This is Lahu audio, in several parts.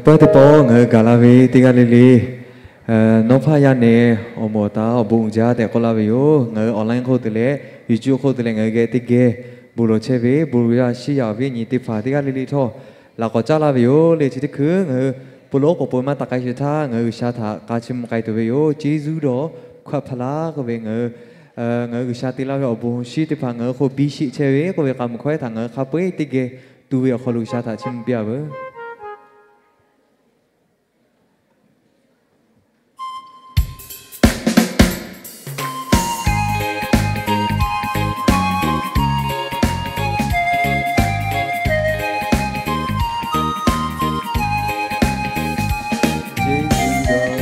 Pawehˇ teˇ pawˆ ngaˬ hui gaˬ la ve teˇ g'aˇ le le, nawˉ hpaˇ yaˇ nehˬ awˬ moˍ awˬ ta awˬ bon uiˍ jaˇ tehꞈ k'oˆ laˇ ve yoˬ. Ngaˬ hui online hk'oˆ te leh YouTube hk'oˆ te leh ngaˬ hui geh teˇ geh bon lawˬ chehˇ ve bon lawˬ yaˇ shiˉ yaˇ awˬ viˉ awˬ nyi teˇ hpaˍ teˇ g'aˇ le le htawˇ laꞈ k'awꞈ caˉ laˇ ve yoˬ le. Chi teˇ hkui ngaˬ hui bon lawˬ oˉ k'oˍ pui maˇ taˍ k'ai sheˍ htaˇ ngaˬ hui G'uiˬsha htaꞈ k'a chiˇ mvuh k'ai tuˬ ve yoˬ. Jeˇsuˆ dawˇ hk'aˆ hpaˍ laˇ k'oˆ ve ngaˬ hui, ngaˬ hui G'uiˬsha te laˇ ve awˬ bon shiˉ teˇ hpaˍ ngaˬ hui k'o biˇ sheˆ chehˇ ve k'oˆ ve k'a muiˬ hkawehˉ htaꞈ ngaˬ hui hk'a peu-eˬ teˇ geh tu ve awˬ hk'aw lo G'uiˬsha htaꞈ chiˇ mvuh piˇ-a veuˬ. Jeˇsuˆ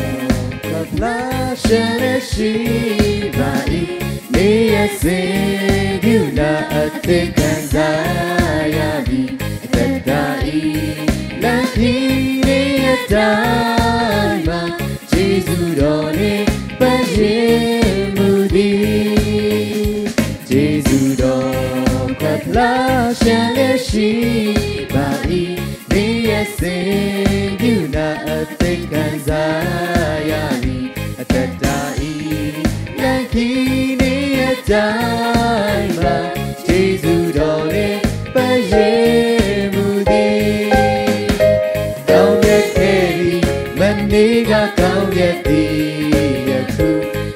dawˇ hk'aˆ hpaˍ laˇ shehˍ leh shiˍ baˬ-e, neˇ yaˇ seˍ duˬ naꞈ a teˇ hkanˍ zaˇ yaˇ viˬ a tehꞈ taˍ-e, laˇ hkiˇ neˇ yaˇ taˇ maˬ, Jeˇsuˆ dawˇ leh paˇ yeˬ mvuh tiˉ. Jeˇsuˆ dawˇ hk'aˆ hpaˍ laˇ shehˍ leh shiˍ baˬ-e, neˇ yaˇ seˍ duˬ naꞈ a teˇ hkanˍ zaˇ yaˇ viˬ a tehꞈ taˍ-e, laˇ hkiˇ neˇ yaˇ taˇ maˬ, Jeˇsuˆ dawˇ leh paˇ yeˬ mvuh tiˉ. ကောင်းမြတ်ခဲ့ပြီ၊ မနေ့က ကောင်းမြတ်သည် ယခု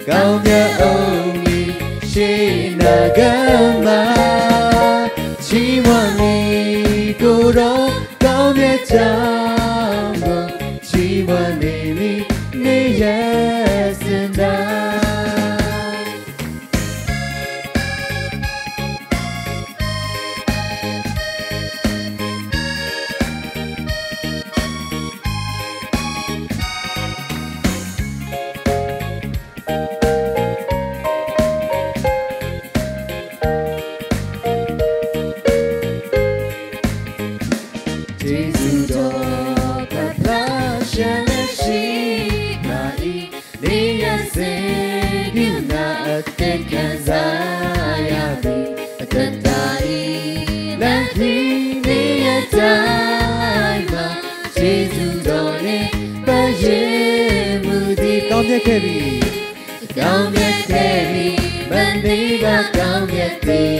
ကောင်းမြတ်ဦးမည် ရှေ့အနာဂတ်မှာ ချီးမွမ်းမည်ကိုတော့ ကောင်းမြတ်ကြောင်းကို ချီးမွမ်းနေမည် နေ့ရက်စဉ်တိုင်း။ Jeˇsuˆ dawˇ hk'aˆ hpaˍ laˇ shehˍ leh shiˍ baˬ-e, neˇ yaˇ seˍ duˬ naꞈ a teˇ hkanˍ zaˇ yaˇ viˬ a tehꞈ taˍ-e, laˇ hkiˇ neˇ yaˇ taˇ maˬ, Jeˇsuˆ dawˇ leh paˇ yeˬ mvuh tiˉ. ကောင်းမြတ်ခဲ့ပြီ၊ ကောင်းမြတ်ခဲ့ပြီ၊ မနေ့က ကောင်းမြတ်သည်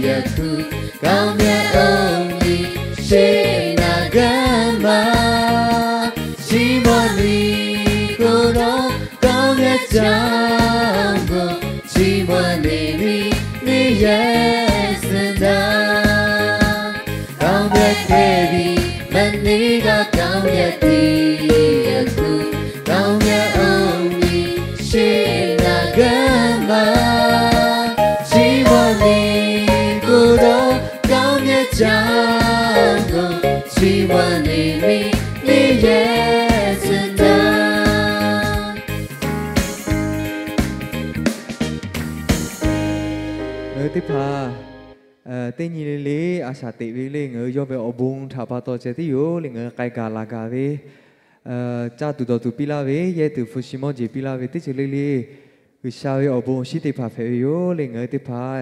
ယခု ကောင်းမြတ်ဦးမည် ရှေ့အနာဂတ်မှာ ချီးမွမ်းမည်ကိုတော့ ကောင်းမြတ်ကြောင်းကို ချီးမွမ်းနေမည် နေ့ရက်စဉ်တိုင်း။ ကောင်းမြတ်ခဲ့ပြီ၊ မနေ့က ကောင်းမြတ်သည် ယခု ကောင်းမြတ်ဦးမည် ရှေ့အနာဂတ်မှာ ချီးမွမ်းမည်ကိုတော့ ကောင်းမြတ်ကြောင်းကို ချီးမွမ်းနေမည် နေ့ရက်စဉ်တိုင်း။ ငါးသ့ၣ်ဖါ teˇ nyi le le a shaꞈ teꞈ ve le, ngaˬ hui yawˇ ve awˬ bon htaꞈ pa taw ceh tiˉ yoˬ le. Ngaˬ hui k'ai gaˬ laˬ gaˬ ve, caˇ tuˬ dawˬ tuˬ piˇ laˇ ve, yehˇ tuˬ hpu shi mawˇ jeˬ piˇ laˇ ve teˇ ceuˬ le le, G'uiˬsha ve awˬ bon awˬ shinˉ teˇ hpaˍ hpehꞈ ve yoˬ le. Ngaˬ hui teˇ hpaˍ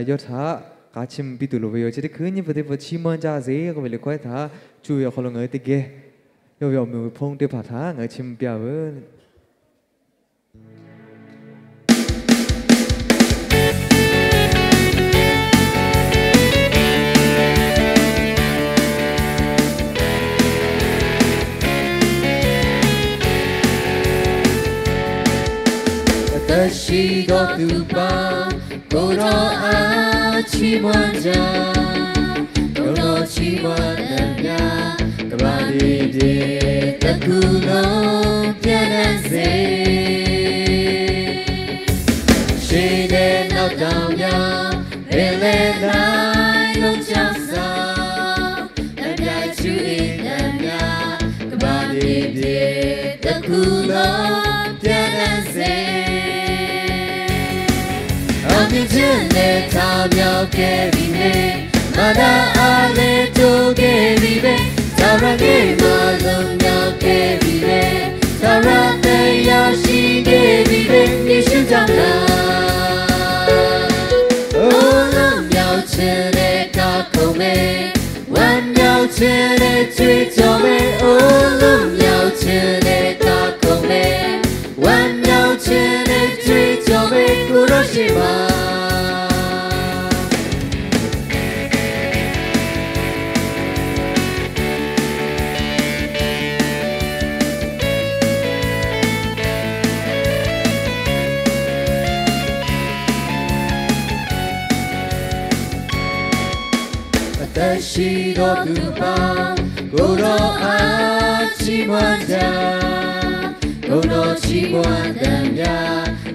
yawˇ htaꞈ k'a chiˇ mvuh piˇ tuˬ loˍ ve yoˬ. Chi teˇ hkui nyiˇ pui teˇ pui chiˇ mvuh jaˇ ve k'oˆ ve liꞈ hkawehˉ htaꞈ cuˇ ve awˬ hk'aw lo ngaˬ hui teˇ geh yawˇ ve awˬ meꞈ awˬ hponˇ teˇ hpaˍ htaꞈ ngaˬ hui chiˇ mvuh piˇ-a veuˬ. Aˬ htoꞈ ma ကိုယ်တော်အားချီးမွမ်းကြ၊ ကိုယ်တော်ချီးမွမ်းသမျှ ကမ္ဘာမြေပြင်တစ်ခုလုံး ပြန့်နှံ့စေ။ ရှေးနဲ့နောက်တောင်များ ပင်လယ်တိုင်းလုံး ကျောက်ဆောင် အပြားချူအင်းသမျှ ကမ္ဘာမြေပြင်တစ်ခုလုံး ပြန့်နှံ့စေ။ အောင်မြင်ခြင်းနဲ့ ထမြောက်ခဲ့ပြီပဲ၊ မန္တအားလည်း တိုးခဲ့ပြီပဲ၊ ထာဝရဂ့ၢ်မှ လွတ်မြောက်ခဲ့ပြီပဲ၊ ထာဝရသက်ရောက်ရှိခဲ့ပြီပဲ၊ ယေရှုကြောင့်သာ။ အိုး လွတ်မြောက်ခြင်းနဲ့ ကခုန်မယ်၊ ဝမ်းမြောက်ခြင်းနဲ့ ကြွေးကြော်မယ်၊ အိုး Shiˍ dawˬ tuˬ pa, k'oˆ dawˬ a chiˇ mvuh jaˇ, k'oˆ dawˬ chiˇ mvuh daꞈ jaˇ,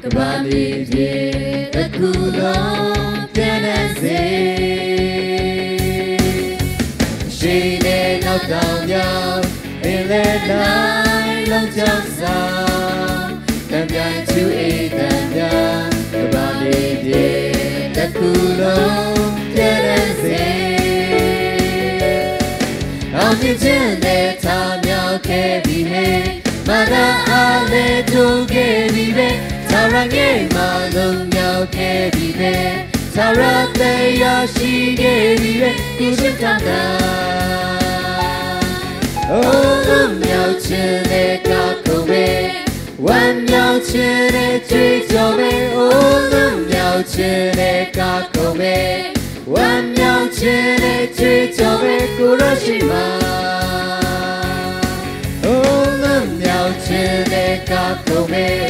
ကမ္ဘာမြေပြင် တစ်ခုလုံး ပျံ့နှံ့စေ။ အရှိန်နဲ့ နောက်တောင်မြောက် ပင်လယ်လှိုင်းလုံး ကြောက်စရာ တန်ပြန် ဆူးအံသံများ ကမ္ဘာမြေပြင် တစ်ခုလုံး ပျံ့နှံ့စေ။ အောင်မြင်ခြင်းနဲ့ ထမြောက်ခဲ့ပြီဟဲ၊ မရဏအားလည်း ထိုးခဲ့ပြီပဲ၊ ထာဝရငြိမ်းမှ လွတ်မြောက်ခဲ့ပြီပဲ၊ ထာဝရသက် ရရှိခဲ့ပြီပဲ၊ ကိုယ်ရှင်တန်တာ။ အိုး လွတ်မြောက်ခြင်းနဲ့ ကခုန်မယ်၊ ဝမ်းမြောက်ခြင်းနဲ့ ကြွေးကြော်မယ်၊ အိုး လွတ်မြောက်ခြင်းနဲ့ ကခုန်မယ်၊ ဝမ်းမြောက်ခြင်းနဲ့ ကြွေးကြော်မယ်၊ ကိုယ်တော်ရှေ့မှာ။ အိုး လွတ်မြောက်ခြင်းနဲ့ ကခုန်မယ်၊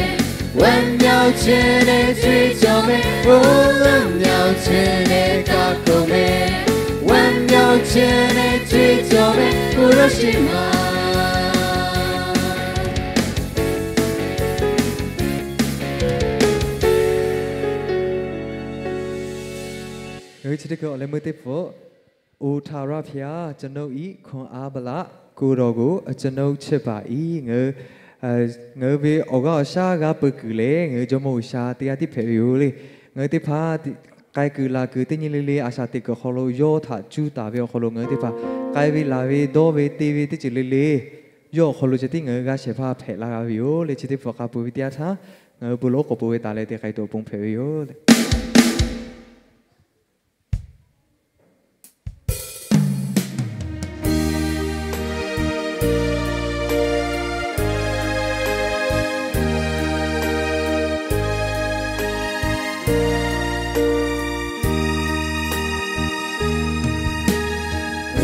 ဝမ်းမြောက်ခြင်းနဲ့ ကြွေးကြော်မယ်၊ အိုး လွတ်မြောက်ခြင်းနဲ့ ကခုန်မယ်၊ ဝမ်းမြောက်ခြင်းနဲ့ ကြွေးကြော်မယ်၊ ကိုယ်တော်ရှေ့မှာ။ ငွေချစ်တဲ့ ကိုယ်တော် လက်မွေးသစ်ဖို့ အို ထာဝရဘုရား ကျွန်ုပ်၏ ခွန်အားဗလာ၊ ကိုယ်တော်ကို အကျွန်ုပ်ချစ်ပါ၏။ ငွေ အဲ ငွေ ve awˬ g'aˇ awˬ shaˉ g'a peuˬ kuiˬ leh, ngaˬ hui Jawˇmawˇ G'uiˬsha teˇ g'aˇ tiˉ hpehꞈ ve yoˬ le. Ngaˬ hui teˇ hpaˍ k'ai kuiˬ laˬ kuiˬ teˇ nyi le le a shaꞈ teꞈ kuiˬ awˬ hk'aw lo yawˇ htaꞈ cuˇ taˍ ve awˬ hk'aw lo ngaˬ hui teˇ hpaˍ k'ai ve laˬ ve dawˇ ve te ve teˇ ceuˬ le le yawˇ awˬ hk'aw lo ceh tiˉ ngaˬ hui g'a shehˍ hpaˇ hpehꞈ la g'a ve yoˬ le. Chi teˇ hpaˍ k'a peuˬ ve teˇ yanˇ htaˇ ngaˬ hui bon lawˉ k'awꞈ peuˬ ve taˍ leh te k'ai tuˬ awˬ pon hpehꞈ ve yoˬ le.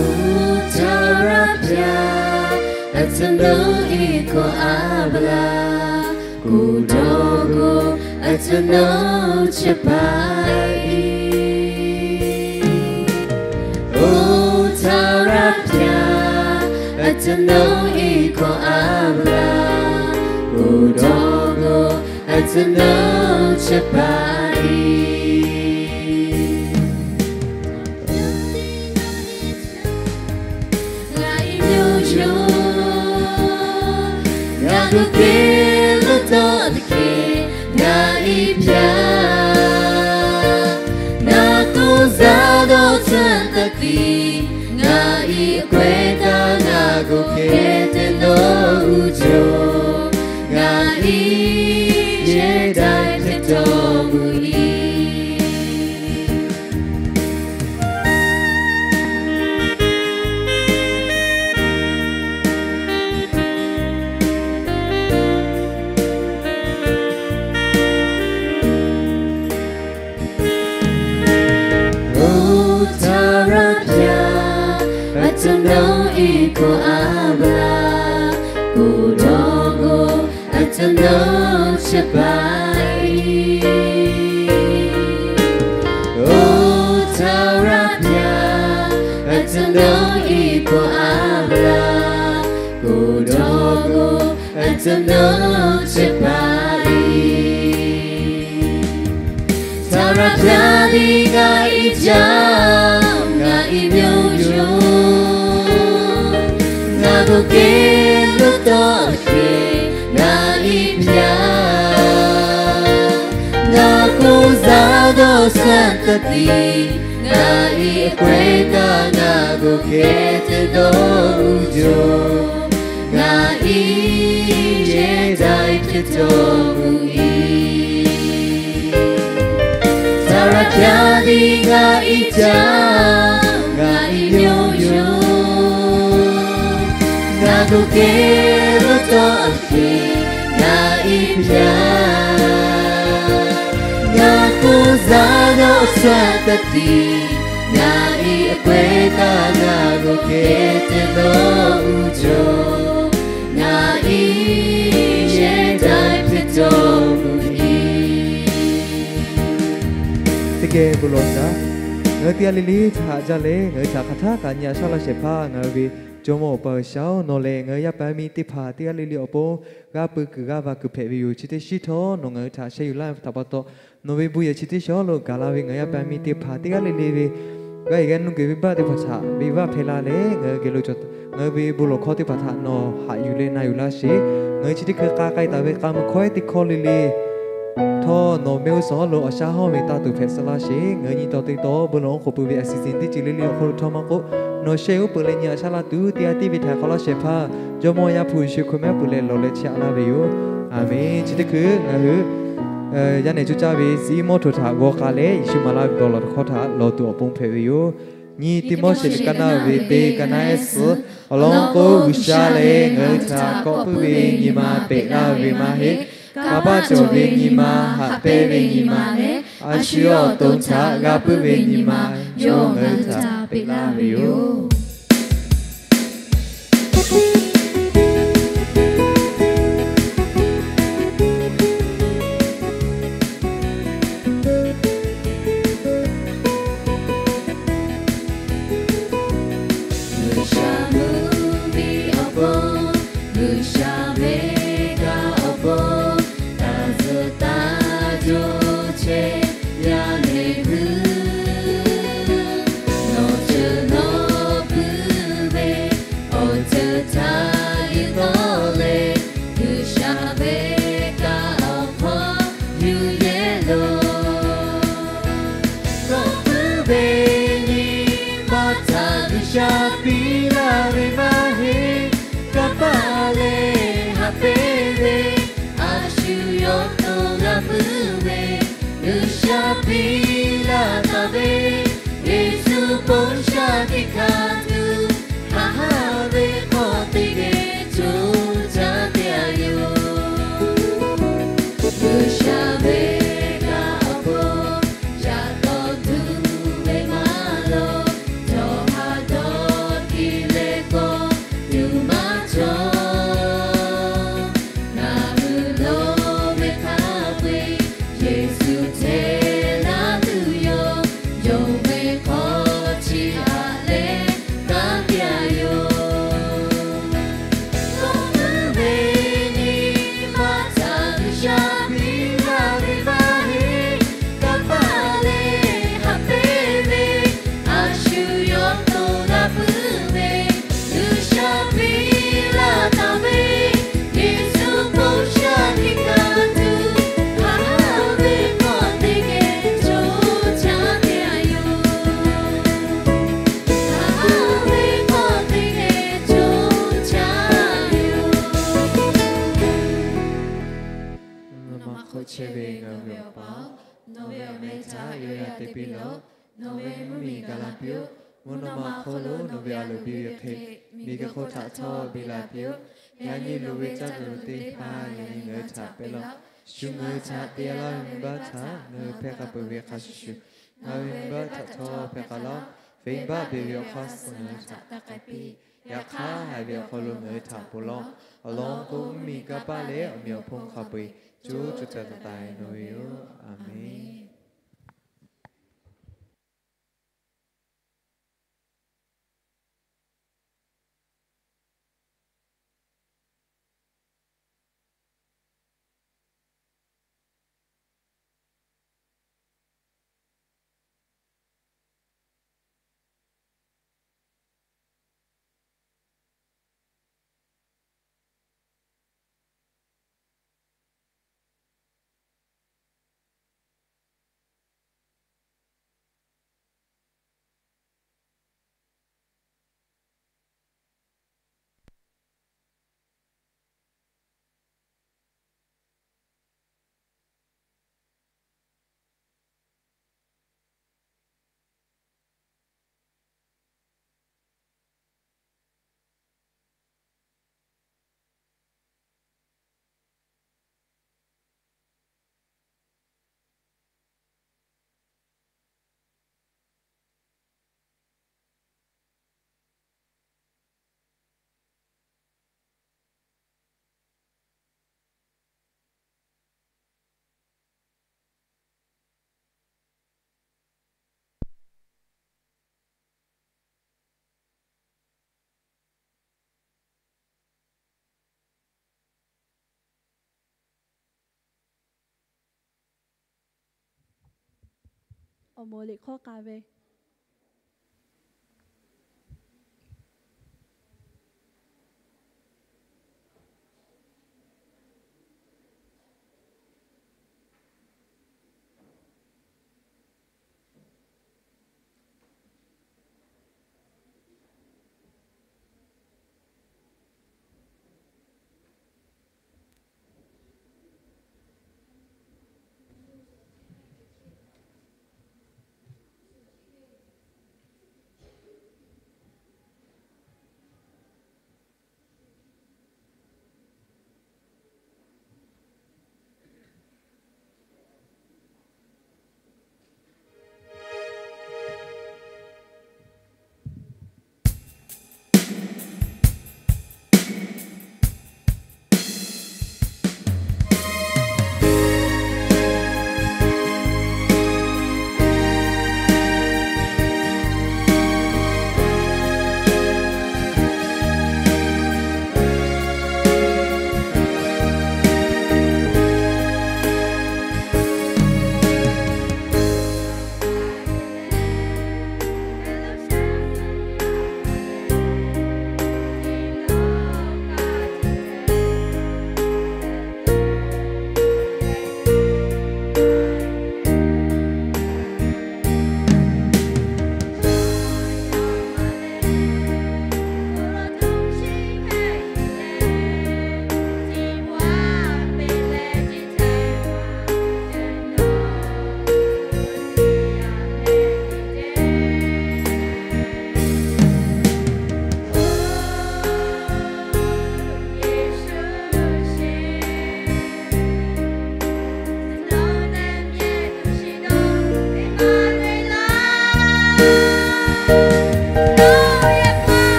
Oˇ ထာဝရဘုရား အကျွန်ုပ်၏ ခွန်အားဗလာ၊ ကိုယ်တော်ကို အကျွန်ုပ်ချစ်ပါ၏။ အို ထာဝရဘုရား အကျွန်ုပ်၏ ခွန်အားဗလာ၊ ကိုယ်တော်ကို အကျွန်ုပ်ချစ်ပါ၏။ ငါ၏မြို့ရိုး ငါ့ကိုကယ်လွှတ်တော်သခင် ငါ၏ဘုရား၊ ငါ့ကိုယ်စားသော ဆန်သက်သည်၊ ငါ၏အကွဲအကာ၊ ငါ့ကိုကယ်တင်သော ဦးချို၊ ငါ၏ရဲတိုက် ဖြစ်တော်မူ၏။ အို ထာဝရဘုရား အကျွန်ုပ်၏ ခွန်အားဗလာ၊ ကိုယ်တော်ကို အကျွန်ုပ်ချစ်ပါ၏။ အို ထာဝရဘုရား အကျွန်ုပ်၏ ခွန်အားဗလာ၊ ကိုယ်တော်ကို အကျွန်ုပ်ချစ်ပါ၏။ ထာဝရဘုရားသည် ငါ၏ကျောင်း၊ ငါ၏မြို့ရိုး၊ ငါ့ကိုကယ်လွှတ်တော်သခင် ငါ၏ဘုရား၊ ငါ့ကိုယ်စားသော ဆန်သက်သည်၊ ငါ၏အကွဲအကာ၊ ငါ့ကိုကယ်တင်သော ဦးချို၊ ငါ၏ရဲတိုက် ဖြစ်တော်မူ၏။ ထာဝရဘုရားသည် ငါ၏ကျောင်း၊ ငါ၏မြို့ရိုး၊ ငါ့ကိုကယ်လွှတ်တော်သခင် ငါ၏ဘုရား၊ ငါ့ကိုယ်စားသော ဆန်သက်သည်၊ ငါ၏အကွဲအကာ၊ ငါ့ကိုကယ်တင်သော ဦးချို၊ ငါ၏ရဲတိုက် ဖြစ်တော်မူ၏။ တကယ်ကို လီၤစၢ် Ngaˬ hui teˇ g'aˇ le le htaꞈ jaˇ leh, ngaˬ hui htaꞈ hk'aˬ htaˇ kaꞈ nyi a shaˉ laˇ shehˍ hpaˇ ngaˬ hui ve Jawˇmawˇ Awˬ pa G'uiˬsha-oˬ, nawˬ lehˬ ngaˬ hui yaˇ paˍ yaˇ miˇ teˇ hpaˍ teˇ g'aˇ le le awˬ pon g'a pui kuiˬ g'aˇ va kuiˬ hpehꞈ ve yoˬ. Chi teˇ shinˉ htawˇ nawˬ ngaˬ hui htaꞈ sheh yuˬ laˇ ve htaꞈ pa taw, nawˬ ve bon yehˬ chi teˇ shinˉ lo gaˬ la ve ngaˬ hui yaˇ paˍ yaˇ miˇ teˇ hpaˍ teˇ g'aˇ le le ve g'aˇ e g'aˇ nuˇ geh venˇbaˆ teˇ hpaˍ htaꞈ venˇbaˆ hpehˇ laˇ leh, ngaˬ hui geh lo cawˬ ngaˬ hui ve bon lawˬ hkawˇ teˇ hpaˍ htaꞈ nawˬ haꞈ yuˬ leh na yuˬ laˇ sheˍ. Ngaˬ hui chi teˇ hkui k'a k'ai taˍ ve k'a mui hkawˇ ehˉ teˇ hkawˇ le le htawˇ, nawˬ mehˆ g'uˇ suhˍ lo awˬ shaˉ hawˇ ve taˇ tuˬ hpehꞈ suh laˇ sheˍ. Ngaˬ hui nyi taw te taw bon lawˬ oˉ k'oˍ pui ve a siˍ siˍ teˇ ceuˬ le le awˬ hk'aw lo htawˇ maˇ k'oˆ, nawˬ sheh oˉ peunˍ leh nyi a shaˉ laˇ tuˬ teˇ g'aˇ tiˉ ve htaꞈ hk'awꞈ laˇ shehˍ hpaˇ Jawˇmawˇ Yaˇ hpu Yeˍsuˆ Hkriꞈ mehˆ g'uˇ suhˍ leh lawˬ leh chehˇ a laˇ ve yoˬ. Aˬmenˍ. Chi teˇ hkui ngaˬ hui yaˇ nehˬ coˇ caˇ ve ziˉ mawˇ htoꞈ htaꞈ g'aw k'a leh, Yeˍsuˆ maˍ laˇ ve dawˬ law htaꞈ hk'awˇ htaꞈ lawˬ tuˬ awˬ pon hpehꞈ ve yoˬ. Nyi Tiˆmoˉseˍ liꞈ kaˇ naˆ ve teˇ kaˇ naˆ ehˉ suhˍ awˬ lawn k'o, G'uiˬsha lehˬ ngaˬ hui htaꞈ kawˆ puiˉ ve nyi ma pehꞈ laˇ ve maˇ heˆ. Kanˇ paˆ cawˬ ve nyi ma, haꞈ pehnˇ ve nyi ma leh a shu yawˇ awˬ to htaꞈ g'a puiˉ ve nyi ma yawˇ ngaˬ hui htaꞈ peꞈ laˇ ve yoˬ. G'uiˬsha mvuhˇ miˬ awˬ pon, G'uiˬsha ve kaꞈ awˬ pon, taˇ zuhꞈ taˇ jaw chehˇ yaˇ lehˬ hui, nawˬ ceuˬ nawˬ puiˉ ve awˬ ceuˬ htaꞈ yuˬ tawˆ leh, G'uiˬsha ve kaꞈ awˬ hk'aw yuˬ yehˇ loˬ. Kawˆ puiˉ ve nyi ma htaꞈ G'uiˬsha piˇ laˇ ve maˇ heˆ. Kanˇ paˆ leh haꞈ pehnˇ ve a shu yawˇ to g'a puiˉ ve, G'uiˬsha piˇ laˇ taˍ ve Yeˍsuˆ bon sha teˇ hkanˇ tuˬ, haꞈ haˉ ve hk'aw teˇ geh co caˇ te a yoˬ. G'uiˬsha ve kaꞈ awˬ pon, yaꞈ taw tuˬ ve maˇ loˬ, cawˬ ha dawˇ kiˇ leh kawˆ tuˬ maˇ cawˬ. Ngaˬ hui lo ve hk'a peu-eˬ, Yeˍsuˆ hteˇ laˇ tuˬ yoˬ. Yonˍ ve hk'aw chi aꞈ leh kanˉ te a yoˬ. Kawˆ puiˉ ve nyi ma htaꞈ G'uiˬsha piˇ laˇ ve maˇ heˆ. Kanˇ paˆ leh haꞈ pehnˇ ve a shu yawˇ to g'a puiˉ ve, G'uiˬsha piˇ laˇ taˍ ve Yeˍsuˆ bon sha teˇ hkanˇ tuˬ, haꞈ haˉ ve hk'aw teˇ geh co caˇ te a yoˬ. Haꞈ haˉ ve hk'aw teˇ geh co caˇ yoˬ. Mvuhˇ naw ma hk'oˆ chehˇ ve ngaˬ hui ve Awˬ pa-oˬ, nawˬ ve awˬ meh htaꞈ yonˍ yaˇ te piˇ lawˬ. Nawˬ ve mvuhˇ miˬ gaˬ la piˇ-oˆ. Mvuhˇ naw ma hk'oˆ lo nawˬ ve a loˍ biˇ ve hk'e, miˬguiˬ hk'oˆ htaꞈ htawˇ biˇ la piˇ-oˆ. Yaꞈ nyi loˍ ve caˇ tuˬ teˇ hpaˍ yaꞈ nyi ngaˬ hui htaꞈ peꞈ laˇ-oˆ. Shu ngaˬ hui htaꞈ te laˇ ve venˇbaˆ htaꞈ ngaˬ hui hpehˇ k'a peuˬ ve hk'a shuˍ shuˍ, ngaˬ hui ve venˇbaˆ htaꞈ htawˇ hpehˇ k'a laˇ-oˆ. Venˇbaˆ beˬ ve awˬ hk'aˇ suh ngaˬ hui htaꞈ taˇ k'ai piˇ. Yaꞈ hk'aˇ, haiˬ ve awˬ hk'aw lo ngaˬ hui htaꞈ ponˬ laˇ-oˆ. Awˬ lawn k'o, mvuhˇ miˬ, kanˇ paˆ leh awˬ meꞈ awˬ hponˇ hk'a peu-eˬ co co taiˍ taiˍ nawˬ ve yoˬ. Aˬmenˍ. awˬ moˍ liꞈ hk'awˇ k'a ve.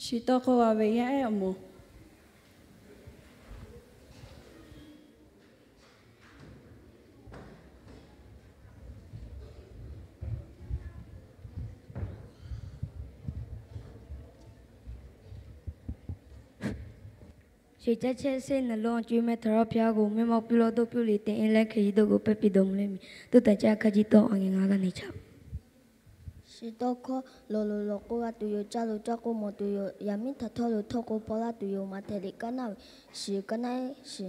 Shiˍ tawˇ hkawˇ g'a ve yaˇ ehˉ awˬ moˍ. Shiˍ caˇ chehˇ seˇ naˍ lonˉ cuˇ meh htaꞈ rawˇ piˇ-a k'o, mehˇ mawˇ piˇ lawˇ dawˇ piˇ le tehꞈ e leh hk'e yi dawˇ k'o pehˇ piˇ dawˬ mvuh le miˬ. Tuˇ taˍ caˇ hk'a jiˇ tawˇ a ngeh ngaˬ g'a neˬ chaꞈ. Shiˍ tawˇ hkawˇ lawˬ loꞈ lawˬ k'oˆ g'a tuˬ yoˬ. Caˇ loꞈ caˇ k'oˆ mawˬ tuˬ yoˬ. Yaꞈ miˉ htaꞈ htawˇ loꞈ htawˇ k'o paw laˇ tuˬ yoˬ. Maꞈhtehˍ liꞈ kaˉ naˆ shiˍ kaˉ naˆ ehˉ shiˍ.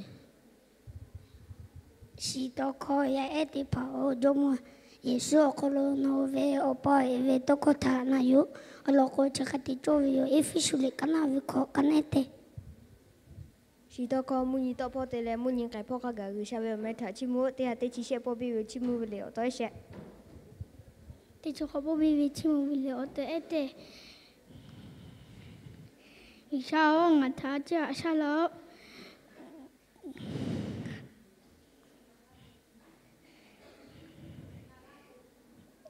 Shiˍ tawˇ hkawˇ yaˇ ehˉ teˇ hpaˍ-oˬ, Jawˇmawˇ Yeˍsuˆ awˬ hk'aw lo nawˬ hui ve awˬ pa awˬ e ve tawˇ hkawˇ htaꞈ na yuˬ. Awˬ lawn k'o chi hk'e te cawˇ ve yoˬ. Eˇfeˇsuꞈ liꞈ kaˉ naˆ ve hkawꞈ kaˉ naˆ ehˉ teˇ. Shiˍ tawˇ hkawˇ mvuhˇ nyi tawˆ hpawˇ te leh mvuhˇ nyi k'ai hpawˇ hk'a gaˬ G'uiˬsha ve awˬ meh htaꞈ chiˇ mvuh-oˆ. Teˇ ha teˇ chi shehˆ pawˆ biˇ ve chiˇ mvuh ve liꞈ awˬ tawˆ ehˉ shehˆ. Teˇ chi hk'awꞈ pawˆ biˇ ve chiˇ mvuh ve liꞈ awˬ tawˆ ehˉ teˇ. G'uiˬsha-oˬ, ngaˬ htaꞈ a ciˉ haꞈ shaˉ laˇ-oˆ.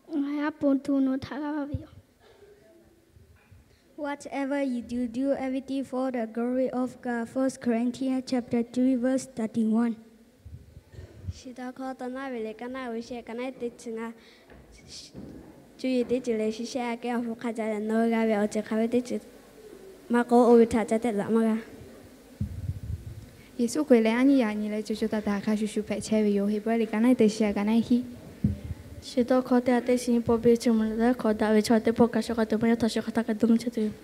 Ngaˬ yaˇ pon tuˬ nawˬ htaꞈ g'a va ve yoˬ. Whatever you do, do everything for the glory of God. First Corinthians chapter three, verse thirty-one. Shiˍ tawˇ hkawˇ tawˇ naˆ ve liꞈ kaˉ naˆ g'uiˬ shehˆ kaˉ naˆ ehˉ teˇ chi ngaˇ. Cuˇ yiˍ teˇ ceuˬ leh shu shehˆ aꞈ kehˉ awˬ hpu hk'a ca leh nawˬ hui g'a ve awˬ ceuˬ hk'aˬ ve teˇ ceuˬ maˇ k'oˆ, oˇ ve htaꞈ ca tehˆ daꞈ maˇ g'a. Yeˍsuˆ Hkriꞈ lehˬ, aˉ nyiˇ yaꞈ nyi leh co co taiˍ taiˍ hk'a shuˍ shuˍ hpehꞈ chehˇ ve yoˬ. Heˍbrehˇ liꞈ kaˉ naˆ ehˉ teˇ chi kaˉ naˆ ehˉ hiˆ. Shiˍ tawˇ hkawˇ teˇ ha teˇ chi nyi pawˆ biˇ ve chiˇ mvuh leh tawˇ hkawˇ daꞈ ve chaw teˇ pawˆ kaꞈ shu k'a tuˬ maˇ yaw htaꞈ shu hk'aˬ htaˇ kaꞈ dawˇ mvuh chehˇ tuˬ yoˬ.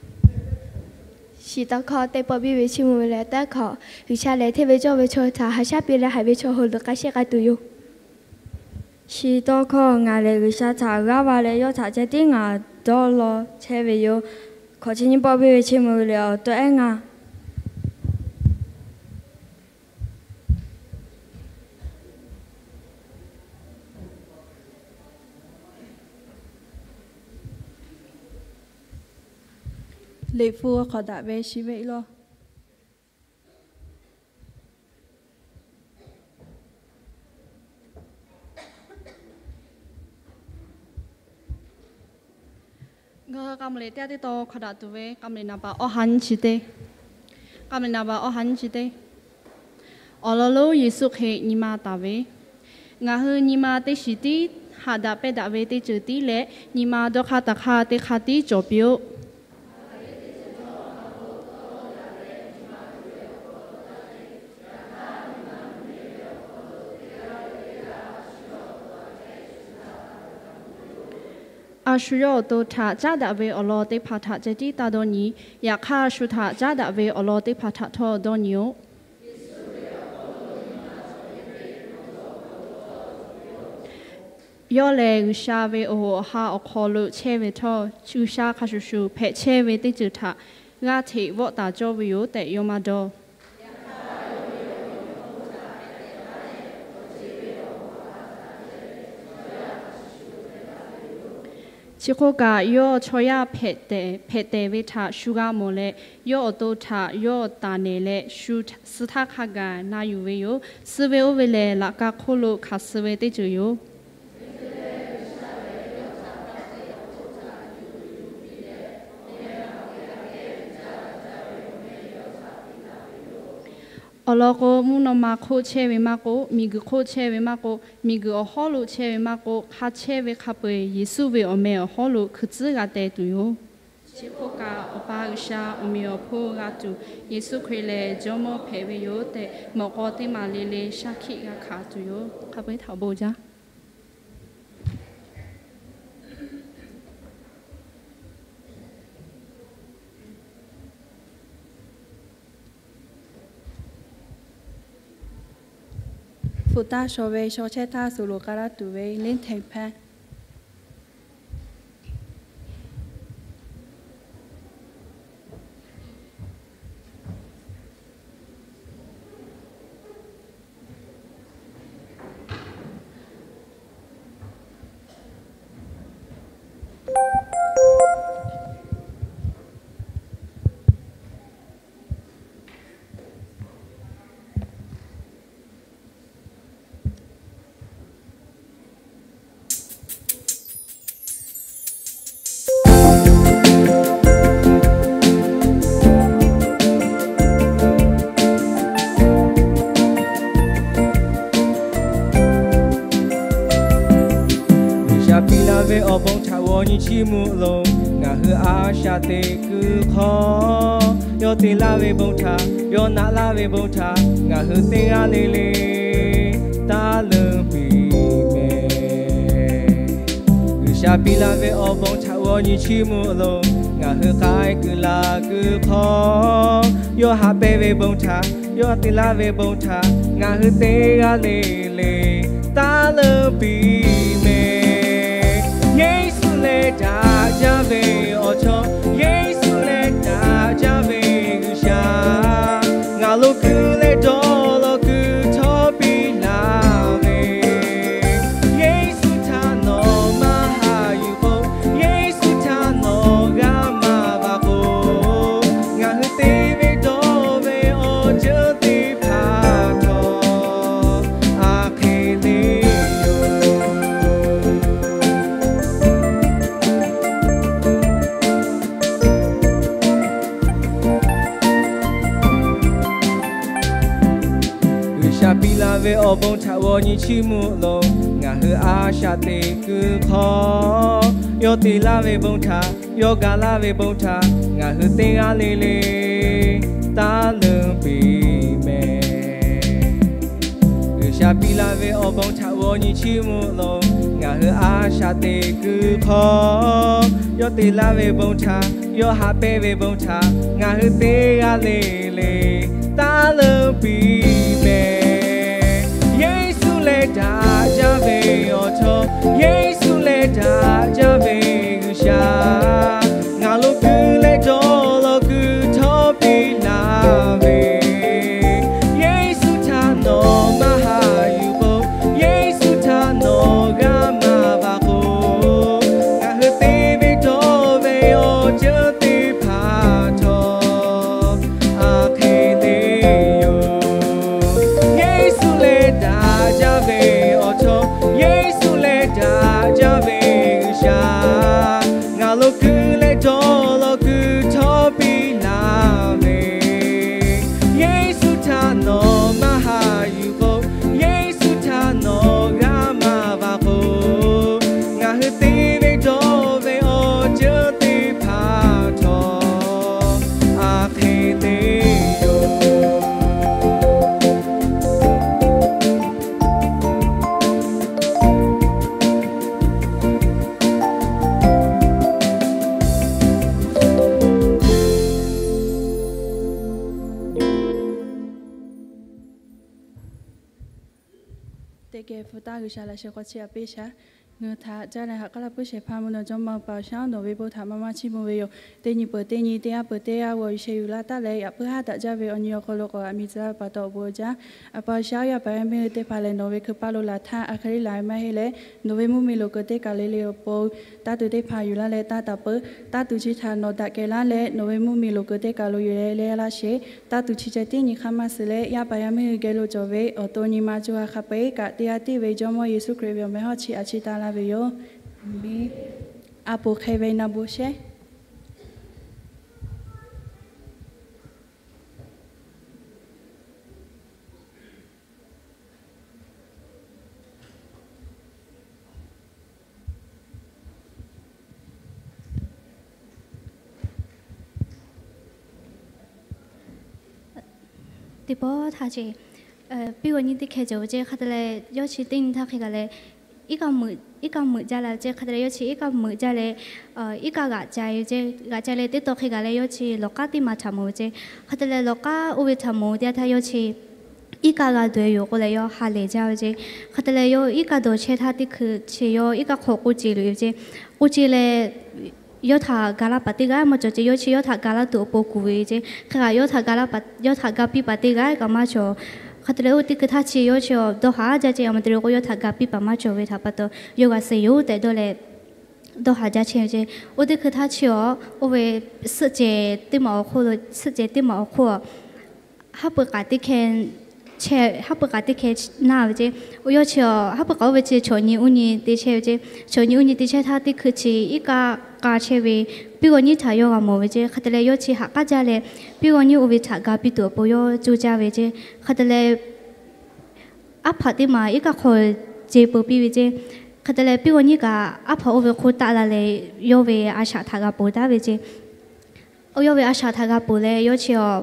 Shiˍ tawˇ hkawˇ teˇ pawˆ biˇ ve chiˇ mvuh ve leh tawˇ hkawˇ G'uiˬsha lehˬ hteˇ ve cawˇ ve chaw htaꞈ haꞈ shaˉ piˇ leh haiˬ ve chaw hui leuˬ k'ai shehˆ k'ai tuˬ yoˬ. Shiˍ tawˇ hkawˇ ngaˬ lehˬ G'uiˬsha htaꞈ g'aˇ va leh yawˇ htaꞈ ceh tiˉ ngaˬ dawˇ law chehˇ ve yoˬ. Hkawꞈ chi nyiˇ pawˆ biˇ ve chiˇ mvuh ve leh awˬ tawˆ ehˉ ngaˇ. Liꞈ hpu hk'aw daꞈ ve chi ve lawˇ. Ngaˬ hui k'a mvuh liꞈ teˇ ha teˇ taw hk'aw daꞈ tuˬ ve k'a mvuh liꞈ naˍ baꞈ awˇ ha nyiˇ chi teˇ. K'a mvuh liꞈ naˍ baꞈ awˇ ha nyiˇ chi teˇ. Awˬ lawn lonˉ Yeˍsuˆ Hkriꞈ nyi ma taˍ ve, ngaˬ hui nyi ma teˇ shiˍ tiˉ haꞈ daꞈ pehˇ daꞈ ve teˇ ceuˬ tiˉ leh, nyi ma dawˇ hk'aˇ taˍ hk'aˇ teˇ hk'aˇ tiˉ cawˬ piˇ-oˆ. A shu yawˇ awˬ to htaꞈ caˉ daꞈ ve awˬ lawn teˇ hpaˍ htaꞈ ceh tiˉ taˇ dawˇ nyi. Yaꞈ hk'aˇ, a shu htaꞈ caˉ daꞈ ve awˬ lawn teˇ hpaˍ htaꞈ htawˇ dawˇ nyi-oˆ. Yawˇ lehˬ, G'uiˬsha ve awˬ hoꞈ awˬ ha awˬ hk'aw lo chehˇ ve htawˇ, G'uiˬsha hk'a shuˍ shuˍ hpehꞈ chehˇ ve teˇ ceuˬ htaꞈ g'aˇ hteꞈ vawˆ taˍ cawˇ ve yoˬ tehꞈ yawˇ maˇ dawˇ. Chi hk'oˆ kaꞈ, yawˇ chaw yaˇ hpehꞈ tehˬ ve htaꞈ shu g'a mawˬ leh, yawˇ awˬ to htaꞈ yawˇ taˍ nehˬ leh, shu suh htaˇ hk'a gaˬ na yuˬ ve yoˬ. Suh ve oˇ ve lehˬ, laꞈ ka hk'oˆ lo hkanˍ suh ve teˇ ceuˬ yoˬ. Awˬ lawn k'o, mvuhˇ naw ma hk'oˆ chehˇ ve maˇ k'oˆ, miˬguiˬ hk'oˆ chehˇ ve maˇ k'oˆ, miˬguiˬ awˬ hawˉ lo chehˇ ve maˇ k'oˆ, hk'a chehˇ ve hk'a peu-eˬ Yeˍsuˆ ve awˬ meh awˬ hawˉ lo hkui tcuhˉ g'a teh tuˬ yoˬ. Chi hk'oˆ kaꞈ, Awˬ pa G'uiˬsha awˬ meꞈ awˬ hponˇ g'a tuˬ, Yeˍsuˆ Hkriꞈ lehˬ Jawˇmawˇ hpehꞈ ve yoˬ tehꞈ, mawꞈ k'aw teˇ maˬ le le shaˉ hkiˆ g'a hkanˍ tuˬ yoˬ. Hk'a peu-eˬ htaꞈ awˬ bon jaˇ. Hpu taˇ shaw ve shaw chehˇ htaˇ suhˍ loꞈ k'a laˇ tuˬ ve liˇ hteꞈ hpehˇ. G'uiˬsha piˇ laˇ ve awˬ bon htaꞈ g'aw nyi chiˇ mvuh lo, ngaˬ hui a shaꞈ teꞈ kuiˬ hk'aw, yawˇ te laˇ ve bon htaꞈ, yawˇ naꞈ laˇ ve bon htaꞈ ngaˬ hui teˇ g'aˇ le le taˇ leunˇ piˇ mehˍ. G'uiˬsha piˇ laˇ ve awˬ bon htaꞈ g'aw nyi chiˇ mvuh lo, ngaˬ hui k'ai kuiˬ laˬ kuiˬ hk'aw, yawˇ haꞈ pehnˇ ve bon htaꞈ, yawˇ te laˇ ve bon htaꞈ ngaˬ hui teˇ g'aˇ le le taˇ leunˇ piˇ mehˍ. Yeˍsuˆ leh daꞈ jaˇ ve awˬ chawˇ, Yeˍsuˆ leh daꞈ jaˇ ve G'uiˬsha, ngaˬ lo kuiˬ leh dawˇ law kuiˬ htawˇ piˇ laˇ ve, Yeˍsuˆ htaꞈ nawˬ maˇ haꞈ yuˬ k'o, Yeˍsuˆ htaꞈ nawˬ g'a maˇ va k'o, ngaˬ hui te ve dawˇ ve awˬ ceuˬ teˇ hpaˍ htawˇ a hk'e le yoˬ. G'uiˬsha piˇ laˇ ve awˬ bon htaꞈ g'aw nyi chiˇ mvuh lo, ngaˬ hui a shaꞈ teꞈ kuiˬ hk'aw, yawˇ te laˇ ve bon htaꞈ, yawˇ ga laˇ ve bon htaꞈ ngaˬ hui teˇ g'aˇ le le taˇ leunˇ piˇ mehˍ. G'uiˬsha piˇ laˇ ve awˬ bon htaꞈ g'aw nyi chiˇ mvuh lo, ngaˬ hui a shaꞈ teꞈ kuiˬ hk'aw, yawˇ te laˇ ve bon htaꞈ, yawˇ haꞈ pehnˇ ve bon htaꞈ ngaˬ hui teˇ g'aˇ le le taˇ leunˇ piˇ mehˍ. Yeˍsuˆ leh daꞈ jaˇ ve awˬ chawˇ, Yeˍsuˆ leh daꞈ jaˇ ve G'uiˬsha, ngaˬ lo kuiˬ leh dawˇ law kuiˬ htawˇ piˇ laˇ ve, Yeˍsuˆ htaꞈ nawˬ maˇ haꞈ yuˬ k'o, Yeˍsuˆ htaꞈ nawˬ g'a maˇ va k'o, ngaˬ hui te ve dawˇ ve awˬ ceuˬ teˇ hpaˍ htawˇ a hk'e le yoˬ. Yeˍsuˆ leh daꞈ jaˇ ve awˬ chawˇ, Yeˍsuˆ leh daꞈ jaˇ ve G'uiˬsha, ngaˬ lo kuiˬ leh dawˇ law kuiˬ htawˇ piˇ laˇ ve, Yeˍsuˆ htaꞈ nawˬ maˇ haꞈ yuˬ k'o, Yeˍsuˆ htaꞈ nawˬ g'a maˇ va k'o, ngaˬ hui te ve dawˇ ve awˬ ceuˬ teˇ hpaˍ htawˇ a hk'e le yoˬ. Teˇ geh hpu taˇ G'uiˬsha laꞈ sheh k'aw chiˇ aꞈ piˇ shaˍ. Ngaˬ hui htaꞈ caˇ leh haꞈ k'aˉ laˇ puiˉ shehˍ hpaˇ mvuhˇ naw jawˇmawˇ Awˬ pa Awˬ shaˉ nawˬ ve bon htaꞈ maˇ maˇ chiˇ mvuh ve yoˬ. Teˇ nyi peuˬ teˇ nyi, teˇ g'aˇ peuˬ teˇ g'aˇ g'aw yuˬ sheh yuˬ laˇ taˉ leh, yaꞈ puiˉ haˉ daꞈ jaˇ ve awˬ nyi awˬ hk'aw lo k'awꞈ aꞈ miˬ tcuh laˇ ve pa taw awˬ bon uiˍ jaˇ. Awˬ pa Awˬ shaˉ, yaˇ paˍ yaˇ miˇ hui teˇ hpaˍ lehˬ, nawˬ ve hkui paˇ lo laˬ htaˇ a hk'e le laˬ ve maˇ heˆ leh, nawˬ ve mvuhˇmiˬ loꞈ keu teˇ kaˬ le le awˬ pon, taˇ tuˬ teˇ hpaˍ yuˬ laˇ leh taˇ taˍ peuˬ. Taˇ tuˬ chi htaꞈ nawˬ daꞈ kehˬ laˇ leh, nawˬ ve mvuhˇmiˬ loꞈ keu teˇ kaˬ lo yuˬ leh leh laˇ sheˍ. Taˇ tuˬ chi ceh tiˉ nyi hk'aˇ maˇ suh leh, yaˇ paˍ yaˇ miˇ hui geh lo cawˬ ve awˬ to nyi ma co ha hk'a peu-eˬ kaꞈ, teˇ g'aˇ tiˉ ve Jawˇmawˇ Yeˍsuˆ Hkriꞈ ve awˬ meh hawˉ chi aꞈ chiˇ taˇ laˇ ve yoˬ. A poˍ hk'e ve na bon shehˉ. Teˇ pawˆ htaˇ ce, piˇ g'aw nyi teˇ hkeh cawˬ ve ce hk'a te leh, yawˇ chi teˇ nyi htaˇ hk'e kaꞈ leh, iˉ kaˆ meuꞈ, iˉ kaˆ meuꞈ jaˇ la ve ce hk'a te leh, yawˇ chi iˉ kaˆ meuꞈ jaˇ leh, iˉ kaˆ g'aꞈ ca ve ce, g'aꞈ ca leh teˇ taw hk'e kaꞈ leh, yawˇ chi lawˬ k'aˉ teˇ ma htaꞈ mawˬ ve ce. Hk'a te leh lawˬ k'aˉ oˇ ve htaꞈ mawˬ ve teˇ yanˇ htaˇ yawˇ chi iˉ kaˆ g'a dawˬ yoˬ k'oˆ leh yawˇ ha lehˬ jaˇ ve ce. Hk'a te leh yawˇ iˉ kaˆ dawˬ chehˇ htaˇ teˇ hkui chi yawˇ iˉ kaˆ hk'aw k'oˆ ce loꞈ e ve ce. K'oˆ ce leh yawˇ htaꞈ ga laˇ paˍ teˇ g'aˇ maˇ cawˬ ce. Yawˇ chi yawˇ htaꞈ ga laˇ tuˬ awˬ pon kuˬ ve ce. Hk'e kaꞈ yawˇ htaꞈ ga laˇ paˍ, yawˇ htaꞈ ga piˇ paˍ teˇ g'aˇ kaꞈ maˇ cawˬ. Hk'a te leh oˇ teˇ hkui htaˇ chi yawˇ chi dawˇ haˍ jaˇ ce. A ma te leh k'o, yawˇ htaꞈ ga piˇ paˍ maˇ cawˬ ve htaꞈ pa taw, yawˇ g'a suh yoˬ tehꞈ dawˇ leh dawˇ haˍ jaˇ chehˇ ve ce. Oˇ teˇ hkui htaˇ chi awˬ, oˇ ve suhˆ cehˬ teˇ maˬ awˬ hk'oˆ lo, suhˆ cehˬ teˇ maˬ awˬ hk'oˆ haˉ pui k'aꞈ teˇ hkeh chehˇ, haˉ pui k'aꞈ teˇ hkeh naˇ ve ce. Oˇ yawˇ chi awˬ haˉ pui k'aꞈ oˇ ve chi chaw nyi uˇ nyi te chehˇ ve ce. Chaw nyi uˇ nyi te chehˇ htaˇ teˇ hkui chi iˉ kaˆ k'a chehˇ ve, piˇ g'aw nyi htaꞈ yawˇ g'a mawˬ ve ce. Hk'a te leh yawˇ chi haꞈ k'aˉ jaˇ leh, piˇ g'aw nyi oˇ ve htaꞈ ga piˇ tuˬ awˬ pon yawˇ coˇ caˇ ve ce. Hk'a te leh aˉ hpaꞈ teˇ maˬ iˉ kaˆ hk'aw ce peu piˇ ve ce. Hk'e te leh, piˇ g'awˇ nyiˇ kaꞈ aˉ hpaˍ oˇ ve hk'oˆ taˆ la leh, yawˇ ve a shaꞈ htaꞈ g'a ponˬ taˍ ve ceˇ. Yawˇ ve a shaꞈ htaꞈ g'a ponˬ leh, yawˇ chi a,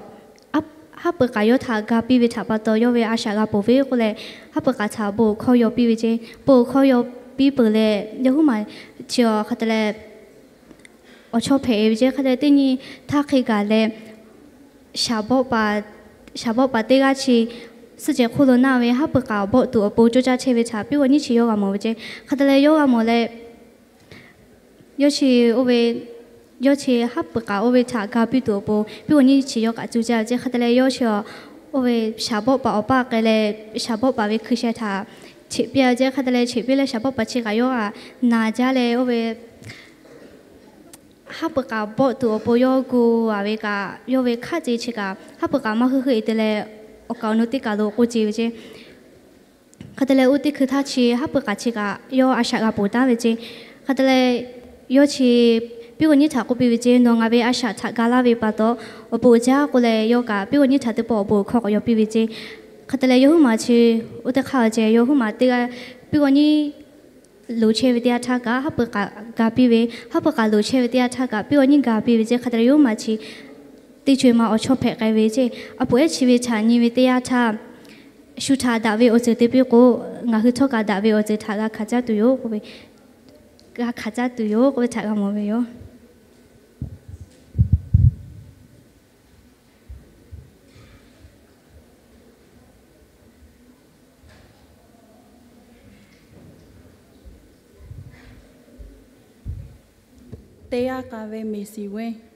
haˉ pui k'aˍ yawˇ htaꞈ ga piˇ ve htaꞈ pa taw, yawˇ ve a shaꞈ g'a ponˬ ve k'oˆ leh, haˉ pui k'aˍ htaꞈ bon hkawˇ yaw piˇ ve ceˇ. Bon hkawˇ yaw piˇ peuˬ leh, yawˇ huiˉ maˬ chi a hk'e te leh awˬ chawˇ hpehꞈ e ve ceˇ. Hk'e te leh, teˇ nyi htaˇ hk'e gaˬ leh, shaˍ bawˆ paˍ teˇ g'aˇ chi suhˆ cehˬ hk'oˆ lo naˆ ve haˉ pui k'aˍ bawˆ tuˬ awˬ pon coˇ caˇ chehˇ ve htaꞈ piˇ g'awˇ nyiˇ chi yawˇ g'a mawˬ ve ceˇ. Hk'e te leh, yawˇ g'a mawˬ leh, yawˇ chi oˇ ve, yawˇ chi haˉ pui k'aˍ oˇ ve htaꞈ ga piˇ tuˬ awˬ pon piˇ g'awˇ nyiˇ chi yawˇ kaꞈ coˇ caˇ ve ceˇ. Hk'e te leh, yawˇ chi a, oˇ ve shaˍ bawˆ paˍ awˬ paˇ k'ai leh, shaˍ bawˆ paˍ ve hkui sheh htaꞈ cheꞈ piˇ ve ceˇ. Hk'e te leh, cheꞈ piˇ leh shaˍ bawˆ paˍ chi kaꞈ yawˇ g'a naˬ jaˇ leh, oˇ ve haˉ pui k'aˍ bawˆ tuˬ awˬ pon yawˇ gu a ve kaꞈ, yawˇ ve hk'aˆ ce chi kaꞈ haˉ pui k'aˍ maˇ heuˆ heuˆ e te leh, awˬ kaˍ awˬ nu teˇ kaˬ lo k'oˆ ce ve ceˇ. Hk'e te leh, oˇ teˇ hkui htaˇ chi haˉ pui k'aˍ chi kaꞈ yawˇ a shaꞈ g'a ponˬ taˍ ve ceˇ. Hk'e te leh, yawˇ chi piˇ g'awˇ nyiˇ htaꞈ k'oˆ piˇ ve ceˇ, Nawˬ ngaˬ ve a shaꞈ htaꞈ ga laˇ ve pa taw, awˬ bon uiˍ jaˇ k'oˆ leh, yawˇ kaꞈ piˇ g'awˇ nyiˇ htaꞈ teˇ pawˆ awˬ bon hkawˇ k'awꞈ yaw piˇ ve ceˇ. Hk'e te leh, yawˇ huiˉ maˬ chi oˇ teˇ hk'aˇ a ceh, yawˇ huiˉ maˬ teˇ g'aˇ piˇ g'awˇ nyiˇ loˍ chehˇ ve teˇ yanˇ htaˇ kaꞈ haˉ pui k'aˍ ga piˇ ve, haˉ pui k'aˍ loˍ chehˇ ve teˇ yanˇ htaˇ kaꞈ piˇ g'awˇ nyiˇ ga piˇ ve ceˇ. Hk'e te leh, yawˇ huiˉ maˬ chi teˇ co e ma awˬ chawˇ hpehꞈ k'ai ve ceˇ. A poˍ ehˉ chi ve htaꞈ nyi ve teˇ yanˇ htaˇ, shu htaꞈ daꞈ ve awˬ ceuˬ te piˇ k'o, ngaˬ hui htawˇ kaꞈ daꞈ ve awˬ ceuˬ htaꞈ g'a hkanˍ caˇ tuˬ yoˬ k'oˆ ve, g'a hkanˍ caˇ tuˬ yoˬ k'oˆ ve htaꞈ g'a mawˬ ve yoˬ. Teˇ g'aˇ k'a ve miˬ siˍ venˇ.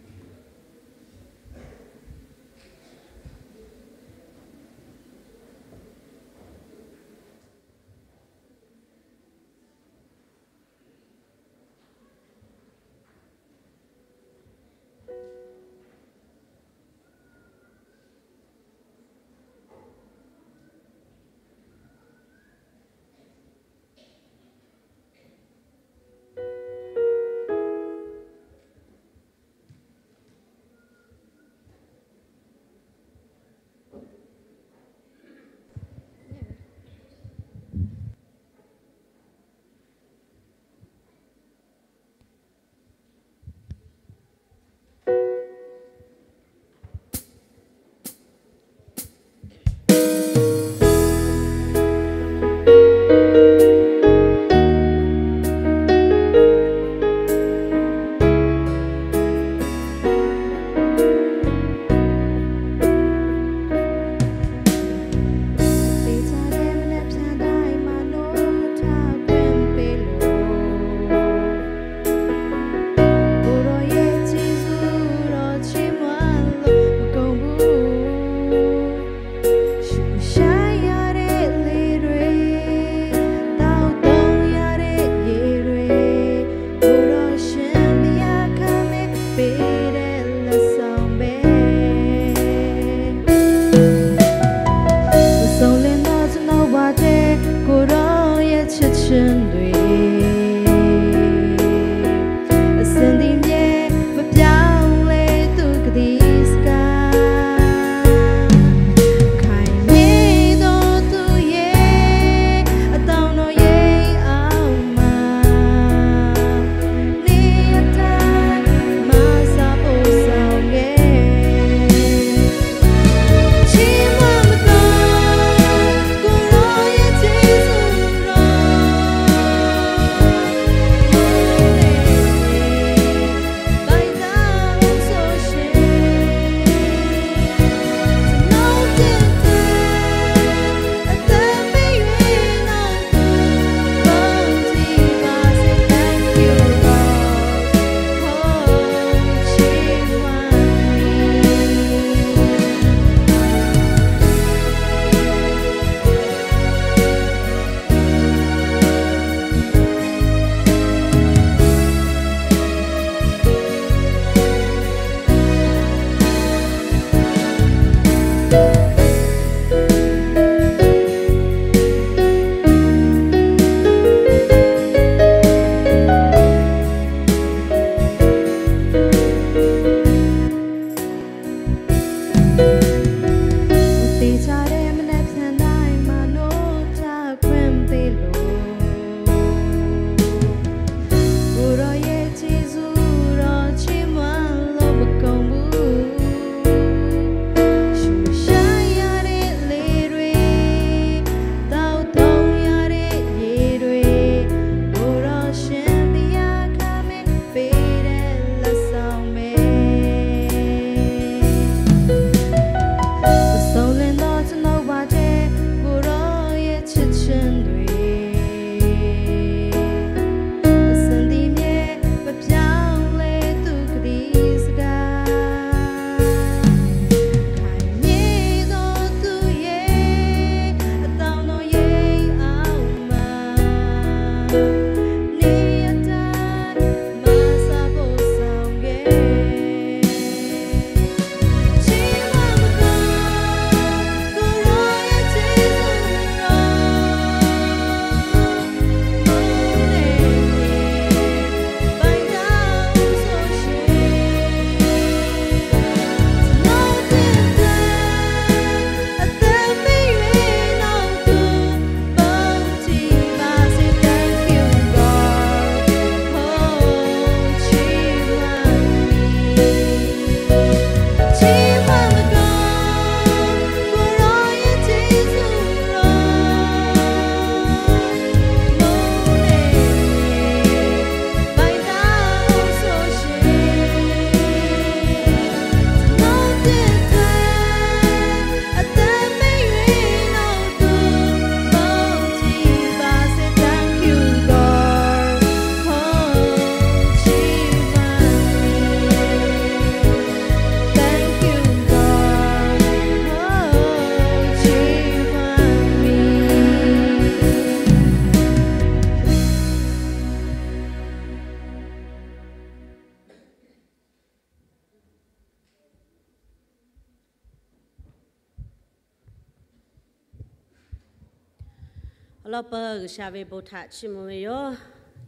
Awˬ lawn peuˬ G'uiˬsha ve bon htaꞈ chiˇ mvuh ve yoˬ.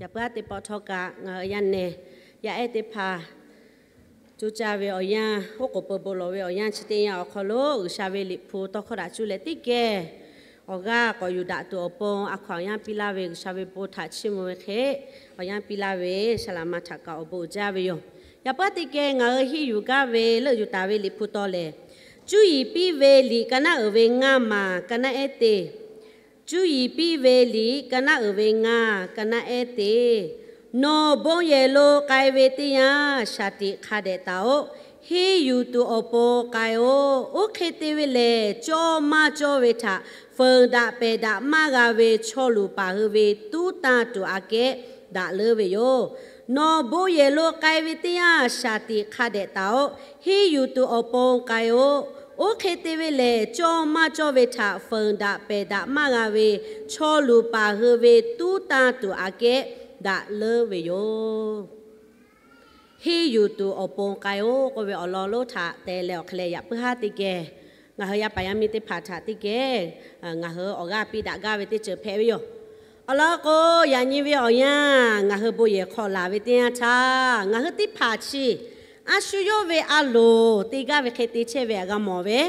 Yaꞈ puiˉ haˉ teˇ pawˆ htawˇ kaꞈ ngaˬ hui yaˇ nehˬ yaˇ ehˉ teˇ hpaˍ coˇ caˇ ve awˬ yanˇ, oˉ k'oˍ pui bon lawˬ ve awˬ yanˇ chi teˇ yanˇ awˬ hk'aw lo G'uiˬsha ve Liꞈ hpu tawˇ hkawˇ daꞈ cuˇ leh teˇ geh awˬ g'aˇ k'awꞈ yuˬ daꞈ tuˬ awˬ pon a hkaw anˬ awˬ yanˇ piˇ laˇ ve G'uiˬsha ve bon htaꞈ chiˇ mvuh ve hk'e, awˬ yanˇ piˇ laˇ ve saˍ laꞈ ma htaꞈ kaꞈ awˬ bon uiˍ jaˇ ve yoˬ. Yaꞈ puiˉ haˉ teˇ geh ngaˬ hui henˇ yuˬ gaˇ ve leuˆ yuˬ taˍ ve Liꞈ hpu taw lehˬ, Cuˇ yiˍ piˇ ve liꞈ ka naˉ uiˍ ve ngaˇ maˬ ka naˉ ehˉ teˇ, cuˇ yiˍ piˇ ve liꞈ ka naˉ uiˍ ve ngaˇ ka naˉ ehˉ teˇ, nawˬ bon yehˬ lo k'ai ve teˇ yanˇ shaˍ tiꞈ hk'a dehꞈ taˍ-oꞈ. Henˇ yuˬ tuˬ awˬ pon k'ai-oꞈ. Oˇ hk'e te ve lehˬ, cawˇ maˇ cawˇ ve htaꞈ feunˍ daꞈ pehˬ daꞈ maˇ g'a ve chaw luˬ paˍ hui ve tuˉ tanˇ tuˬ aꞈ kehˉ daꞈ leuˉ ve yoˬ. Nawˬ bon yehˬ lo k'ai ve teˇ yanˇ shaˍ tiꞈ hk'a dehꞈ taˍ-oꞈ. Henˇ yuˬ tuˬ awˬ pon k'ai-oꞈ. Oˇ hk'e te ve lehˬ, cawˇ maˇ cawˇ ve htaꞈ feunˍ daꞈ pehˬ daꞈ maˇ g'a ve chaw luˬ paˍ hui ve tuˉ tanˇ tuˬ aꞈ kehˉ daꞈ leuˉ ve yoˬ. Henˇ yuˬ tuˬ awˬ pon k'ai-oꞈ k'oˆ ve awˬ lawn lonˉ htaꞈ te leh awˬ hk'e leh, yaꞈ puiˉ haˉ teˇ geh ngaˬ hui yaˇ paˍ yaˇ miˇ teˇ hpaˍ htaꞈ teˇ geh ngaˬ hui awˬ g'aˇ piˇ daꞈ gaˇ ve teˇ ceuˬ hpehꞈ ve yoˬ. Awˬ lawn k'o, yaꞈ nyi ve awˬ yanˇ ngaˬ hui bon yehˬ hk'aw laˬ ve teˇ yanˇ htaˇ, ngaˬ hui teˇ hpaˍ chi a shu yawˇ ve a loˍ te gaˇ ve hk'e te chehˇ ve htaꞈ g'a mawˬ ve,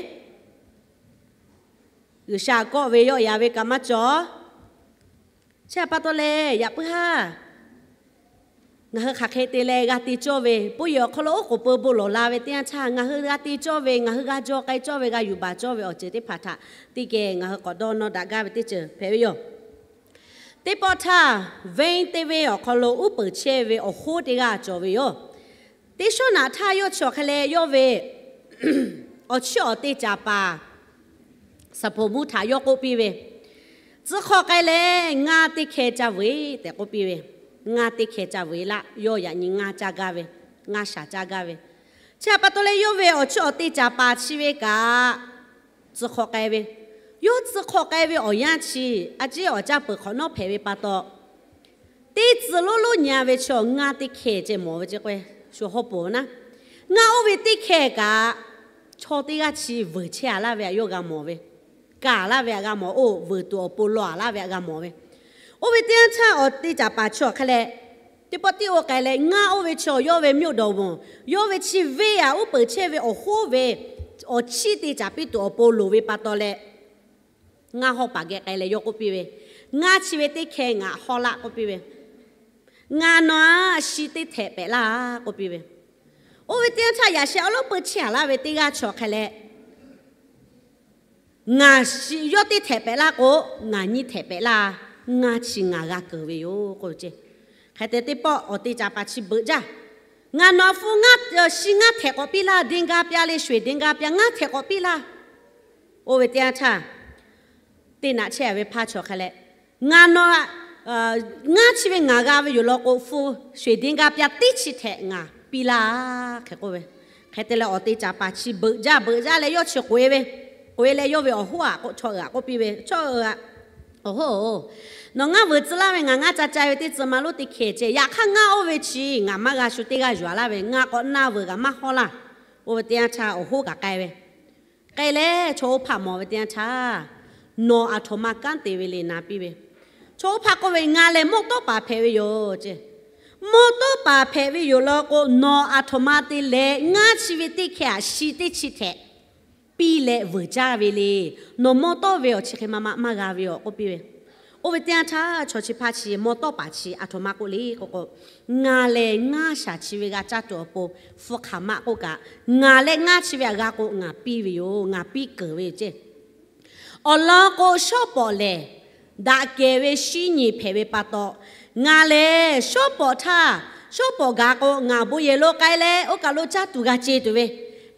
G'uiˬsha kawˆ ve yawˆ yan ve kaꞈ maˇ cawˬ. Chi htaꞈ pa taw leh, yaꞈ puiˉ haˉ ngaˬ hui hk'aˬ hk'e te leh g'a te cawˇ ve, bon yehˬ awˬ hk'aw lo oˉ k'oˍ pui bon lawˬ la ve teˇ yanˇ htaˇ, ngaˬ hui g'a te cawˇ ve, ngaˬ hui g'a jaw k'ai cawˇ ve, g'a yuˬ baˬ cawˇ ve awˬ ceuˬ teˇ hpaˍ htaꞈ teˇ geh ngaˬ hui k'awꞈ dawˇ nawˇ daꞈ gaˇ ve teˇ ceuˬ hpehꞈ ve yoˬ. Teˇ pawˆ htaˇ, venˇ teˇ venˇ awˬ hk'aw lo uˉ peunˍ chehˇ ve awˬ hoˉ teˇ g'aˇ cawˬ ve yoˬ. Teˇ shawˉ naꞈ htaˇ yawˇ chi awˬ hk'e leh yawˇ ve awˬ chiˇ awˬ te caˍ paˍ saˍ hpoˍ mvuhˇ htaꞈ yawˇ k'oˆ piˇ ve, Tcuh hk'awꞈ k'ai leh ngaˇ teˇ hkeh caˇ vuiˬ tehꞈ k'oˆ piˇ ve. Ngaˇ teˇ hkeh caˇ vuiˬ laˇ. Yawˇ yaꞈ nyi ngaˇ caˇ gaˇ ve, ngaˇ shaˍ caˇ gaˇ ve. Chi htaꞈ pa taw leh yawˇ ve awˬ chiˇ awˬ te caˍ paˍ chi ve kaꞈ tcuh hk'awꞈ k'ai ve. Yawˇ tcuh hk'awꞈ k'ai ve awˬ yanˇ chi, a ciˉ awˬ caˇ peuˬ hk'awꞈ nawˉ hpehꞈ ve pa taw, teˇ tcuh lonˉ lonˉ nyi-a ve chaw ngaˇ teˇ hkeh ceh mawˬ ve ce k'o, shu hawˉ poˍ naˉ, ngaˇ oˇ ve teˇ hkeh kaꞈ chaw teˇ g'aˇ chi vuiˬ chehˇ-a laˇ ve htaꞈ yawˇ g'a mawˬ ve, kaˬ laˇ ve htaꞈ g'a mawˬ, oˇ vuiˬ tuˬ awˬ pon law-a laˇ ve htaꞈ g'a mawˬ ve. Oˇ ve teˇ yanˇ htaˇ awˬ te caˍ paˍ chi awˬ hk'e leh, teˇ pawˆ tiˉ oˇ k'ai leh ngaˇ oˇ ve chaw yawˇ ve မြို့တော်ဝန်, yawˇ ve chi venˇ aꞈ uˉ peunˍ chehˇ ve awˬ hoˉ ve awˬ chiˇ te caˍ piˇ tuˬ awˬ pon loˍ ve pa taw leh, ngaˇ hawˉ paˍ geh k'ai leh yawˇ k'oˆ piˇ ve, Ngaˇ chi ve teˇ hkeh ngaˬ hawˉ laˆ k'oˆ piˇ ve, Ngaˬ nawˬ-aꞈ shi teˇ htehꞈ pehꞈ laˇ k'oˆ piˇ ve. Oˇ ve teˇ yanˇ htaˇ yaꞈ sheh awˉ lawˉ peu chehˇ-a laˇ ve teˇ g'aˇ chi awˬ hk'e leh, Ngaˬ shi yawˇ teˇ htehꞈ pehꞈ laˇ k'o, ngaˬ nyiˇ htehꞈ pehꞈ laˇ. Ngaˇ chi ngaˬ g'a keunˍ ve yoˬ k'oˆ ve ce. Hk'e te teˇ pawˆ awˬ te caˍ paˍ chi beuꞈ jaˇ. Ngaˬ nawˬ hpu ngaˇ, shi ngaˇ htehꞈ k'awꞈ piˇ laˇ, ဒင်္ဂါပြား le, ရွှေဒင်္ဂါပြား ngaˇ htehꞈ k'awꞈ piˇ laˇ. Oˇ ve teˇ yanˇ htaˇ, teˇ naꞈ chehˇ-a ve hpaˇ chi awˬ hk'e leh, Ngaˬ nawˬ, ngaˇ chi ve ngaˬ g'a ve yoˬ law k'o, hpu ရွှေဒင်္ဂါပြား teˇ chi htehꞈ ngaˬ piˇ laˇ hk'e k'oˆ ve. Hk'e te leh awˬ te caˍ paˍ chi beuꞈ jaˇ beuꞈ jaˇ leh yawˇ chi k'oꞈ-e ve, k'oꞈ-e leh yawˇ ve awˬ hoˉ aꞈ k'o, chaw uiˍ aꞈ k'oˆ piˇ ve, Chaw uiˍ aꞈ, awˬ hoˉ-oˬ, nawˬ ngaˇ vuiˬ tcuh laˇ ve ngaˬ ngaˇ ca ca ve teˇ tcuh ma lonˉ teˇ hkeh ceh. Yaꞈ hk'aˇ ngaˇ oˇ ve chi ngaˬ maˇ g'a shu teˇ g'aˇ yuˬ-a laˇ ve, ngaˬ k'awꞈ na vuiˬ kaꞈ maˇ hawˉ laˇ. Oˇ ve teˇ yanˇ htaˇ awˬ hoˉ kaꞈ k'ai ve, k'ai leh chaw oˇ hpaˇ mawˬ ve teˇ yanˇ htaˇ, Nawˬ aˬ htoꞈ ma kanˉ te ve le na piˇ ve. Chaw oˇ hpaˇ k'oˆ ve, Ngaˬ lehˬ mawˇ tawˆ paˍ hpehꞈ ve yoˬ ce. Mawˇ tawˆ paˍ hpehꞈ ve yoˬ law k'o, nawˬ aˬ htoꞈ ma te leh ngaˇ chi ve teˇ hkeh-aꞈ shi teˇ chi htehꞈ piˇ leh vuiˬ jaˇ ve le. Nawˬ mawˇ tawˆ ve awˬ chi hk'e ma ma maˇ g'a ve yoˬ k'oˆ piˇ ve. Oˇ ve teˇ yanˇ htaˇ chaw chi hpaˇ chi mawˇ tawˆ paˍ chi aˬ htoꞈ ma k'oˆ le k'o k'o, Ngaˬ lehˬ ngaˇ shaˍ chi ve g'a caˇ tuˬ awˬ pon hpu hk'aˬ ma k'oˆ kaꞈ, ngaˬ leh ngaˇ chi ve htaꞈ g'a k'o ngaˬ piˇ ve yoˬ, ngaˬ piˇ keunˍ ve yoˬ ce. Awˬ lawn k'o, shawˉ pawˍ lehˬ daꞈ kehˬ ve shinˉ nyi hpehꞈ ve pa taw, ngaˬ lehˬ shawˉ pawˍ htaˇ, shawˉ pawˍ gaˬ k'o ngaˬ bon yehˬ lo k'ai leh oˇ kaˬ lo caˇ tuˬ g'a ce tuˬ ve,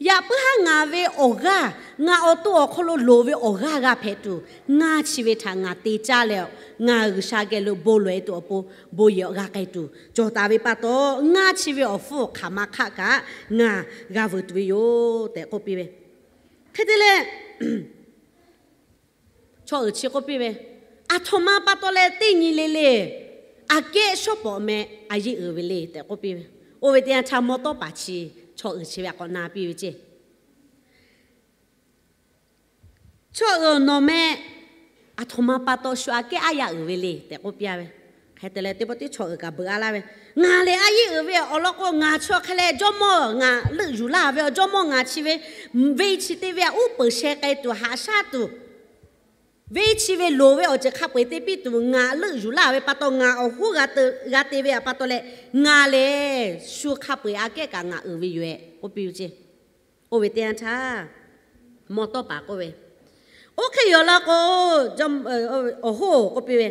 yaꞈ puiˉ haˉ ngaˬ ve awˬ g'aˇ, ngaˬ awˬ to awˬ hk'aw lo loˍ ve awˬ g'aˇ g'a hpehꞈ tuˬ, ngaˇ chi ve htaꞈ ngaˬ te caˇ leh, ngaˬ G'uiˬsha geh lo bon lawˬ-e tuˬ awˬ pon bon yehˬ awˬ g'a k'ai tuˬ cawˬ taˍ ve pa taw, ngaˇ chi ve awˬ hpfuhˇ hk'aˬ ma hk'aˆ kaꞈ ngaˬ g'a vuiˬ tuˬ ve yoˬ tehꞈ k'oˆ piˇ ve. Hk'e te leh, chaw uiˍ chi k'oˆ piˇ ve, Aˬ htoꞈ ma pa taw leh teˇ nyi le le, aꞈ kehˉ shawˉ pawˍ meh a yeˇ uiˍ ve le tehꞈ k'oˆ piˇ ve. Oˇ ve teˇ yanˇ htaˇ mawˇ tawˆ paˍ chi chaw uiˍ chi ve htaꞈ k'awꞈ na piˇ ve ce. Chaw uiˍ nawˬ meh aˬ htoꞈ ma pa taw shu aꞈ kehˉ aˉ yaˇ uiˍ ve le tehꞈ k'oˆ piˇ-a ve. Hk'e te leh teˇ pawˆ teˇ chaw uiˍ kaꞈ beuꞈ-a laˇ ve, Ngaˬ lehˬ a yeˇ uiˍ ve awˬ lawn k'o, ngaˬ chaw hk'e leh Jawˇmawˇ ngaˬ leuˆ yuˬ laˇ ve, Jawˇmawˇ ngaˬ chi ve venˇ chi te ve aꞈ uˉ peunˍ sheh k'ai tuˬ haꞈ shaˉ tuˬ, venˇ chi ve loˍ ve awˬ ceuˬ hk'a peu-eˬ te piˇ tuˬ ngaˬ leuˆ yuˬ laˇ ve pa taw, ngaˬ awˬ hoˉ g'a te ve pa taw leh, ngaˬ lehˬ shu hk'a peu-eˬ aꞈ kehˉ kaꞈ ngaˬ uiˍ ve yoˬ-ehˍ k'oˆ piˇ ve ceˇ. Oˇ ve teˇ yanˇ htaˇ, mawˇ tawˇ paˍ k'oˆ ve, Oˇ hk'e yoˬ law k'o, awˬ hoˉ-oˬ k'oˆ piˇ ve,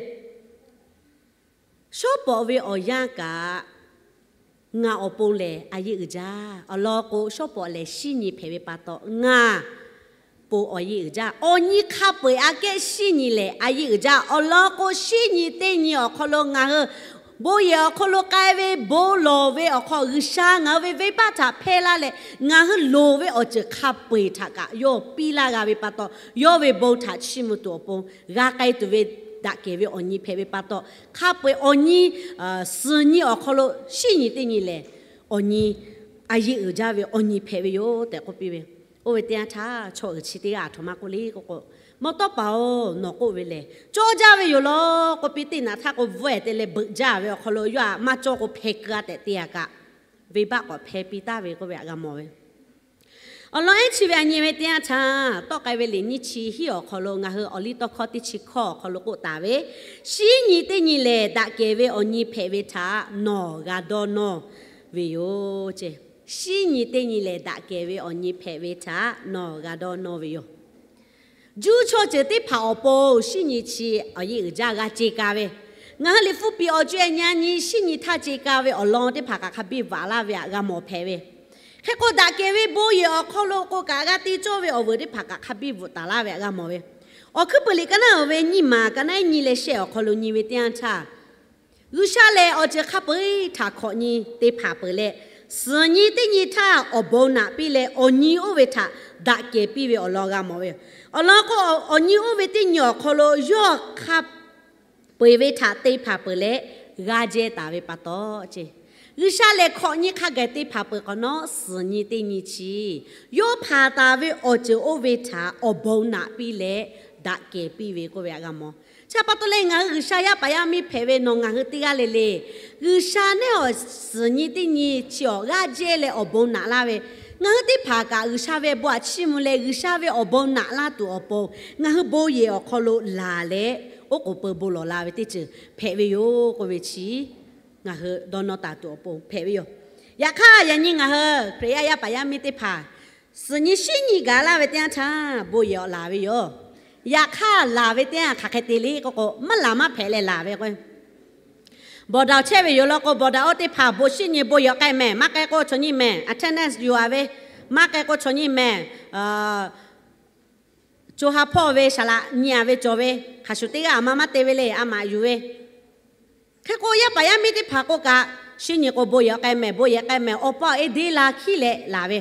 Shawˉ pawꞈ ve awˬ yanˇ kaꞈ ngaˬ awˬ pon lehˬ a yeˇ uiˍ jaˇ. Awˬ lawn k'o, shawˉ pawꞈ lehˬ shinˉ nyi hpehꞈ ve pa taw, ngaˬ pon awˬ yeˇ uiˍ jaˇ. Awˬ nyi hk'a peu-eˬ aꞈ kehˉ shinˉ nyi lehˬ a yeˇ uiˍ jaˇ. Awˬ lawn k'o, shinˉ nyi teˇ nyi awˬ hk'aw lo ngaˬ hui bon yehˬ awˬ hk'aw lo k'ai ve bon lawˬ ve awˬ hk'aw, G'uiˬsha ngaˬ hui ve venˇbaˆ htaꞈ hpehˇ laˇ leh, ngaˬ hui loˍ ve awˬ ceuˬ hk'a peu-eˬ htaꞈ kaꞈ yawˇ piˇ laˇ g'a ve pa taw, yawˇ ve bon htaꞈ chiˇ mvuh tuˬ awˬ pon g'a k'ai tuˬ ve daꞈ kehˬ ve awˬ nyi hpehꞈ ve pa taw, hk'a peu-eˬ awˬ nyi suhˍ nyi awˬ hk'aw lo shinˉ nyi teˇ nyi lehˬ, awˬ nyi a yeˇ uiˍ jaˇ ve awˬ nyi hpehꞈ ve yoˬ tehꞈ k'oˆ piˇ ve. Oˇ ve teˇ yanˇ htaˇ, chaw uiˍ chi teˇ g'aˇ aˬ htoꞈ ma k'oˆ le k'o k'o, Mawˇ tawˇ paˍ-oˬ, nawˬ k'oˆ ve lehˬ cawˇ jaˇ ve yoˬ law k'oˆ piˇ. Teˇ naꞈ htaˇ k'o, bvuhꞈ-e te leh beuꞈ jaˇ ve awˬ hk'aw lo yawˇ htaꞈ maˇ cawˇ k'o hpeh keu-a tehꞈ te-a kaꞈ, venˇbaˆ k'awꞈ hpeh piˇ taˍ ve k'oˆ ve htaꞈ g'a mawˬ ve. Awˬ lawn ehˉ chi ve a nyi ve teˇ yanˇ htaˇ, tawˆ k'ai ve liꞈ nyiˇ chi hiˉ awˬ hk'aw lo ngaˬ hui Awˬliˇtawˇhkawˇ teˇ chi hkawˇ awˬ hk'aw lo k'oˆ taˍ ve, Shinˉ nyi teˇ nyi lehˬ daꞈ kehˬ ve awˬ nyi hpehꞈ ve htaꞈ nawˬ g'a dawˇ nawˇ ve yoˬ ceˇ. Shinˉ nyi teˇ nyi lehˬ daꞈ kehˬ ve awˬ nyi hpehꞈ ve htaꞈ nawˬ g'a dawˇ nawˇ ve yoˬ. Juˇ chaw ceuˬ teˇ hpaˍ awˬ pon shinˉ nyi chi awˬ yeˇ uiˍ jaˇ g'a ce ka ve, ngaˬ hui liꞈ hpu piˍ awˬ co-e nyi shinˉ nyi htaˇ ce ka ve awˬ lawn teˇ hpaˍ kaꞈ hk'a biˇ bvuhꞈ laˇ ve htaꞈ g'a mawˬ hpehꞈ ve. Hk'e k'o, daꞈ kehˬ ve bon yehˬ awˬ hk'aw lo k'o kaꞈ g'a te cawˇ ve awˬ vuiˬ teˇ hpaˍ kaꞈ hk'a biˇ bvuhꞈ taˍ laˇ ve htaꞈ g'a mawˬ ve. Awˬ hkuiˉ puiˍ liꞈ ka naˉ-oˬ ve nyiˇ maˬ ka naˉ nyi leh shehˆ awˬ hk'aw lo nyi ve teˇ yanˇ htaˇ, G'uiˬsha lehˬ awˬ ceuˬ hk'a peu-eˬ htaꞈ hkawꞈ nyi te hpanˍ peuˬ leh, suhˍ nyi teˇ nyi htaˇ awˬ bon naꞈ piˇ leh, awˬ nyi oˇ ve htaꞈ daꞈ kehˬ piˇ ve awˬ lawn g'a mawˬ ve yoˬ. Awˬ lawn k'o, awˬ nyi oˇ ve teˇ nyi awˬ hk'aw lo yawˇ hk'a peu-eˬ ve htaꞈ te hpanˍ peuˬ leh, g'a jehˇ taˍ ve pa taw ceˇ. G'uiˬsha lehˬ hkawꞈ nyi hk'a gaˬ te hpanˍ peuˬ hk'awꞈ nawˉ, suhˍ nyi teˇ nyi chi yawˇ hpanˍ taˍ ve awˬ ceuˬ oˇ ve htaꞈ awˬ bon naꞈ piˇ leh, daꞈ kehˬ piˇ ve k'oˆ ve htaꞈ g'a mawˬ. Chi pa taw leh ngaˬ hui G'uiˬsha yaˇ paˍ yaˇ miˇ hpehꞈ ve nawˬ ngaˬ hui teˇ g'aˇ le le, G'uiˬsha nehˉ awˬ suhˍ nyi teˇ nyi chi awˬ g'aˇ jehˇ leh awˬ bon naꞈ laˇ ve, ngaˬ hui teˇ hpaˍ kaꞈ G'uiˬsha ve bon htaꞈ chiˇ mvuh leh G'uiˬsha ve awˬ bon naꞈ laˇ tuˬ awˬ pon, ngaˬ hui bon yehˬ awˬ hk'aw lo laˬ leh, oˉ k'oˍ pui bon lawˬ la ve teˇ ceuˬ hpehꞈ ve yoˬ k'oˆ ve chi, ngaˬ hui dawˇ nawˇ taˍ tuˬ awˬ pon hpehꞈ ve yoˬ. Yaꞈ hk'aˇ, yaꞈ nyi ngaˬ hui Hkriꞈ yaˇ yaˇ paˍ yaˇ miˇ teˇ hpaˍ, suhˍ nyi shinˉ nyi gaˬ laˇ ve teˇ yanˇ htaˇ bon yehˬ awˬ laˬ ve yoˬ. Yaꞈ hk'aˇ, laˬ ve teˇ yanˇ hk'aˬ hk'e te le k'oˆ k'o, maˇ laˬ maˇ hpehꞈ leh laˬ ve k'o, bawˬ daꞈ chehˇ ve yoˬ law k'o, bawˬ daꞈ oˇ teˇ hpaˍ bon shinˉ nyi bon yehˬ k'ai mehˍ, maˇ k'ai k'o chaw nyiˇ mehˍ, attendance yuˬ-a ve, maˇ k'ai k'o chaw nyiˇ mehˍ, co ha hpawˇ ve saˍ laꞈ nyi-a ve cawˬ ve, hk'aˬ shuˍ teˇ g'aˇ aˬ ma maˇ te ve le, a maꞈ yuˬ ve. Hk'e k'o, yaˇ paˍ yaˇ miˇ teˇ hpaˍ k'oˆ kaꞈ, shinˉ nyi k'o bon yehˬ k'ai mehˍ, bon yehˬ k'ai mehˍ, awˬ pa awˬ e deˇ la hkiˉ leh laˬ ve.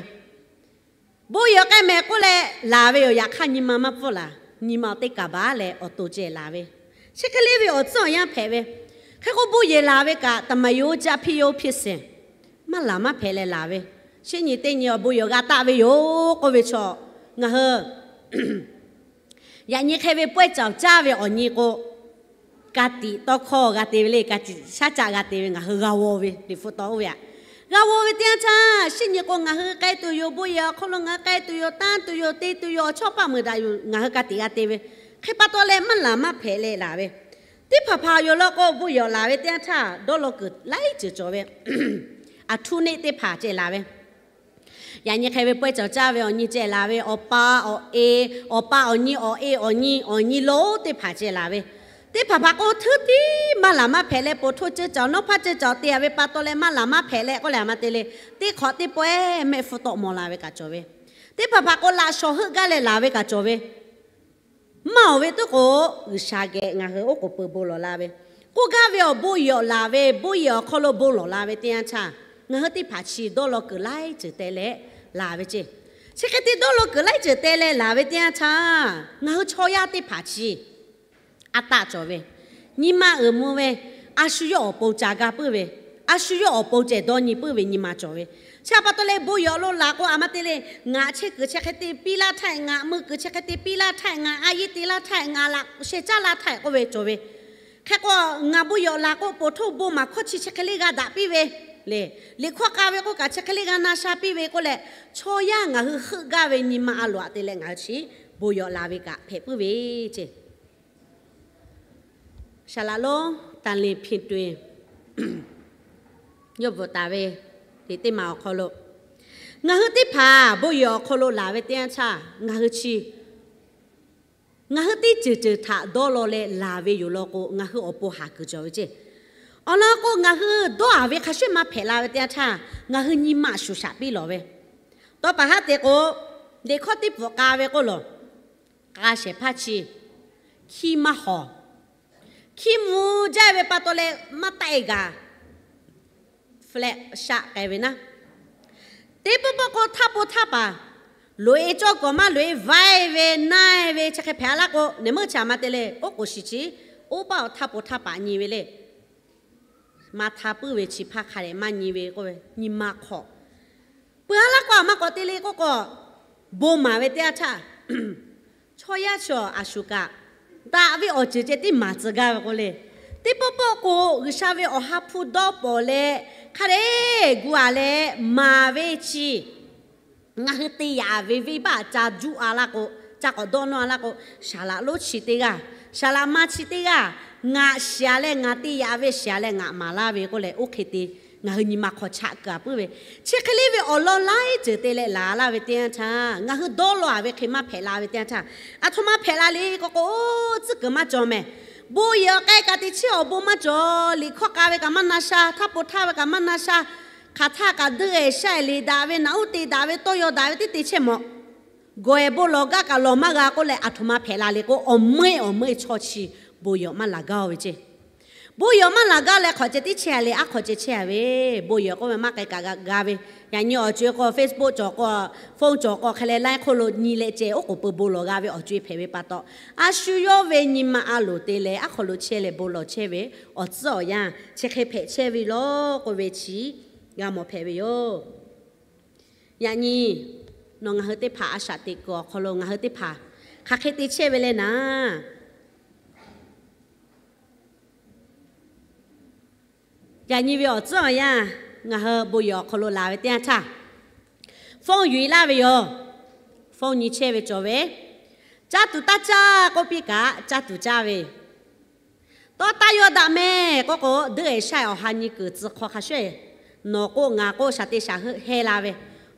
Bon yehˬ k'ai mehˍ k'oˆ leh laˬ ve yoˬ. Yaꞈ hk'aˇ, nyi ma maˇ pfuhˇ laˬ, nyi ma teˇ kaˬ baˬ leh awˬ to ceh laˬ ve. Chi hk'e le ve awˬ tcuhˉ awˬ yanˇ hpehꞈ ve. Hk'e k'o, bon yehˬ laˬ ve kaꞈ, သမားရိုးကျ ဖြစ်ရိုးဖြစ်စဉ်, maˇ laˬ maˇ hpehꞈ leh laˬ ve. Shinˉ nyi teˇ nyi awˬ bon yehˬ g'a taˆ ve yoˬ k'oˆ ve chaw, ngaˬ hui yaꞈ nyi hk'e ve pawehˇ cawˬ caˇ ve awˬ nyi k'o, ka tiꞈ tawˇ hkawˇ g'a te ve le, ka tiꞈ shaˉ caˆ g'a te ve ngaˬ hui g'a g'aw ve Liꞈ hpu tawˇ oˇ ve aꞈ, g'a g'aw ve teˇ yanˇ htaˇ, shinˉ nyi k'o ngaˬ hui k'ai tuˬ yoˬ, bon yehˬ awˬ hk'aw lo ngaˬ hui k'ai tuˬ yoˬ, tanˇ tuˬ yoˬ, te tuˬ yoˬ, awˬ chawˇ paˆ meuˍ daꞈ yoˬ, ngaˬ hui ka tiꞈ g'a te ve. Hk'e pa taw leh maˇ laˬ maˇ hpehꞈ leh laˬ ve. Teˇ hpaˍ hpaˍ yoˬ law k'o, bon yehˬ laˬ ve teˇ yanˇ htaˇ dawˇ law kuiˬ laiˉ ceuˬ cawˬ ve. Aˬ htuˇ neˆ teˇ hpaˍ ceh laˬ ve. Yaꞈ nyi hk'e ve pawehˇ cawˬ caˇ ve awˬ nyi ceh laˬ ve, awˬ pa awˬ e, awˬ pa awˬ nyi awˬ e awˬ nyi, awˬ nyi lonˉ teˇ hpaˍ ceh laˬ ve. Teˇ hpaˍ hpaˍ k'o, htuˇ tiˉ maˇ laˬ maˇ hpehꞈ leh, po htoˇ ceuˇ cawˬ, nawˉ hpaˇ ceuˇ cawˬ te-a ve pa taw leh maˇ laˬ maˇ hpehꞈ leh k'oˆ leh a ma te le. Teˇ hk'awꞈ teˇ pawehˇ mehˆ hpfuhˇ tawˆ maw la ve kaꞈ cawˬ ve. Teˇ hpaˍ hpaˍ k'o, laꞈ shawˍ heuˆ gaˇ leh laˬ ve kaꞈ cawˬ ve. Maˇ awˬ ve tuˉ k'o, G'uiˬsha geh ngaˬ hui oˉ k'oˍ pui bon lawˬ la ve, k'oˆ gaˇ ve awˬ bon yehˬ laˬ ve, bon yehˬ awˬ hk'aw lo bon lawˬ la ve teˇ yanˇ htaˇ, ngaˬ hui teˇ hpaˍ chi dawˇ law kuiˬ laiˉ ceuˬ te leh laˬ ve ceˇ. Chi hk'e te dawˇ law kuiˬ laiˉ ceuˬ te leh laˬ ve teˇ yanˇ htaˇ, ngaˬ hui chaw yaˇ teˇ hpaˍ chi a taˆ cawˬ ve, nyi ma uiˍ mvuh ve, a shu yawˇ awˬ pon ca gaˇ puiˉ ve, A shu yawˇ awˬ pon ceh dawˇ nyi puiˉ ve nyi ma cawˬ ve. Chi htaꞈ pa taw leh bon yehˬ awˬ lo laˬ k'o, a ma te le, ngaˬ chehˇ kuiˬ chi hk'e te piˇ laˇ htaˇ, ngaˬ mui kuiˬ chi hk'e te piˇ laˇ htaˇ, ngaˬ a yeˇ te laˇ htaˇ, ngaˬ laꞈ sheh caˉ laˇ htaˇ k'oˆ ve cawˬ ve. Hk'e k'o, ngaˬ bon yehˬ laˬ k'o, poˬ htoˇ bon maˍ hkawˇ chi chi hk'e le g'a daꞈ piˇ ve le. Liꞈ hkawˇ k'a ve k'oˆ kaꞈ chi hk'e le g'a na sha piˇ ve k'oˆ leh, chaw yaˇ ngaˬ hui heuˆ gaˇ ve nyi ma a loˍ aꞈ te leh ngaˬ hui chi bon yehˬ laˬ ve kaꞈ hpehꞈ puiˉ ve ceˇ. Saˍ laꞈ lonˉ ตาลิน Phiˇ Tuˇ yawˇ bvuhꞈ taˍ ve liꞈ teˇ maˬ awˬ hk'aw lo, ngaˬ hui teˇ hpaˍ bon yehˬ awˬ hk'aw lo laˬ ve teˇ yanˇ htaˇ, ngaˬ hui chi ngaˬ hui teˇ ceuˬ ceuˬ htaꞈ dawˇ law leh laˬ ve yoˬ law k'o, ngaˬ hui awˬ pon haˍ kuiˬ cawˬ ve ceˇ. Awˬ lawn k'o, ngaˬ hui dawˇ a ve hk'a shuˍ maˇ hpehꞈ la ve teˇ yanˇ htaˇ, ngaˬ hui nyi ma shuˍ shaꞈ piˇ lawˬ ve. Tawˇ paˍ haˉ te k'o, liꞈ hkawˇ teˇ pfuhˍ k'a ve k'oˆ lawˬ, k'a shehˍ hpaˇ chi, hkiˇ maˇ hawˍ. Hkiˇ mvuh jaˇ ve pa taw leh maˇ taˆ e gaˬ flat shaˆ k'ai ve naˉ. Teˇ pawˆ pawˆ k'o htaˇ po htaˇ paˍ loꞈ e cawˇ kawꞈ maˇ loꞈ e vaiˇ ve naiˇ ve chi hk'e hpehꞈ a laˇ k'o, nehˬ meuˇ chi a ma te le, oˉ k'oˍ shiˍ chi, oˇ paˆ awˬ htaˇ po htaˇ paˍ nyi ve le. Maˇ htaˇ puiˉ ve chi hpaˇ hk'a dehꞈ maˇ nyi ve k'oˆ ve, nyi ma hk'awꞈ. Peuˬ a laˇ k'o, a maˇ k'awꞈ te le k'oˆ k'o, bon maˍ ve teˇ yanˇ htaˇ, chaw yaˇ chi a shu kaꞈ daꞈ ve awˬ ceuˬ ceh tiˉ maˍ tcuh gaˇ ve k'o le. Teˇ pawˆ pawˆ k'o, G'uiˬsha ve awˬ ha hpu dawˇ pawˍ leh, hk'a dehꞈ gu a leh maˍ ve chi ngaˬ hui te yaꞈ ve venˇbaˆ ca juˆ a laˇ k'o, ca k'awꞈ dawˇ nawˇ a laˇ k'o, saˍ laꞈ lonˉ chi teˇ g'aˇ, saˍ laꞈ ma chi teˇ g'aˇ, ngaˬ shiˍ a leh ngaˬ te yaꞈ ve shiˍ a leh ngaˬ maˍ laˇ ve k'oˆ leh, oˇ hk'e te ngaˬ hui nyi ma hk'awꞈ chaꞈ keu a puiˉ ve. Chi hk'e le ve awˬ lawn laiˉ ceuˬ te leh laˬ laˇ ve teˇ yanˇ htaˇ, ngaˬ hui dawˇ law a ve hk'e maˇ hpehꞈ la ve teˇ yanˇ htaˇ, aˬ htoꞈ ma hpehꞈ la le k'o k'o, tcuhˉ kuiˬ maˇ cawˬ mehˍ. Bon yehˬ awˬ k'ai kaꞈ te chehˇ awˬ bon maˇ cawˬ. Liꞈ hkawˇ k'a ve kaꞈ maˇ na sha, htaˇ po htaˇ ve kaꞈ maˇ na sha, hk'aˬ htaˇ kaꞈ deuˇ e shaˆ e le daꞈ ve, naꞈ uˉ te daꞈ ve, tawˇ yaw daꞈ ve teˇ te chehˇ mawˬ. Gawˬ e bon lawˬ gaˇ kaꞈ lawˬ maˇ g'a k'oˆ leh, aˬ htoꞈ ma hpehꞈ la le k'o, awˬ meuˇ awˬ meuˇ chaw chi bon yehˬ maˇ laˬ gaˇ ve ceˇ. Bon yehˬ maˇ laˬ gaˇ leh hk'awꞈ ceh tiˉ chehˇ a le, aˉ hk'awꞈ ceh chehˇ a ve, bon yehˬ k'oˆ ve maˇ k'ai kaꞈ g'a ve. Yaꞈ nyi awˬ co e k'o Facebook cawˬ k'o, phone cawˬ k'o, hk'e leh laiˉ hk'oˆ lo nyi leh ceh oˉ k'oˍ pui bon lawˬ g'a ve awˬ co e hpehꞈ ve pa taw, a shu yawˇ ve nyi ma a loˍ te leh aˉ hk'aw lo chehˇ leh bon lawˬ chehˇ ve awˬ tcuhˉ awˬ yanˇ chi hk'e hpehꞈ chehˇ ve lawˬ k'oˆ ve chi g'a mawˬ hpehꞈ ve yoˬ. Yaꞈ nyi nawˬ ngaˬ hui teˇ hpaˍ a shaꞈ teꞈ kuiˬ awˬ hk'aw lo ngaˬ hui teˇ hpaˍ hk'aˬ hk'e te chehˇ ve le naˍ. Yaꞈ nyi ve awˬ tcuhˉ awˬ yanˇ, ngaˬ hui bon yehˬ awˬ hk'aw lo laˬ ve teˇ yanˇ htaˇ, phone yuˬ e laˇ ve yoˬ. Phone nyi chehˇ ve cawˬ ve, caˇ tuˬ taˇ caˇ k'oˆ piˇ kaꞈ caˇ tuˬ caˇ ve, tawˇ taˇ yaw daꞈ mehˍ k'oˆ k'o, deuˇ e shaˆ e awˬ ha nyi kuiˬ tcuh hk'aw hk'a shuˍ e, nawˬ k'o ngaˬ k'o shaˍ te shaˍ heuˆ heh la ve,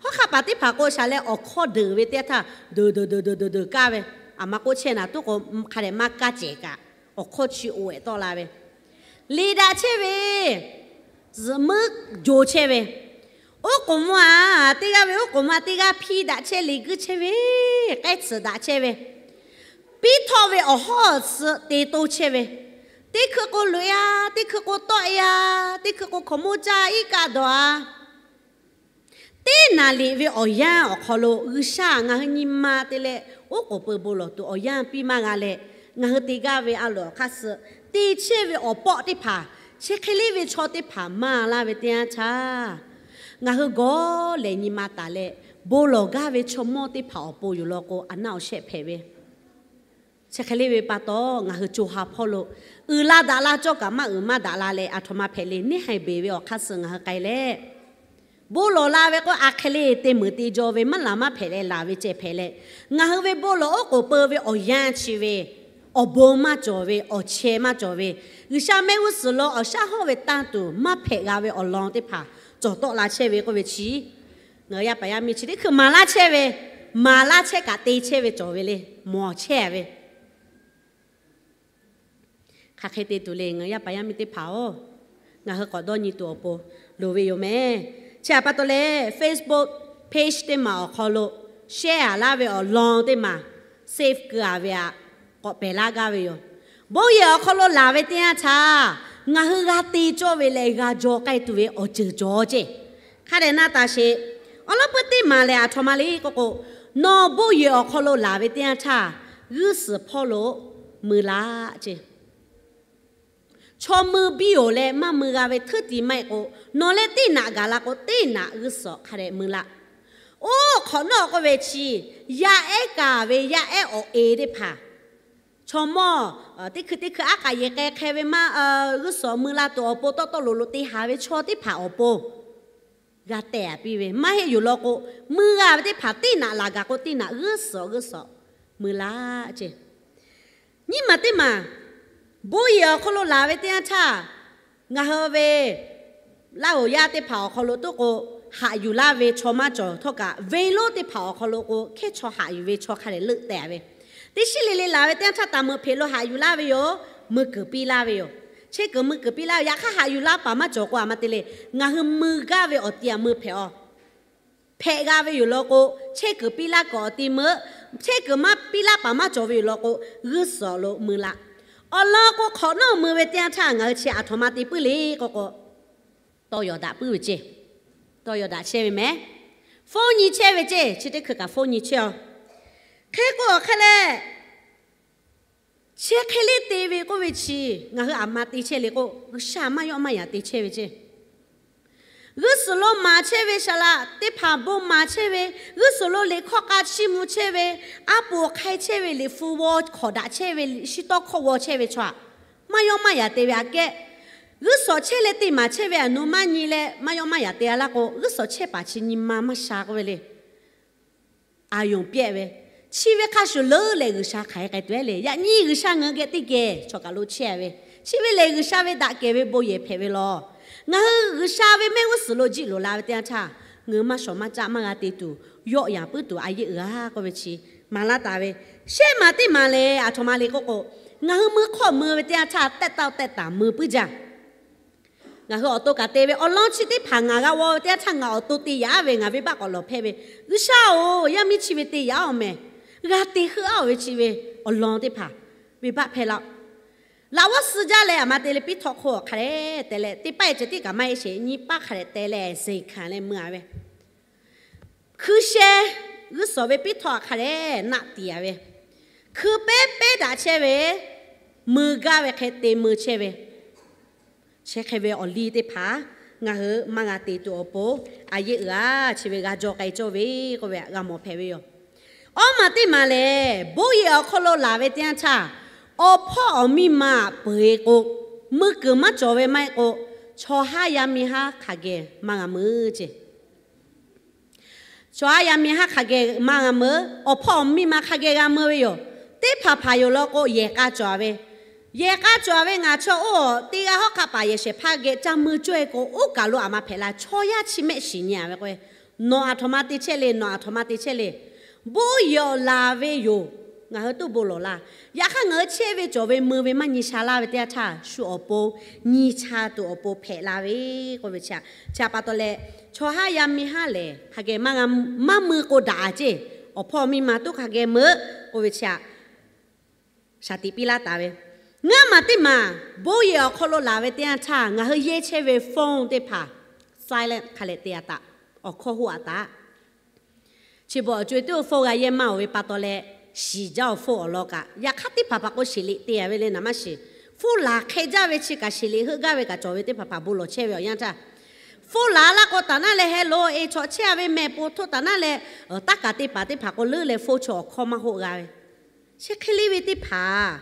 hawˉ hk'aˆ paˍ teˇ hpaˍ k'o shaˍ leh awˬ hkawˇ deuˬ ve teˇ yanˇ htaˇ, deuˬ deuˬ deuˬ deuˬ deuˬ deuˬ kaˇ ve, aˬ ma k'oˆ chehˇ naˍ tuˉ k'o, hk'a dehꞈ maˇ kaˇ cehˬ kaꞈ, awˬ hkawˇ chi oˬ ehˍ tawˆ la ve, liꞈ daꞈ chehˇ ve, zuhꞈ meuˉ jo chehˇ ve, oˉ k'oˍ mvuh a, teˇ g'aˇ ve oˉ k'oˍ mvuh a teˇ g'aˇ hpiˇ daꞈ chehˇ, liꞈ guiˇ chehˇ ve, k'ehˉ tsuhꞈ daꞈ chehˇ ve, piˇ htawˇ ve awˬ hawˉ awˬ suh te to chehˇ ve, teˇ hkui k'o loꞈ e a, teˇ hkui k'o tawˆ e a, teˇ hkui k'o hkaoˍmonˇ caˇ iˉ kaˆ dawˬ a. Teˇ naˍ liꞈ ve awˬ yanˇ awˬ hk'aw lo G'uiˬsha ngaˬ hui nyi ma te leh oˉ k'oˍ pui bon lawˬ tuˬ awˬ yanˇ piˇ maˇ g'a leh, ngaˬ hui te gaˇ ve a loˍ awˬ hk'aˇ suh te chehˇ ve awˬ pawˆ teˇ hpaˍ, chi hk'e le ve chaw teˇ hpaˍ maˇ laˇ ve teˇ yanˇ htaˇ, ngaˬ hui gawˬ lehˬ nyi ma taˍ leh, bon lawˬ gaˇ ve chaw mawˇ teˇ hpaˍ awˬ pon yoˬ law k'o, a naˆ awˬ shehˆ hpehꞈ ve. Chi hk'e le ve pa taw, ngaˬ hui co ha hpawˇ lo uiˍ la daꞈ la cawˇ kaꞈ maˇ uiˍ maˇ daꞈ la leh, aˬ htoꞈ ma hpehꞈ le, neˇ haiˬ beˬ ve awˬ hk'aˇ suh ngaˬ hui k'ai leh, bon lawˬ la ve k'o, a hk'e le te muiˬ te jaw ve maˇ laˬ maˇ hpehꞈ leh laˬ ve ceh hpehꞈ leh, ngaˬ hui ve bon lawˬ oˉ k'oˍ pui ve awˬ yanˇ chi ve awˬ bon maˇ cawˬ ve, awˬ cheh maˇ cawˬ ve, G'uiˬsha mehˆ g'uˇ suhˍ lo awˬ shaˉ hawˇ ve tanˇ tuˬ maˇ hpehꞈ g'a ve awˬ lawn teˇ hpaˍ cawˬ tawˆ la chehˇ ve k'oˆ ve chi, ngaˬ hui yaˇ paˍ yaˇ miˇ chi teˇ hkui maˍ laˇ chehˇ ve, maˍ laˇ chehˇ kaꞈ te chehˇ ve cawˬ ve le, mawˬ chehˇ ve. Hk'aˬ hk'e te tuˬ le ngaˬ hui yaˇ paˍ yaˇ miˇ teˇ hpaˍ-oˬ, ngaˬ hui k'awꞈ dawˇ nyi tuˬ awˬ pon loˍ ve yoˬ mehˍ. Chi htaꞈ pa taw leh Facebook page teˇ maˬ awˬ hk'aw lo share a laˇ ve awˬ lawn teˇ maˬ save keu a ve htaꞈ k'awꞈ pehˬ laˇ gaˇ ve yoˬ. Bon yehˬ awˬ hk'aw lo laˬ ve teˇ yanˇ htaˇ, ngaˬ hui g'a te cawˇ ve leh g'a jaw k'ai tuˬ ve awˬ ceuˬ cawˬ ceˇ. Hk'a dehꞈ na taˍ sheˍ. Awˬ lawn peuˇ teˇ maˬ lehˬ aˬ htoꞈ ma le k'oˆ k'o, nawˬ bon yehˬ awˬ hk'aw lo laˬ ve teˇ yanˇ htaˇ, g'uˇ suhˍ hpawˇ lo mui laˇ ceˇ. Chaw mui biˇ-oˬ leh maˇ mui g'a ve hteuˉ ti maˇ heˆ k'o, nawˬ leh teˇ naꞈ gaˬ la k'o, teˇ naꞈ g'uˇ suhˍ hk'a dehꞈ mui laˇ. Oˇ hk'awꞈ nawˉ k'oˆ ve chi, yaˇ ehˉ kaˍ ve yaˇ ehˉ awˬ e teˇ hpaˍ, chaw mawˇ teˇ hkui teˇ hkui aˉ k'aꞈ yeˬ k'ai hk'e ve maˇ g'uˇ suhˍ mui la tuˬ awˬ pon tawˇ tawˇ loˍ loˍ te haˍ ve chaw teˇ hpaˍ awˬ pon g'a tehˬ a piˇ ve maˇ heˆ yoˬ law k'o, mui g'a ve teˇ hpaˍ teˇ naꞈ laˬ gaˬ k'o, teˇ naꞈ g'uˇ suhˍ g'uˇ suhˍ mui laˇ ceˇ. Nyiˇ maˬ teˇ maˬ, bon yehˬ awˬ hk'aw lo laˬ ve teˇ yanˇ htaˇ, ngaˬ hui ve laˇ oˬ yaˇ teˇ hpaˍ awˬ hk'aw lo tuˉ k'o, haꞈ yuˬ laˇ ve chaw maˇ cawˬ htawˇ kaꞈ, venˇ lonˉ teˇ hpaˍ awˬ hk'aw lo k'o, hkehˉ chaw haꞈ yuˬ ve chaw hk'a dehꞈ leuˆ tehˍ ve. Teˇ shiˉ le le laˬ ve teˇ yanˇ htaˇ, taˍ meuꞈ hpeꞈ lo haꞈ yuˬ laˇ ve yoˬ. Mui kuiˬ piˇ laˇ ve yoˬ. Chehˇ kuiˬ mui kuiˬ piˇ laˇ ve. Yaꞈ hk'aˇ haꞈ yuˬ laˇ paˍ maˇ cawˬ k'o, a ma te le, ngaˬ hui mui gaˇ ve awˬ ti aꞈ mui hpehꞈ a hpehꞈ g'a ve yoˬ law k'o, chehˇ kuiˬ piˇ laˇ kaꞈ awˬ ti meuꞈ, chehˇ kuiˬ maˇ piˇ laˇ paˍ maˇ cawˬ ve yoˬ law k'o, g'uˇ suhˍ lo mui laˇ. Awˬ lawn k'o, hk'awꞈ nawˉ mui ve teˇ yanˇ htaˇ ngaˬ hui chi aˬ htoꞈ ma te puiˉ le k'o k'o, tawˇ yaw daꞈ puiˉ ve ceˇ. Tawˇ yaw daꞈ chehˇ ve mehˍ. Phone nyi chehˇ ve ceˇ. Chi teˇ hkui kaꞈ phone nyi chehˇ a. Hk'e k'o awˬ hk'e leh, chi hk'e le te ve k'oˆ ve chi, ngaˬ hui aˬ ma te chehˇ le k'o, G'uiˬsha maˇ yawˆ maˇ yaꞈ te chehˇ ve ceˇ. G'uˇ suhˍ lo maˍ chehˇ ve, saˍ laꞈ teˇ hpaˍ bon maˍ chehˇ ve, g'uˇ suhˍ lo liꞈ hkawˇ k'a chiˇ mvuh chehˇ ve, aˉ po hk'ai chehˇ ve, liꞈ hpu g'aw hkawꞈ daꞈ chehˇ ve, liꞈ shiˉ tawˇ hkawˇ g'aw chehˇ ve chaw aꞈ, maˇ yawˆ maˇ yaꞈ te ve aꞈ kehˉ, g'uˇ suhˍ chehˇ leh te maˍ chehˇ ve aˬ nu maˇ nyi leh maˇ yawˆ maˇ yaꞈ te a laˇ k'o, g'uˇ suhˍ chehˇ paˍ chi nyi ma maˇ sha k'oˆ ve le. Aˬ yonˍ pehˆ ve, chi ve hk'a shuˍ leuˉ leh G'uiˬsha hk'aˬ hk'e k'ai tuˬ ehˉ le. Yaꞈ nyi G'uiˬsha ngaˬ hui geh teˇ geh chaw kaˬ lo chehˇ ve, chi ve lehˬ G'uiˬsha ve daꞈ kehˬ ve bon yehˬ hpehꞈ ve law. Ngaˬ hui G'uiˬsha ve mehˆ g'uˇ suhˍ lo jiˆ loꞈ la ve teˇ yanˇ htaˇ, ngaˬ hui maˇ shawˍ maˇ caˆ maˇ g'a te tuˬ, yawˆ yan puiˉ tuˬ a yeˆ uiˍ a k'oˆ ve chi maˍ laˇ taˍ ve. Shehˆ maˬ teˇ maˬ lehˬ, aˬ htoꞈ ma le k'oˆ k'o, ngaˬ hui mui hk'awˇ mui ve teˇ yanˇ htaˇ, tehˆ taˆ tehˆ taˍ mui puiˉ jaˇ. Ngaˬ hui awˬ to kaꞈ te ve, awˬ lawn chi teˇ hpaˍ ngaˬ g'a g'aw ve teˇ yanˇ htaˇ ngaˬ awˬ to te yaꞈ aˉ ve ngaˬ venˇbaˆ k'awꞈ lawˬ hpehˇ ve, G'uiˬsha-oˬ, yaˇ miˇ chi ve te yaꞈ aˉ-oˬ mehˍ, g'a te heuˆ aˉ-oˬ ve chi ve awˬ lawn teˇ hpaˍ venˇbaˆ hpehˇ laˇ. Laꞈ g'awˇ suh jaˇ leh aˬ ma te leh piˉ htawˆ hk'oˆ hk'a dehꞈ te leh, teˇ paˆ e ceh tiˉ kaꞈ maˇ heˆ sheˍ, nyi paˆ hk'a dehꞈ te leh zeˬ hkanˍ leh mui a ve, hkui sheh g'uˇ suhˍ ve piˉ htawˆ hk'a dehꞈ naˆ tiˍ a ve, hkui pehˉ pehˉ daꞈ chehˇ ve, mui gaˇ ve hk'e te mui chehˇ ve, chi hk'e ve awˬ liˇ teˇ hpaˍ ngaˬ hui maˇ g'a te tuˬ awˬ pon a yeˆ uiˍ a, chi ve g'a jaw k'ai cawˇ ve k'oˆ ve g'a mawˬ hpehꞈ ve yoˬ. Awˉ maˬ teˇ maˬ lehˬ, bon yehˬ awˬ hk'aw lo laˬ ve teˇ yanˇ htaˇ, awˬ hpawˇ awˬ miˇ ma peuˬ e k'o, mui kuiˬ maˇ cawˬ ve maˇ heˆ k'o, chaw haˉ yaˇ miˇ haˉ hk'a geh maˇ g'a mui ceˇ. Chaw haˉ yaˇ miˇ haˉ hk'a geh maˇ g'a mui, awˬ hpawˇ awˬ miˇ ma hk'a geh g'a mui ve yoˬ. Teˇ hpaˍ hpaˍ yoˬ law k'o, yehˬ k'a cawˬ a ve, yehˬ k'a cawˬ a ve ngaˬ chaw oˇ teˇ g'aˇ hawˉ hk'aˆ paˍ yehˬ shehˍ hpaˇ geh ca mui cawˇ e k'o, oˇ kaˬ lo aˬ ma hpehꞈ la, chaw yaˇ chi mehˆ shiˍ nyi a ve k'o, nawˬ aˬ htoꞈ ma te chehˇ le, nawˬ aˬ htoꞈ ma te chehˇ le. Bon yehˬ laˬ ve yoˬ. Ngaˬ hui tuˉ bon lawˬ laˇ. Yaꞈ hk'aˇ ngaˬ hui chehˇ ve cawˬ ve mui ve maˇ nyi sha laˇ ve teˇ yanˇ htaˇ, shu awˬ pon nyi cha tuˬ awˬ pon hpehꞈ la ve k'oˆ ve chi a. Chi htaꞈ pa taw leh, chaw haˉ yaˇ miˇ haˉ lehˬ hk'a geh maˇ mui k'o daꞈ a ceˇ, awˬ hpawˇ miˇ ma tuˉ hk'a geh mui k'oˆ ve chi a. Shaˍ tiꞈ piˇ laˇ taˍ ve. Ngaˇ maˬ teˇ maˬ, bon yehˬ awˬ hk'aw lo laˬ ve teˇ yanˇ htaˇ, ngaˬ hui yehˇ chehˇ ve phone teˇ hpaˍ silent hk'a leh te a taꞈ, awˬ hkawˇ hoˆ a taꞈ. Chi beuꞈ awˬ co e teˇ phone g'a yehˇ maˇ oˬ ve pa taw leh, shiˍ jaˇ awˬ phone awˬ lawn kaꞈ. Yaꞈ hk'aˇ teˇ hpaˍ hpaˍ k'o sheˍ liꞈ te a ve le naˍ maˇ shiˍ. Phone laˬ hk'e jaˇ ve chi kaꞈ sheˍ liꞈ heuˆ gaˇ ve kaꞈ cawˬ ve teˇ hpaˍ hpaˍ bon lawˬ chehˇ ve awˬ yanˇ htaˇ, phone laˬ laˇ k'o taˍ naˉ leh hello e chaw chehˇ a ve mehˬ po htoˇ taˍ naˉ leh, taˇ kaˍ te paˍ teˇ hpaˍ k'o leuˉ leh phone chaw awˬ hkawˇ maˇ hoˆ g'a ve. Chi hk'e le ve teˇ hpaˍ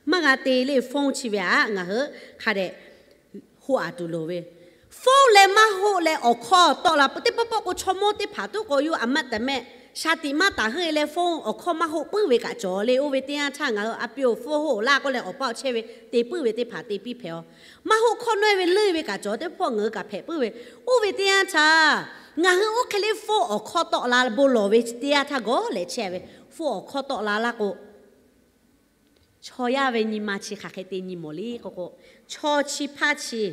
maˇ g'a te le phone chi ve aꞈ ngaˬ hui hk'a dehꞈ hoˆ a tuˬ loˍ ve. Phone leh maˇ hoˆ leh awˬ hkawˇ tawˆ la teˇ pawˆ pawˆ k'o chaw mawˇ teˇ hpaˍ tuˉ k'o yuˬ a maˇ tehꞈ mehˆ, shaˍ tiꞈ maˇ taˍ heuˆ e leh phone awˬ hkawˇ maˇ hoˆ puiˉ ve kaꞈ cawˬ le. Oˇ ve teˇ yanˇ htaˇ ngaˬ hui a pi awˬ phone hoˆ laˇ k'oˆ leh awˬ paˆ awˬ chehˇ ve te puiˉ ve teˇ hpaˍ te piˇ hpehꞈ a. Maˇ hoˆ hkawˇ nawˇ e ve leuˇ ve kaꞈ cawˬ teˇ pawˆ ngaˬ hui kaꞈ hpehꞈ puiˉ ve. Oˇ ve teˇ yanˇ htaˇ ngaˬ hui oˇ hk'e le phone awˬ hkawˇ tawˆ la bon lawˬ ve teˇ yanˇ htaˇ gawˇ leh chehˇ ve, phone awˬ hkawˇ tawˆ la laˇ k'o, chaw yaˇ ve nyi ma chi hk'aˬ hk'e te nyi mawˬ le k'o k'o, chaw chi hpaˇ chi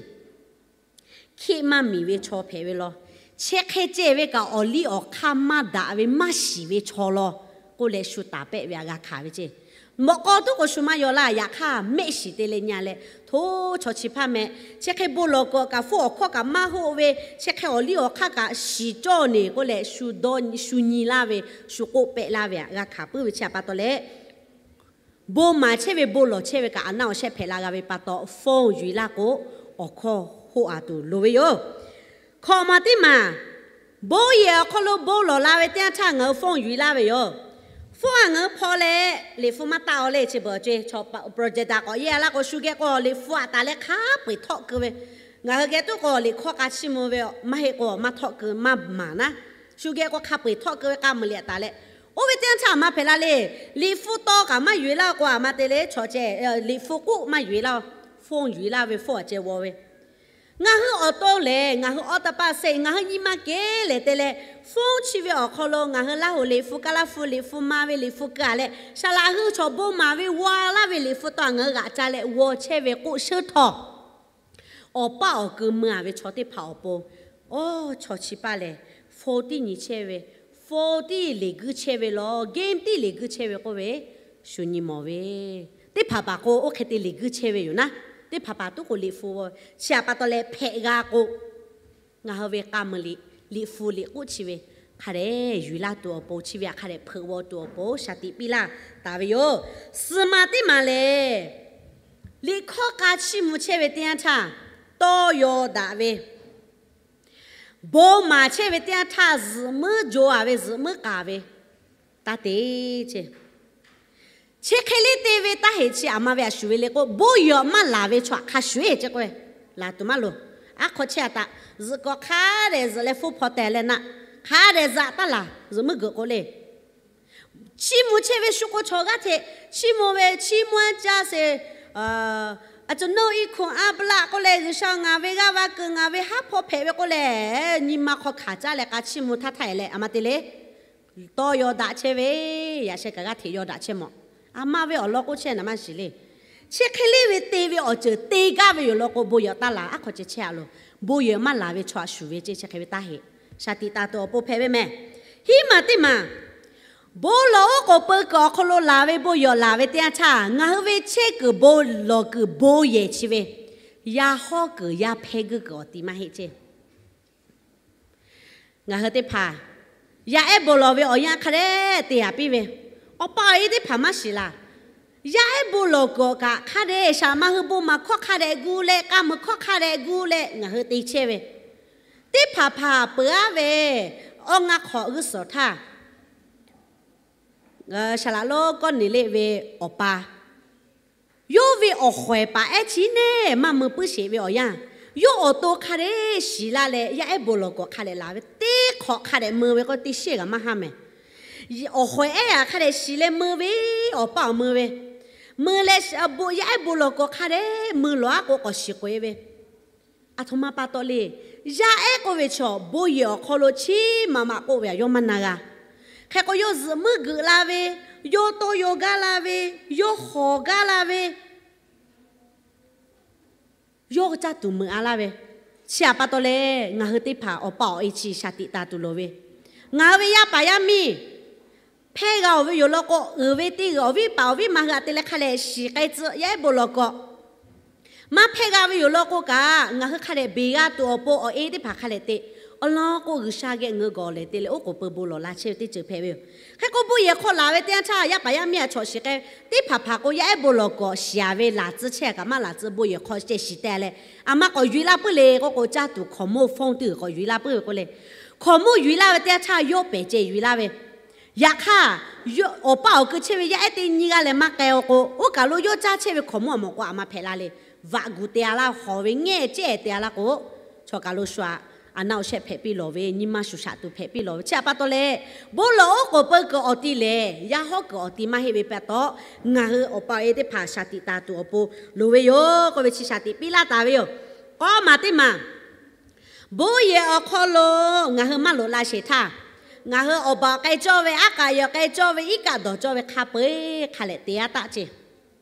hkiˆ maˇ miˬ ve chaw hpehꞈ ve law. Chi hk'e ceh ve kaꞈ awˬ liˇ awˬ hk'aˇ maˇ daꞈ ve maˇ shiˍ ve chaw law k'oˆ leh shu taˍ pehˆ ve aꞈ g'a hkanˍ ve ceˇ. Mawꞈ k'aw tuˉ k'o shu maˇ yaw laˇ. Yaꞈ hk'aˇ mehˆ shiˍ te leh nyi a leh, htoˇ chaw chi hpaˇ meh, chi hk'e bon lawˬ k'o kaꞈ phone awˬ hkawˇ kaꞈ maˇ hoˆ ve, chi hk'e awˬ liˇ awˬ hk'aˇ kaꞈ shiˍ cawˇ neˬ k'oˆ leh shu dawˇ shu nyi laˇ ve, shu k'oˆ pehˆ laˇ ve aꞈ g'a hkanˍ puiˉ ve chi htaꞈ pa taw leh, bon maˍ chehˇ ve bon lawˬ chehˇ ve kaꞈ a naˆ awˬ shehˆ hpehꞈ la g'a ve pa taw, phone yuˬ-e laˇ k'o, awˬ hkawˇ hoˆ a tuˬ loˍ ve yoˬ. Hkawꞈ maˬ teˇ maˬ, bon yehˬ awˬ hk'aw lo bon lawˬ la ve teˇ yanˇ htaˇ ngaˬ hui phone yuˬ-e laˇ ve yoˬ. Phone a ngaˬ hui hpaw leh liꞈ hpu maˇ taˆ-aw le chi beuꞈ awˬ co-e, chaw project daꞈ k'awꞈ yehˇ laˇ k'o, shu geh k'o liꞈ hpu aꞈ taˍ leh hk'a peu-eˬ htawˆ keu ve. Ngaˬ hui geh tuˉ k'o liꞈ hkawˇ k'a chiˇ mvuh ve maˇ heˆ k'o maˇ htawˆ keu maˇ maˍ naˉ. Shu geh k'o hk'a peu-eˬ htawˆ keu ve k'a meuˍ liꞈ aꞈ taˍ leh, oˇ ve teˇ yanˇ htaˇ maˇ hpehꞈ la le. Liꞈ hpu taw kaꞈ maˇ yuˬ-e laˇ k'o, a ma te le chaw ceh, liꞈ hpu k'oˆ maˇ yuˬ-e laˇ, phone yuˬ-e laˇ ve, phone aꞈ ceh g'aw ve. Ngaˬ hui awˬ to lehˬ, ngaˬ hui awˉ taˇ paˆ sehˆ, ngaˬ hui nyi ma kehˉ lehˬ te leh, phone chi ve awˬ hk'aw lo ngaˬ hui Laˇ huˍ liꞈ hpu, Kaˇlaˇ hpu liꞈ hpu, ma ve liꞈ hpu keu-a leh, saˍ laꞈ hui chaw bon maˍ ve g'aw laˇ ve liꞈ hpu taw ngaˬ hui g'aꞈ ca leh g'aw chehˇ ve k'oˆ sheuˉ htawˇ, awˬ paˇ awˬ keu mui-a ve chaw teˇ hpaˍ awˬ pon, oˇ chaw chi paˇ lehˬ, phone tiˉ nyi chehˇ ve, phone tiˉ liꞈ guiˇ chehˇ ve lawˬ, game tiˉ liꞈ guiˇ chehˇ ve k'oˆ ve, shu nyi mawˬ ve. Teˇ hpaˍ paˍ k'o oˇ hk'e te liꞈ guiˇ chehˇ ve yoˬ naˉ. Teˇ hpaˍ paˍ tuˉ k'o liꞈ hpu g'aw, chi htaꞈ pa taw leh hpehꞈ g'a k'o, ngaˬ hui ve k'a meuˍ liꞈ, liꞈ hpu liꞈ k'oˆ chi ve hk'a dehꞈ yuˬ laˇ tuˬ awˬ pon, chi ve htaꞈ hk'a dehꞈ hpeuꞈ g'aw tuˬ awˬ pon shaˍ tiꞈ piˇ laˇ taˍ ve yoˬ. Suhˍ maˬ teˇ maˬ lehˬ, liꞈ hkawˇ k'a chiˇ mvuh chehˇ ve teˇ yanˇ htaˇ, tawˇ yaw daꞈ ve, bon maˍ chehˇ ve teˇ yanˇ htaˇ zuhꞈ muiˉ jo-a ve, zuhꞈ muiˉ k'aˍ ve, taˇ te ce. Chi hk'e le te ve taˇ heˍ, chi aˬ ma ve a shuˍ ve le k'o, bon yehˬ maˇ laˬ ve chaw htaꞈ hk'a shuˍ-e ce k'oˆ ve, laˬ tuˬ maˇ loˍ. Aˉ hk'aw chehˇ-a taꞈ, zuhꞈ k'awꞈ hk'a dehꞈ zuhꞈ leh hpfuhˇ hpaw teh leh naˆ, hk'a dehꞈ zuhꞈ taˇ laˬ, zuhꞈ muiˉ geuꞈ k'o le. Chiˇ mvuh chehˇ ve shu k'o chaw g'aˇ hteꞈ chiˇ mvuh ve, chiˇ mvuh-a caˇ sheˍ, a cawˬ nawˇ iˉ hkunˍ a pa laˆ k'oˆ leh, G'uiˬ sha ngaˬ ve g'aˇ va keu, ngaˬ ve haˉ hpawˇ hpehꞈ ve k'oˆ leh, nyi ma hk'aw hkanˍ caˇ leh k'a chiˇ mvuh htaˇ htaˇ-e leh, aˬ ma te le. Tawˇ yaw daꞈ chehˇ ve, yaꞈ sheh kaꞈ g'aˇ hteꞈ yaw daꞈ chehˇ mawˬ. Aˬ ma ve awˬ lawn k'oˆ chehˇ naˍ maˇ shiˍ le. Chi hk'e le ve te ve awˬ ceuˬ te gaˇ ve yoˬ law k'o, bon yehˬ taˇ laˬ, aˉ hk'aw ceh chehˇ-a loˬ. Bon yehˬ maˇ laˬ ve chaw htaꞈ shuˍ ve ce, chi hk'e ve taˇ heˍ. Shaˍ tiꞈ taˍ tuˬ awˬ pon hpehꞈ ve mehˍ. Hiˉ maˬ teˇ maˬ, bon lawˬ oˉ k'oˍ peu kuiˬ awˬ hk'aw lo laˬ ve bon yehˬ laˬ ve teˇ yanˇ htaˇ, ngaˬ hui ve chehˇ kuiˬ bon lawˬ kuiˬ bon yehˬ chi ve, yaˇ hawˉ kuiˬ yaˇ hpehˇ guiˇ kuiˬ awˬ ti maˇ heˆ ce. Ngaˬ hui teˇ hpaˍ yaˇ ehˉ bon lawˬ ve awˬ yanˇ hk'a dehꞈ te-a piˇ ve, awˬ pa awˬ e teˇ hpaˍ maˇ shiˍ laˬ. Yaˇ ehˉ bon lawˬ kuiˬ awˬ kaꞈ hk'a dehꞈ shaˍ ma hui bon maˍ hkawˇ hk'a dehꞈ gu leh, k'a meuˍ hkawˇ hk'a dehꞈ gu leh ngaˬ hui te chehˇ ve, teˇ hpaˍ hpaˍ peuˬ-aˉ ve, awˬ ngaˇ hk'awꞈ g'uˇ suhˍ htaˇ, saˍ laꞈ lonˉ Kawˇneˍliˆ ve awˬ pa, yawˇ ve awˬ hawehˍ paˍ ehˉ chi neˇ maˇ mui puiˉ sheˍ ve awˬ yanˇ, yawˇ awˬ to hk'a dehꞈ shiˍ laˇ leh yaˇ ehˉ bon lawˬ kuiˬ hk'a dehꞈ laˬ ve, teˇ hk'awꞈ hk'a dehꞈ mui ve k'o teˇ sheˉ g'aꞈ maˇ haˉ mehˍ. Awˬ hawehˍ ehˉ aꞈ hk'a dehꞈ shiˍ leh mui ve, awˬ pa awˬ mui ve, mui leh yaˇ ehˉ bon lawˬ kuiˬ hk'a dehꞈ mui lawˬ-aˉ k'o k'awꞈ shiˍ k'oꞈ-e ve, aˬ htoꞈ ma pa taw le. Yaˇ ehˉ k'oˆ ve chaw bon yehˬ awˬ hk'aw lo chiˇ maꞈ maꞈ k'oˆ ve aꞈ yawˇ maˇ na g'a. Hk'e k'o yawˇ zuhꞈ muiˉ geuꞈ la ve, yawˇ tawˇ yaw gaˇ la ve, yawˇ hawˍ gaˇ la ve, yawˇ caˇ tuˬ meuꞈ-a laˇ ve, chi aꞈ pa taw leh ngaˬ hui teˇ hpaˍ awˬ pa awˬ e chi shaˍ tiꞈ taˍ tuˬ loˍ ve, ngaˬ hui ve yaˇ paˍ yaˇ miˇ hpehˇ g'a-oˬ ve yoˬ law k'o, uiˍ ve teˇ g'aˇ awˬ viˉ paˍ awˬ viˉ ma hui aꞈ te leh hk'a dehꞈ shiˍ k'ai tcuh yaˇ ehˉ bon lawˬ kuiˬ maˇ hpehˇ g'a ve yoˬ law k'o kaꞈ, ngaˬ hui hk'a dehꞈ beˬ g'a tuˬ awˬ pon awˬ e teˇ hpaˍ hk'a dehꞈ te. Awˬ lawn k'o, G'uiˬsha geh ngaˬ hui g'awˬ lehˬ te leh oˉ k'oˍ pui bon lawˬ la chehˇ ve teˇ ceuˬ hpehꞈ ve yoˬ. Hk'e k'o, bon yehˬ hk'aw laˬ ve teˇ yanˇ htaˇ, yaˇ paˍ yaˇ miˇ aꞈ chaw shiˍ k'ai, teˇ hpaˍ hpaˍ k'o, yaˇ ehˉ bon lawˬ kuiˬ shiˍ-a ve laˬ tcuh chehˇ kaꞈ maˇ laˬ tcuh, bon yehˬ hk'aw ceh shiˍ teh leh, aˬ ma k'awꞈ yuˬ-e laˇ puiˉ le k'oˆ k'o, caˇ tuˬ hkawnˍ monˇ phone teˇ g'uiˬ k'awꞈ yuˬ-e laˇ puiˉ ve k'oˆ le. Hkawnˍ monˇ yuˬ-e laˇ ve teˇ yanˇ htaˇ, yawˇ pehˬ ceh yuˬ-e laˇ ve. Yaꞈ hk'aˇ, awˬ pa awˬ keu chehˇ ve yaˇ ehˉ teˇ nyi g'aˇ leh maˇ k'ai-o k'o, oˇ kaˬ lo yawˇ caˇ chehˇ ve hkawnˍ monˇ aˬ mawꞈ k'o, aˬ ma hpehꞈ la le. Vaꞈ gu te-a laˇ, hawˍ ve ngehˇ cehˇ te-a laˇ k'o, chaw kaˬ lo shu-aꞈ, aˬ na awˬ shehˆ hpehꞈ piˇ lawˬ ve, nyi ma shuˍ shaꞈ tuˬ hpehꞈ piˇ lawˬ ve, chi aꞈ pa taw leh, bon lawˬ oˉ k'oˍ pui kuiˬ awˬ ti lehˬ, yaˇ hawˉ kuiˬ awˬ ti maˇ heˆ ve pa taw, ngaˬ hui awˬ pa awˬ e teˇ hpaˍ shaˍ tiꞈ taˍ tuˬ awˬ pon loˍ ve yoˬ k'oˆ ve chi shaˍ tiꞈ piˇ laˇ taˍ ve yoˬ. K'awˇ maˬ teˇ maˬ, bon yehˬ awˬ hk'aw lo ngaˬ hui maˇ loꞈ la sheˍ htaˇ, ngaˬ hui awˬ baˬ k'ai cawˇ ve, aˉ k'aꞈ yehˬ k'ai cawˇ ve, iˉ kaˆ dawˬ cawˇ ve hk'a peu-eˬ hk'a lehꞈ te-a taˆ ce.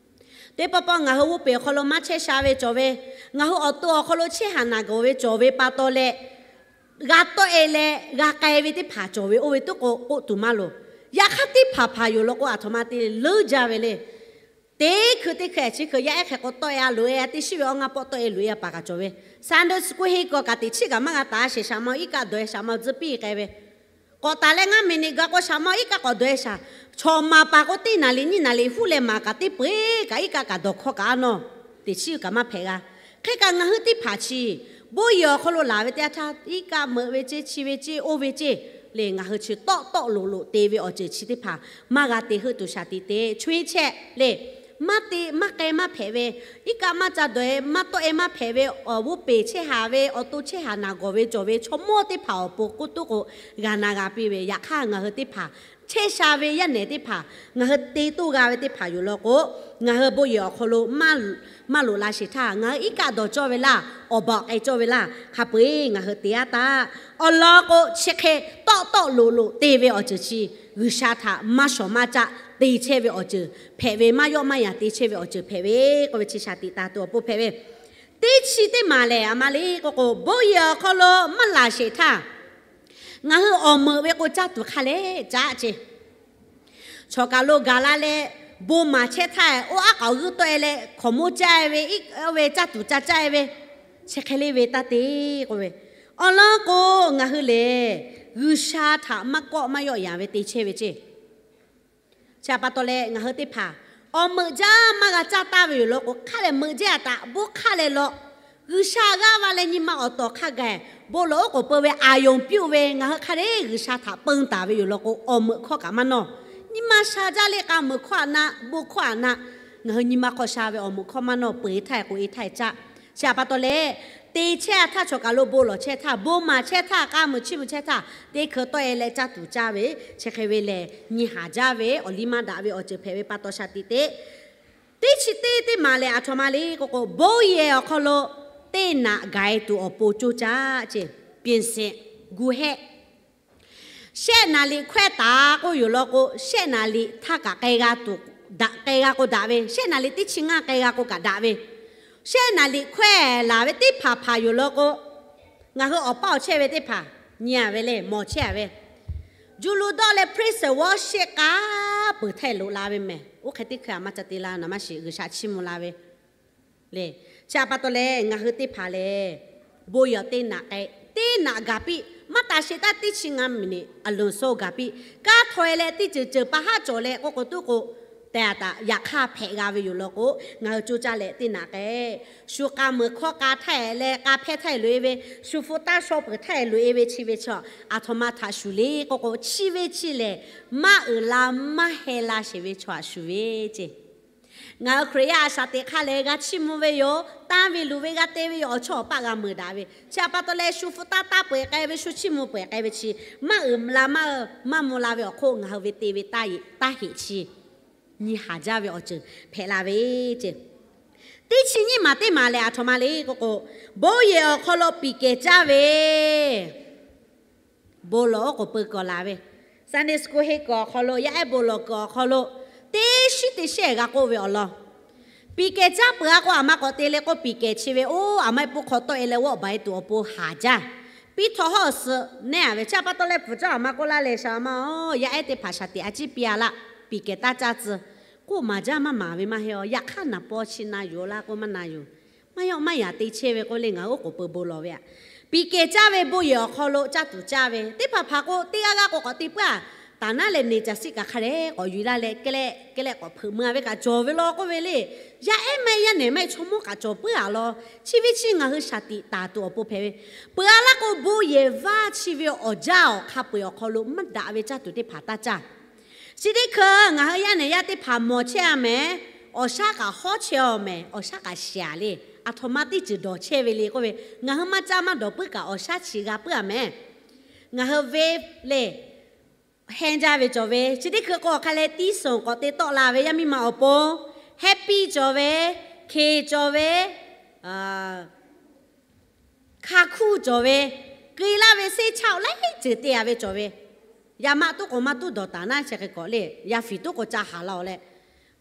Teˇ pawˆ pawˆ ngaˬ hui g'oˇ peˬ awˬ hk'aw lo maˇ chehˇ sha ve cawˬ ve, ngaˬ hui awˬ to awˬ hk'aw lo chehˇ haˍ naˬ gawˬ ve cawˬ ve pa taw leh, g'a tawˆ-e leh g'a k'ai ve teˇ hpaˍ cawˬ ve oˇ ve tuˉ k'o k'oˆ tuˬ maˇ loˍ. Yaꞈ hk'aˇ, teˇ hpaˍ hpaˍ yoˬ law k'o, aˬ htoꞈ ma te leuˉ jaˇ ve le. Teˇ hkui teˇ hkui chi hkui yaˇ ehˉ hk'e k'o tawˆ-e-a loꞈ-e-a, teˇ shiˉ ve awˬ ngaˇ pawˆ tawˆ-e loꞈ-e-a paˍ kaꞈ cawˬ ve, Sunday school henˇ kaw kaꞈ teꞈ chiˉ kaꞈ maˇ g'a taˍ sheˍ, shaˍ ma iˉ kaˆ dawˬ-e shaˍ ma tcuhˇ piˇ k'ai ve, K'awꞈ taˍ leh ngaˇ miˬ niꞈ gaˬ k'o shaˍ ma iˉ kaˆ k'awꞈ dawˬ-e shaˍ. Chaw ma pa k'o teˇ naˍ liꞈ nyiˇ naˍ liꞈ huˉ leh maˍ kaꞈ teˇ peu-eˬ kaꞈ iˉ kaˆ kaꞈ dawˬ hkawˇ kaꞈ a nawˇ, teꞈ chiˉ kaꞈ maˇ hpehꞈ g'a. Hk'e kaꞈ ngaˬ hui teˇ hpaˍ chi bon yehˬ awˬ hk'aw lo laˬ ve teˇ yanˇ htaˇ, iˉ kaˆ meuꞈ ve ceˇ, chi ve ceˇ, oˇ ve ceˇ le, ngaˬ hui chi tawˆ tawˆ loꞈ loꞈ te ve awˬ ceuˬ chi teˇ hpaˍ maˇ g'a te heuˆ tuˬ shaˍ tiꞈ te chaweh chehˇ le. Maˇ te maˇ k'ai maˇ hpehꞈ ve, iˉ kaˆ maˇ ca dawˬ-e maˇ tawˆ-e maˇ hpehꞈ ve, awˬ g'oˇ peˍ chehˇ haˍ ve, awˬ to chehˇ haˍ naˍ gawˬ ve cawˬ ve chaw mawˇ teˇ hpaˍ awˬ pon k'oˆ tuˉ k'o, g'a na g'a piˇ ve. Yaꞈ hk'aˇ ngaˬ hui teˇ hpaˍ chehˇ sha ve yaˇ nehˬ teˇ hpaˍ ngaˬ hui te toˇ g'a ve teˇ hpaˍ yoˬ law k'o, ngaˬ hui bon yehˬ awˬ hk'aw lo maˇ loꞈ la sheˍ htaˇ, ngaˬ hui iˉ kaˆ dawˬ cawˇ ve laˇ, awˬ baˬ k'ai cawˇ ve laˇ, hk'a peu-eˬ ngaˬ hui te-a taˍ. Awˬ lawn k'o, chi hk'e tawˆ tawˆ loꞈ loꞈ te ve awˬ ceuˬ chi G'uiˬsha htaꞈ maˇ shawˍ maˇ caˆ te chehˇ ve awˬ ceuˬ hpehꞈ ve, maˇ yawˆ maˇ yanˍ te chehˇ ve awˬ ceuˬ hpehꞈ ve k'oˆ ve chi shaˍ tiꞈ taˍ tuˬ awˬ pon hpehꞈ ve. Teˇ chi teˇ maˍ lehˬ, aˬ ma le k'oˆ k'o, bon yehˬ awˬ hk'aw lo maˇ laˬ sheˍ htaˇ, ngaˬ hui awˬ meuꞈ ve k'o caˇ tuˬ hk'a leh caˇ ce. Chawˬ kaˬ lo gaˬ la leh, bon maˍ chehˇ htaˇ, oˇ aˉ k'aoˍ g'uiˇ tawˆ-e leh hkawnˍ monˇ caˇ-e ve, oˇ ve caˇ tuˬ ca caˇ-e ve, chi hk'e le ve taˇ te k'oˆ ve. Awˬ lawn k'o, ngaˬ hui lehˬ G'uiˬsha htaꞈ maˇ kawˆ maˇ yawˆ yanˍ ve te chehˇ ve ce. Chi pa taw leh ngaˬ hui teˇ hpaˍ awˬ meuꞈ jaˇ maˇ g'a caˇ taˍ ve yoˬ law k'o, hk'a leh meuꞈ jehˇ a taꞈ bon hk'a leh lawꞈ, G'uiˬsha g'aˇ va leh nyi ma awˬ tawˍ hk'a gaˬ, bon lawˬ oˉ k'oˍ peu ve a yonˍ piˇ-oˆ ve, ngaˬ hui hk'a leh G'uiˬsha htaꞈ peun taˍ ve yoˬ law k'o, awˬ meuꞈ hkawˇ kaꞈ maˇ nawˇ. Nyi ma sha jaˇ le k'a meuꞈ hkawˇ a naˆ, bon hkawˇ a naˆ, ngaˬ hui nyi ma hk'aw sha ve awˬ meuꞈ hkawˇ maˇ nawˇ, peu-eˬ htaˇ k'oꞈ-e htaˇ caˆ. Chi pa taw leh, te chehˇ a htaˇ, chawˬ kaˬ lo bon lawˬ chehˇ htaˇ, bon maˍ chehˇ htaˇ, k'a meuꞈ chiˇ mvuh chehˇ htaˇ, teˇ hkui tawˆ-e leh caˇ tuˬ caˇ ve, chi hk'e ve lehˬ nyi haˍ jaˇ ve awˬ liˇ maˇ daꞈ ve awˬ ceuˬ hpehꞈ ve pa taw shaˍ tiꞈ te. Teˇ chi teˇ teˇ maˍ lehˬ, aˬ htoꞈ ma le k'oˆ k'o, bon yehˬ awˬ hk'aw lo teˇ naꞈ gaˬ-e tuˬ awˬ pon coˇ caˇ ce. ပြင်ဆင်, ကူႈဟဲ Shehˆ naˍ liꞈ hkawehˇ taˍ k'oˆ yoˬ law k'o, shehˆ naˍ liꞈ htaˇ kaꞈ k'ai g'a tuˬ daꞈ, k'ai g'a k'o daꞈ ve, shehˆ naˍ liꞈ teˇ chi ngaˇ k'ai g'a k'o kaꞈ daꞈ ve, shehˆ naˍ liꞈ hkawehˇ laˬ ve teˇ hpaˍ hpaˍ yoˬ law k'o, ngaˬ hui awˬ paˇ awˬ chehˇ ve teˇ hpaˍ nyi-a ve le, mawˬ chehˇ-a ve, juˇ lu dawˆ leh praise and worship k'a peuˬ htaˇ loꞈ la ve mehˬ. Oˇ hk'e teˇ hkui a maˇ ca te la naˍ maˇ shiˍ, G'uiˬsha chiˇ mvuh la ve le. Chi pa taw leh ngaˬ hui teˇ hpaˍ lehˬ, bon yehˬ teˇ naꞈ k'ai, teˇ naꞈ gaˬ piˇ, maˇ taˍ sheˍ taˇ teˇ chi ngaˇ miˬniꞈ a loˍ sawˇ gaˬ piˇ, kaˇ htaweh leh teˇ ceuˬ ceuˬ pa haˉ cawˬ leh k'oˆ k'o tuˉ k'o, te a taꞈ yaꞈ hk'aˇ hpehꞈ g'a ve yoˬ law k'o, ngaˬ hui coˇ caˇ leh teˇ naꞈ k'ai. Shu k'a meuꞈ hkawˇ k'a htaˇ leh k'a hpehˇ htaˇ loꞈ-e ve, shu hpu taˇ shaw peuˬ htaˇ loꞈ-e ve chi ve chaw, aˬ htoꞈ ma htaꞈ shuˍ le k'oˆ k'o, chi ve chi lehˬ, maˇ uiˍ la maˇ heh la sheˍ ve chaw htaꞈ shuˍ ve ce. Ngaˬ hui Hkriꞈ yaˇ a shaꞈ teꞈ hk'a lehˬ g'a chiˇ mvuh ve yoˬ, tanˇ ve luˬ ve g'a te ve yoˬ, awˬ chawˇ awˬ paˆ g'a meuˍ daꞈ ve. Chi pa taw leh shu hpu taˇ taˇ peuˬ k'ai ve, shu chiˇ mvuh peuˬ k'ai ve chi, maˇ uiˍ la maˇ, maˇ mvuh la ve awˬ hk'oˆ ngaˬ hui ve te ve taˇ heꞈ chi nyi haˍ jaˇ ve awˬ ceuˬ hpehꞈ la ve ce. Teˇ chi nyiˇ maˬ teˇ maˬ lehˬ, aˬ htoꞈ ma le k'oˆ k'o, bon yehˬ awˬ hk'aw lo piˍ kehˬ caˇ ve bon lawˬ oˉ k'oˍ peu kuiˬ laˬ ve, Sunday school henˇ kuiˬ awˬ hk'aw lo, yaˇ ehˉ bon lawˬ kuiˬ awˬ hk'aw lo, teˇ shiˉ teˇ shiˉ g'a k'oˆ ve awˬ lawn, piˍ kehˬ caˇ peuˬ a k'o, aˬ ma k'awꞈ te le k'o, piˍ kehˬ chi ve oˇ aˬ ma ehˉ pon hk'aw tawˆ-e leh g'awˆ baˬ-e tuˬ awˬ pon haˍ jaˇ. Piˇ htawꞈ hawˇ suhˍ nehˉ-a ve. Chi pa taw leh pfuhˍ cawˇ aˬ ma k'oˆ laˇ leh, shaˍ ma-oˬ, yaˇ ehˉ teˇ hpaˍ shaˍ tiꞈ a ciˉ piˇ-a laˇ, piˍ kehˬ taˇ caˇ tcuh. K'oˆ maˍ jaˇ maˇ maˍ ve maˇ heˆ-aˬ. Yaꞈ hk'aˇ naˍ paw chi na yuˬ-a laˇ k'oˆ maˇ na yuˬ. Maˇ yawˆ maˇ yanˍ te chehˇ ve k'oˆ le, ngaˬ hui oˉ k'oˍ peu bon lawˬ ve aꞈ. Piˍ kehˬ caˇ ve bon yehˬ awˬ hk'aw lo caˇ tuˬ caˇ ve teˇ hpaˍ hpaˍ k'o, teˇ g'aˇ g'aˇ k'o k'awꞈ te puiˉ-a. Taˍ naˉ leh neˬ caˬ siˆ kaꞈ hk'a dehꞈ k'awꞈ yuˬ laˇ leh, kehˉ lehˆ kehˉ lehˆ k'awꞈ hpeuꞈ meuˇ-a ve kaꞈ cawˬ ve law k'oˆ ve le. Yaˇ ehˉ maˇ heˆ, yaˇ nehˬ maˇ heˆ, chaw mawˇ kaꞈ cawˬ puiˉ-a law. Chi ve chi ngaˬ hui shaˍ tiꞈ taˍ tuˬ awˬ pon hpehꞈ ve. Peuˬ-a laˇ k'o, bon yehˬ vaˇ chi ve awˬ jaˇ awˬ hk'a peu-eˬ awˬ hk'aw lo maˇ daꞈ ve caˇ tuˬ teˇ hpaˍ taˇ caˇ. Chi teˇ hkui ngaˬ hui yaˇ nehˬ yaˇ teˇ hpaˍ mawˬ chehˇ-a mehˍ, awˬ shaˉ kaꞈ hawˉ chehˇ-aw mehˍ, awˬ shaˉ kaꞈ shiˍ-a le. Aˬ htoꞈ ma teˇ ceuˬ dawˬ chehˇ ve le k'oˆ ve, ngaˬ hui maˇ caˇ maˇ dawˬ puiˉ kaꞈ awˬ shaˉ chi g'a puiˉ-a mehˍ. Ngaˬ hui ve le, henˇ jaˇ ve cawˬ ve, chi teˇ hkui k'o hk'a leh tiˉ suhˍ k'awꞈ te tawˆ la ve yaˇ miˇ ma awˬ pon, happy cawˬ ve, hkeˍ cawˬ ve, hka hkuˇ cawˬ ve, keu laˇ ve seˇ chaˇ-oˬ laiˉ ceuˬ te-a ve cawˬ ve. Yaꞈ maˆ tuˉ k'o maˇ tuˉ dawˬ taˍ naˉ, chi hk'e k'awꞈ le, yaˇ fiˍ tuˉ k'o ca haˍ la-oˬ leh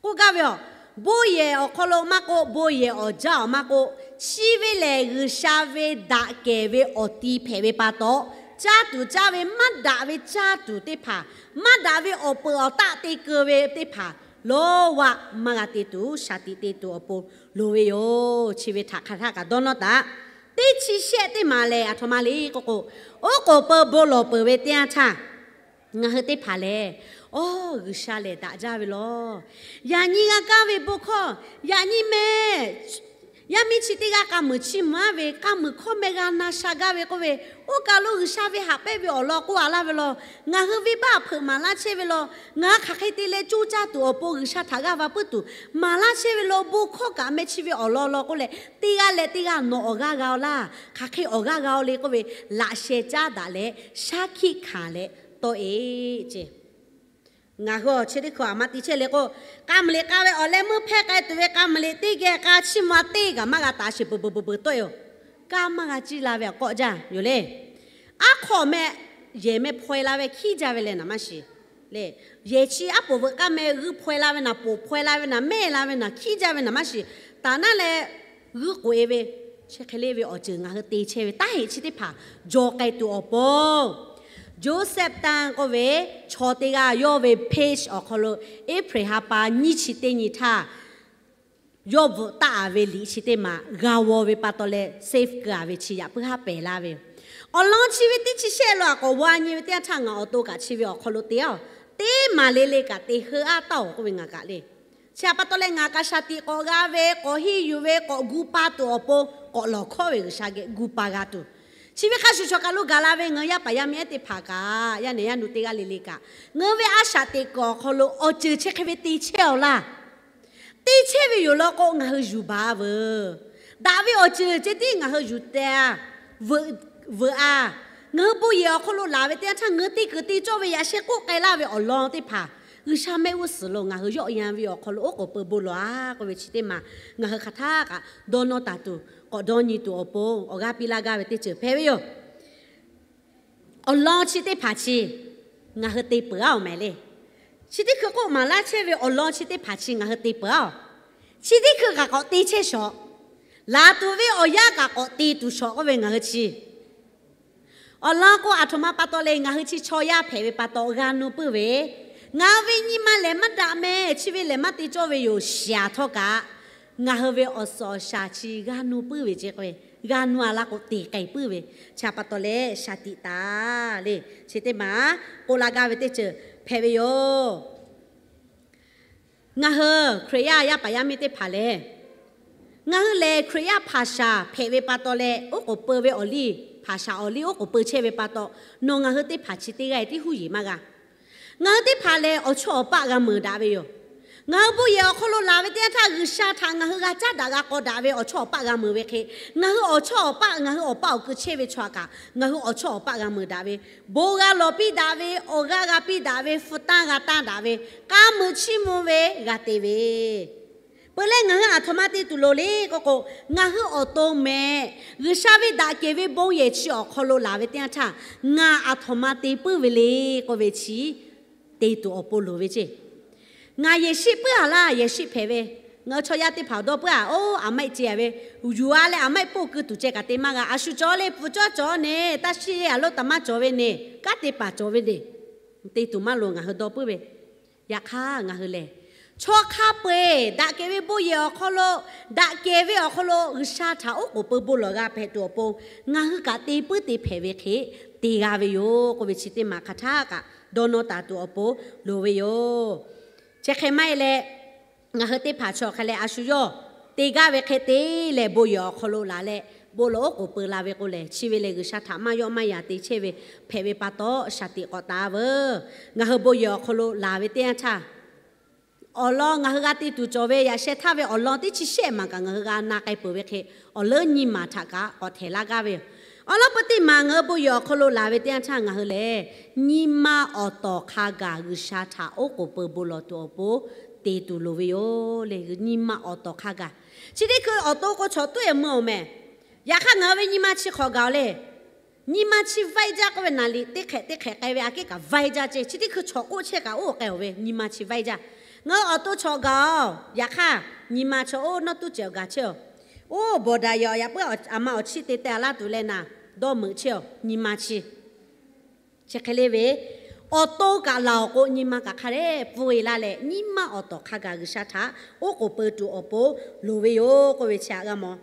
k'oˆ gaˇ ve yoˬ. Bon yehˬ awˬ hk'aw lo maˇ k'oˆ, bon yehˬ awˬ jaˇ awˬ maˇ k'oˆ, chi ve lehˬ G'uiˬsha ve daꞈ kehˬ ve awˬ ti hpehꞈ ve pa taw, caˇ tuˬ caˇ ve maˇ daꞈ ve caˇ tuˬ teˇ hpaˍ, maˇ daꞈ ve awˬ peuˬ awˬ taˆ te keu ve teˇ hpaˍ, lawˇ vaˆ maˇ g'a te tuˬ shaˍ tiꞈ te tuˬ awˬ pon loˍ ve yoˬ. Chi ve htaꞈ hk'aˬ htaˇ kaꞈ dawˇ nawˇ taˍ. Teˇ chi shehˆ teˇ maˬ lehˬ, aˬ htoꞈ ma le k'oˆ k'o, oˉ k'oˍ peu bon lawˬ peuˬ ve teˇ yanˇ htaˇ, Ngaˬ hui teˇ hpaˍ lehˬ, awˬ, G'uiˬsha lehˬ daꞈ jaˇ ve law. Yaꞈ nyi g'a kaˇ ve bon hkawˇ, yaꞈ nyi mehˍ. Yaˇ miˇ chi teˇ g'aˇ k'a muiˬ chiˇ mvuh-aˉ ve, k'a muiˬ hkawˇ meh g'a na sha gaˇ ve k'oˆ ve, oˇ kaˬ lo G'uiˬsha ve haꞈ pehnˇ ve awˬ lawn k'oˆ a laˇ ve law. Ngaˬ hui venˇbaˆ hpeuꞈ maˍ laˇ chehˇ ve law. Ngaˬ hui hk'aˬ hk'e te leh coˇ caˇ tuˬ awˬ pon G'uiˬsha htaꞈ g'aˇ va puiˉ tuˬ maˍ laˇ chehˇ ve law. Bon hkawˇ kaꞈ meh chi ve awˬ lawn law k'oˆ leh, teˇ g'aˇ leh teˇ g'aˇ nawˬ awˬ g'aˇ g'a-oˬ laˇ, hk'aˬ hk'e awˬ g'aˇ g'a-oˬ le k'oˆ ve, laꞈ sheh caˉ daꞈ leh shaˉ hkiˆ hkanˍ leh tawˆ-e ce. Ngaˬ hui chi teˇ hkui aˬ ma te chehˇ le k'o, k'a muiˬ liꞈ k'a ve awˬ leh meuˇ hpehˇ k'ai tuˬ ve k'a muiˬ liꞈ teˇ geh k'a chiˇ mvuh-a teˇ kaꞈ maˇ g'a taˍ sheˍ, beuˬ beuˬ beuˬ beuˬ tawˆ-e-oˬ. Kaˇ maˇ g'a ciˇ la ve awˬ k'awˆ jaˇ yoˬ le. Aˉ hk'aw meh yehˬ meh hpaw-e la ve hkiˉ jaˇ ve leh naˍ maˇ shiˍ le. Yehˬ chi aˉ poˍ veuꞈ k'aˇ meh g'uiˇ hpaw-e la ve naˍ, poˬ hpaw-e la ve naˍ, mehˇ la ve naˍ, hkiˉ jaˇ ve naˍ maˇ shiˍ. Taˍ naˉ leh g'uiˇ k'oꞈ-e ve, chi hk'e le ve awˬ ceuˬ ngaˬ hui te chehˇ ve taˇ heꞈ chi teˇ hpaˍ jaw k'ai tuˬ awˬ pon, Joseph Tan k'oˆ ve chaw teˇ g'aˇ yawˇ ve page awˬ hk'aw lo April ha pa nyiˇ chi teˇ nyi htaˇ yawˇ bvuhꞈ taˆ-a ve liꞈ chi teˇ maˬ g'a g'aw ve pa taw leh save keu-a ve chi yaꞈ puiˉ haˉ pehˍ laˇ ve yoˬ. Awˬ lawn chi ve teˇ chi shehˆ lo a k'awꞈ g'aw nyi ve teˇ yanˇ htaˇ ngaˬ awˬ to kaꞈ chi ve awˬ hk'aw lo te-a, teˇ maˬ le le kaꞈ te heuˆ-aˉ taˇ-oˬ k'oˆ ve ngaˬ kaꞈ le. Chi htaꞈ pa taw leh ngaˬ kaꞈ shaˍ tiꞈ k'awꞈ g'a ve, k'awꞈ henˇ yuˬ ve, k'awꞈ gu pa tuˬ awˬ pon k'awꞈ lawˬ hkawˉ ve G'uiˬsha geh gu pa g'a tuˬ, chi ve hk'a shuˍ shuˍ kaˬ lo gaˬ la ve ngaˬ hui yaˇ paˍ yaˇ miˇ ehˉ teˇ hpaˍ kaꞈ yaˇ nehˬ yaˇ nu teˇ g'aˇ le le kaꞈ, ngaˬ hui ve a shaꞈ teꞈ kuiˬ awˬ hk'aw lo awˬ ceuˬ chi hk'e ve te chehˇ-aw laˇ. Te chehˇ ve yoˬ law k'o, ngaˬ hui yuˬ baˬ-a veuˬ. Daꞈ ve awˬ ceuˬ ceh tiˉ ngaˬ hui yuˬ teh-a, veuꞈ-a. Ngaˬ hui bon yehˬ awˬ hk'aw lo laˬ ve teˇ yanˇ htaˇ, ngaˬ hui te kuiˬ te cawˇ ve yaꞈ sheh k'oˆ k'ai laˇ ve awˬ lawn teˇ hpaˍ G'uiˬsha mehˆ g'uˇ suhˍ lo ngaˬ hui yawˆ yan ve awˬ hk'aw lo oˉ k'oˍ peu bon lawˬ-a k'oˆ ve chi teˇ maˬ ngaˬ hui hk'aˬ htaˇ kaꞈ dawˇ nawˇ taˍ tuˬ, k'awꞈ dawˇ nyi tuˬ awˬ pon awˬ g'aˇ piˇ laˇ gaˇ ve teˇ ceuˬ hpehꞈ ve yoˬ. Awˬ lawn chi teˇ hpaˍ chi ngaˬ hui te peuˬ-aˉ-oˬ mehˍ le. Chi teˇ hkui k'oˆ maˍ laˇ chehˇ ve awˬ lawn chi teˇ hpaˍ chi ngaˬ hui te peuˬ-aˉ-oˬ. Chi teˇ hkui kaꞈ k'awꞈ te chehˇ shawˍ. Laˬ tuˬ ve awˬ yanˇ kaꞈ k'awꞈ te tuˬ shawˍ k'oˆ ve ngaˬ hui chi awˬ lawn k'o, aˬ htoꞈ ma pa taw le, ngaˬ hui chi chaw yaˇ hpehꞈ ve pa taw g'a nuˇ puiˉ ve, ngaˬ hui ve nyi ma lehˬ maˇ daꞈ mehˍ, chi ve lehˬ maˇ te cawˇ ve yoˬ shiˍ-aˬ htawˇ kaꞈ, ngaˬ hui ve awˬ suhˍ awˬ shaˍ chi g'a nuˇ puiˉ ve ce k'o, g'a nuˇ-a laˇ k'o te k'ai puiˉ ve, chi htaꞈ pa taw leh shaˍ tiꞈ taˍ le. Chi teˇ maˬ k'oˆ laˇ gaˇ ve teˇ ceuˬ hpehꞈ ve yoˬ. Ngaˬ hui Hkriꞈ yaˇ yaˇ paˍ yaˇ miˇ teˇ hpaˍ lehˬ, ngaˬ hui lehˬ Hkriꞈ yaˇ hpaˍ shaˍ hpehꞈ ve pa taw leh, oˉ k'oˍ peu ve awˬ liˇ, hpaˍ shaˍ awˬ liˇ oˉ k'oˍ peu chehˇ ve pa taw, nawˬ ngaˬ hui teˇ hpaˍ chi teˇ g'aˇ tiˉ huˉ yeˬ maˇ g'a. Ngaˬ hui teˇ hpaˍ lehˬ, awˬ chawˇ awˬ paˆ g'a meuˍ daꞈ ve yoˬ. Ngaˬ hui bon yehˬ awˬ hk'aw lo laˬ ve teˇ yanˇ htaˇ, G'uiˬsha htaꞈ ngaˬ hui g'a caˉ daꞈ g'a k'aw daꞈ ve awˬ chawˇ awˬ paˆ g'a meuˍ ve hk'e, ngaˬ hui awˬ chawˇ awˬ paˆ, ngaˬ hui awˬ paˆ awˬ kui chehˇ ve chaw htaꞈ kaꞈ ngaˬ hui awˬ chawˇ awˬ paˆ g'a meuˍ daꞈ ve, bon g'a lawˬ piˇ daꞈ ve, awˬ g'aˇ g'a piˇ daꞈ ve, hpu tanˇ g'a tanˇ daꞈ ve, k'a muiˬ chiˇ mvuh ve g'a te ve, peuˬ leh ngaˬ hui aˬ htoꞈ ma te tuˬ loˍ le k'oˆ k'o, ngaˬ hui awˬ to mehˍ, G'uiˬsha ve daꞈ kehˬ ve bon yehˬ chi awˬ hk'aw lo laˬ ve teˇ yanˇ htaˇ, ngaˬ aˬ htoꞈ ma te puiˉ ve le k'oˆ ve chi te tuˬ awˬ pon loˍ ve ce. Ngaˬ yehˬ shiˆ puiˉ-a laˇ, yehˬ shiˆ hpehꞈ ve, ngaˬ hui chaw yaˇ teˇ hpaˍ awˬ dawˇ puiˉ-a, oˇ aˬ maˆ-e ce-a ve, yuˬ-a leh aˬ maˆ-e poˆ keu tuˬ ceh kaꞈ te maˇ g'a. A shu cawˬ le, pfuhˍ cawˇ cawˬ-a ne, taˇ shiˆ a lo taˍ maˇ cawˬ ve ne, kanˉ te paˍ cawˬ ve ne, te tuˬ maˇ loˍ ngaˬ hui dawˇ puiˉ ve. Yaꞈ hk'aˇ ngaˬ hui lehˬ, chaw hk'a peu-eˬ daꞈ kehˬ ve bon yehˬ awˬ hk'aw lo, daꞈ kehˬ ve awˬ hk'aw lo G'uiˬsha htaꞈ oˉ k'oˍ peu bon lawˬ g'a hpehꞈ tuˬ awˬ pon, ngaˬ hui kaꞈ te puiˉ te hpehꞈ ve hk'e te g'a ve yoˬ k'oˆ ve chi teˇ maˬ hk'aˬ htaˇ kaꞈ dawˇ nawˇ taˍ tuˬ awˬ pon loˍ ve yoˬ. Chi hk'e maˇ heˆ leh, ngaˬ hui teˇ hpaˍ chaw hk'a leh a shu yawˇ te gaˇ ve hk'e te leh bon yehˬ awˬ hk'aw lo laˬ leh, bon lawˬ oˉ k'oˍ peu la ve k'o lehˬ, chi ve lehˬ G'uiˬsha htaꞈ maˇ yawˆ maˇ yan te chehˇ ve hpehꞈ ve pa taw, shaˍ tiꞈ k'awꞈ taˍ veuˬ. Ngaˬ hui bon yehˬ awˬ hk'aw lo laˬ ve teˇ yanˇ htaˇ, awˬ lawn ngaˬ hui g'a te tuˬ cawˬ ve yaꞈ sheh htaˇ ve awˬ lawn teˇ chi shehˆ maˬ kaꞈ ngaˬ hui g'a na k'ai peuˬ ve hk'e, awˬ leuˉ nyi maˬ htaꞈ kaꞈ k'awꞈ htehꞈ laˇ gaˇ ve yoˬ. Awˬ lawn peu teˇ maˬ ngaˬ hui bon yehˬ awˬ hk'aw lo laˬ ve teˇ yanˇ htaˇ ngaˬ hui lehˬ, nyi ma awˬ tawˍ hk'a gaˬ G'uiˬsha htaꞈ oˉ k'oˍ peu bon lawˬ tuˬ awˬ pon te tuˬ loˍ ve yoˬ le. Nyi ma awˬ tawˍ hk'a gaˬ. Chi teˇ hkui awˬ to k'o chaw tuˉ-e mui-oˬ mehˍ. Yaꞈ hk'aˇ ngaˬ hui ve nyi ma chi hk'awꞈ gaˬ-oˬ le. Nyi ma chi vaiˇ jaˇ k'oˆ ve naˍ liꞈ teˇ hk'ehꞈ teˇ hk'ehꞈ k'ai ve aꞈ kehˉ kaꞈ vaiˇ jaˇ ce. Chi teˇ hkui chaw k'oˆ chehˇ kaꞈ oˇ k'ai-oˬ ve nyi ma chi vaiˇ jaˇ. Ngaˬ hui awˬ to chaw gaˬ-oˬ. Yaꞈ hk'aˇ nyi ma chaw oˇ nawˇ tuˉ cehˬ awˬ gaˬ chehˇ-oˬ. Oˇ bawˬ daꞈ yaꞈ-oˬ, yaꞈ puiˉ aˬ ma awˬ chiˇ te teh a laˇ tuˬ leh naˍ, dawˇ meuꞈ chehˇ-oˬ nyi ma chi. Chi hk'e le ve, awˬ to kaꞈ laˬ-oˬ k'o nyi ma kaꞈ hk'a dehꞈ pfuhˇ-e laˇ leh, nyi ma awˬ tawˍ hk'a gaˬ G'uiˬsha htaꞈ oˉ k'oˍ peu tuˬ awˬ pon loˍ ve yoˬ k'oˆ ve chi htaꞈ g'a mawˬ.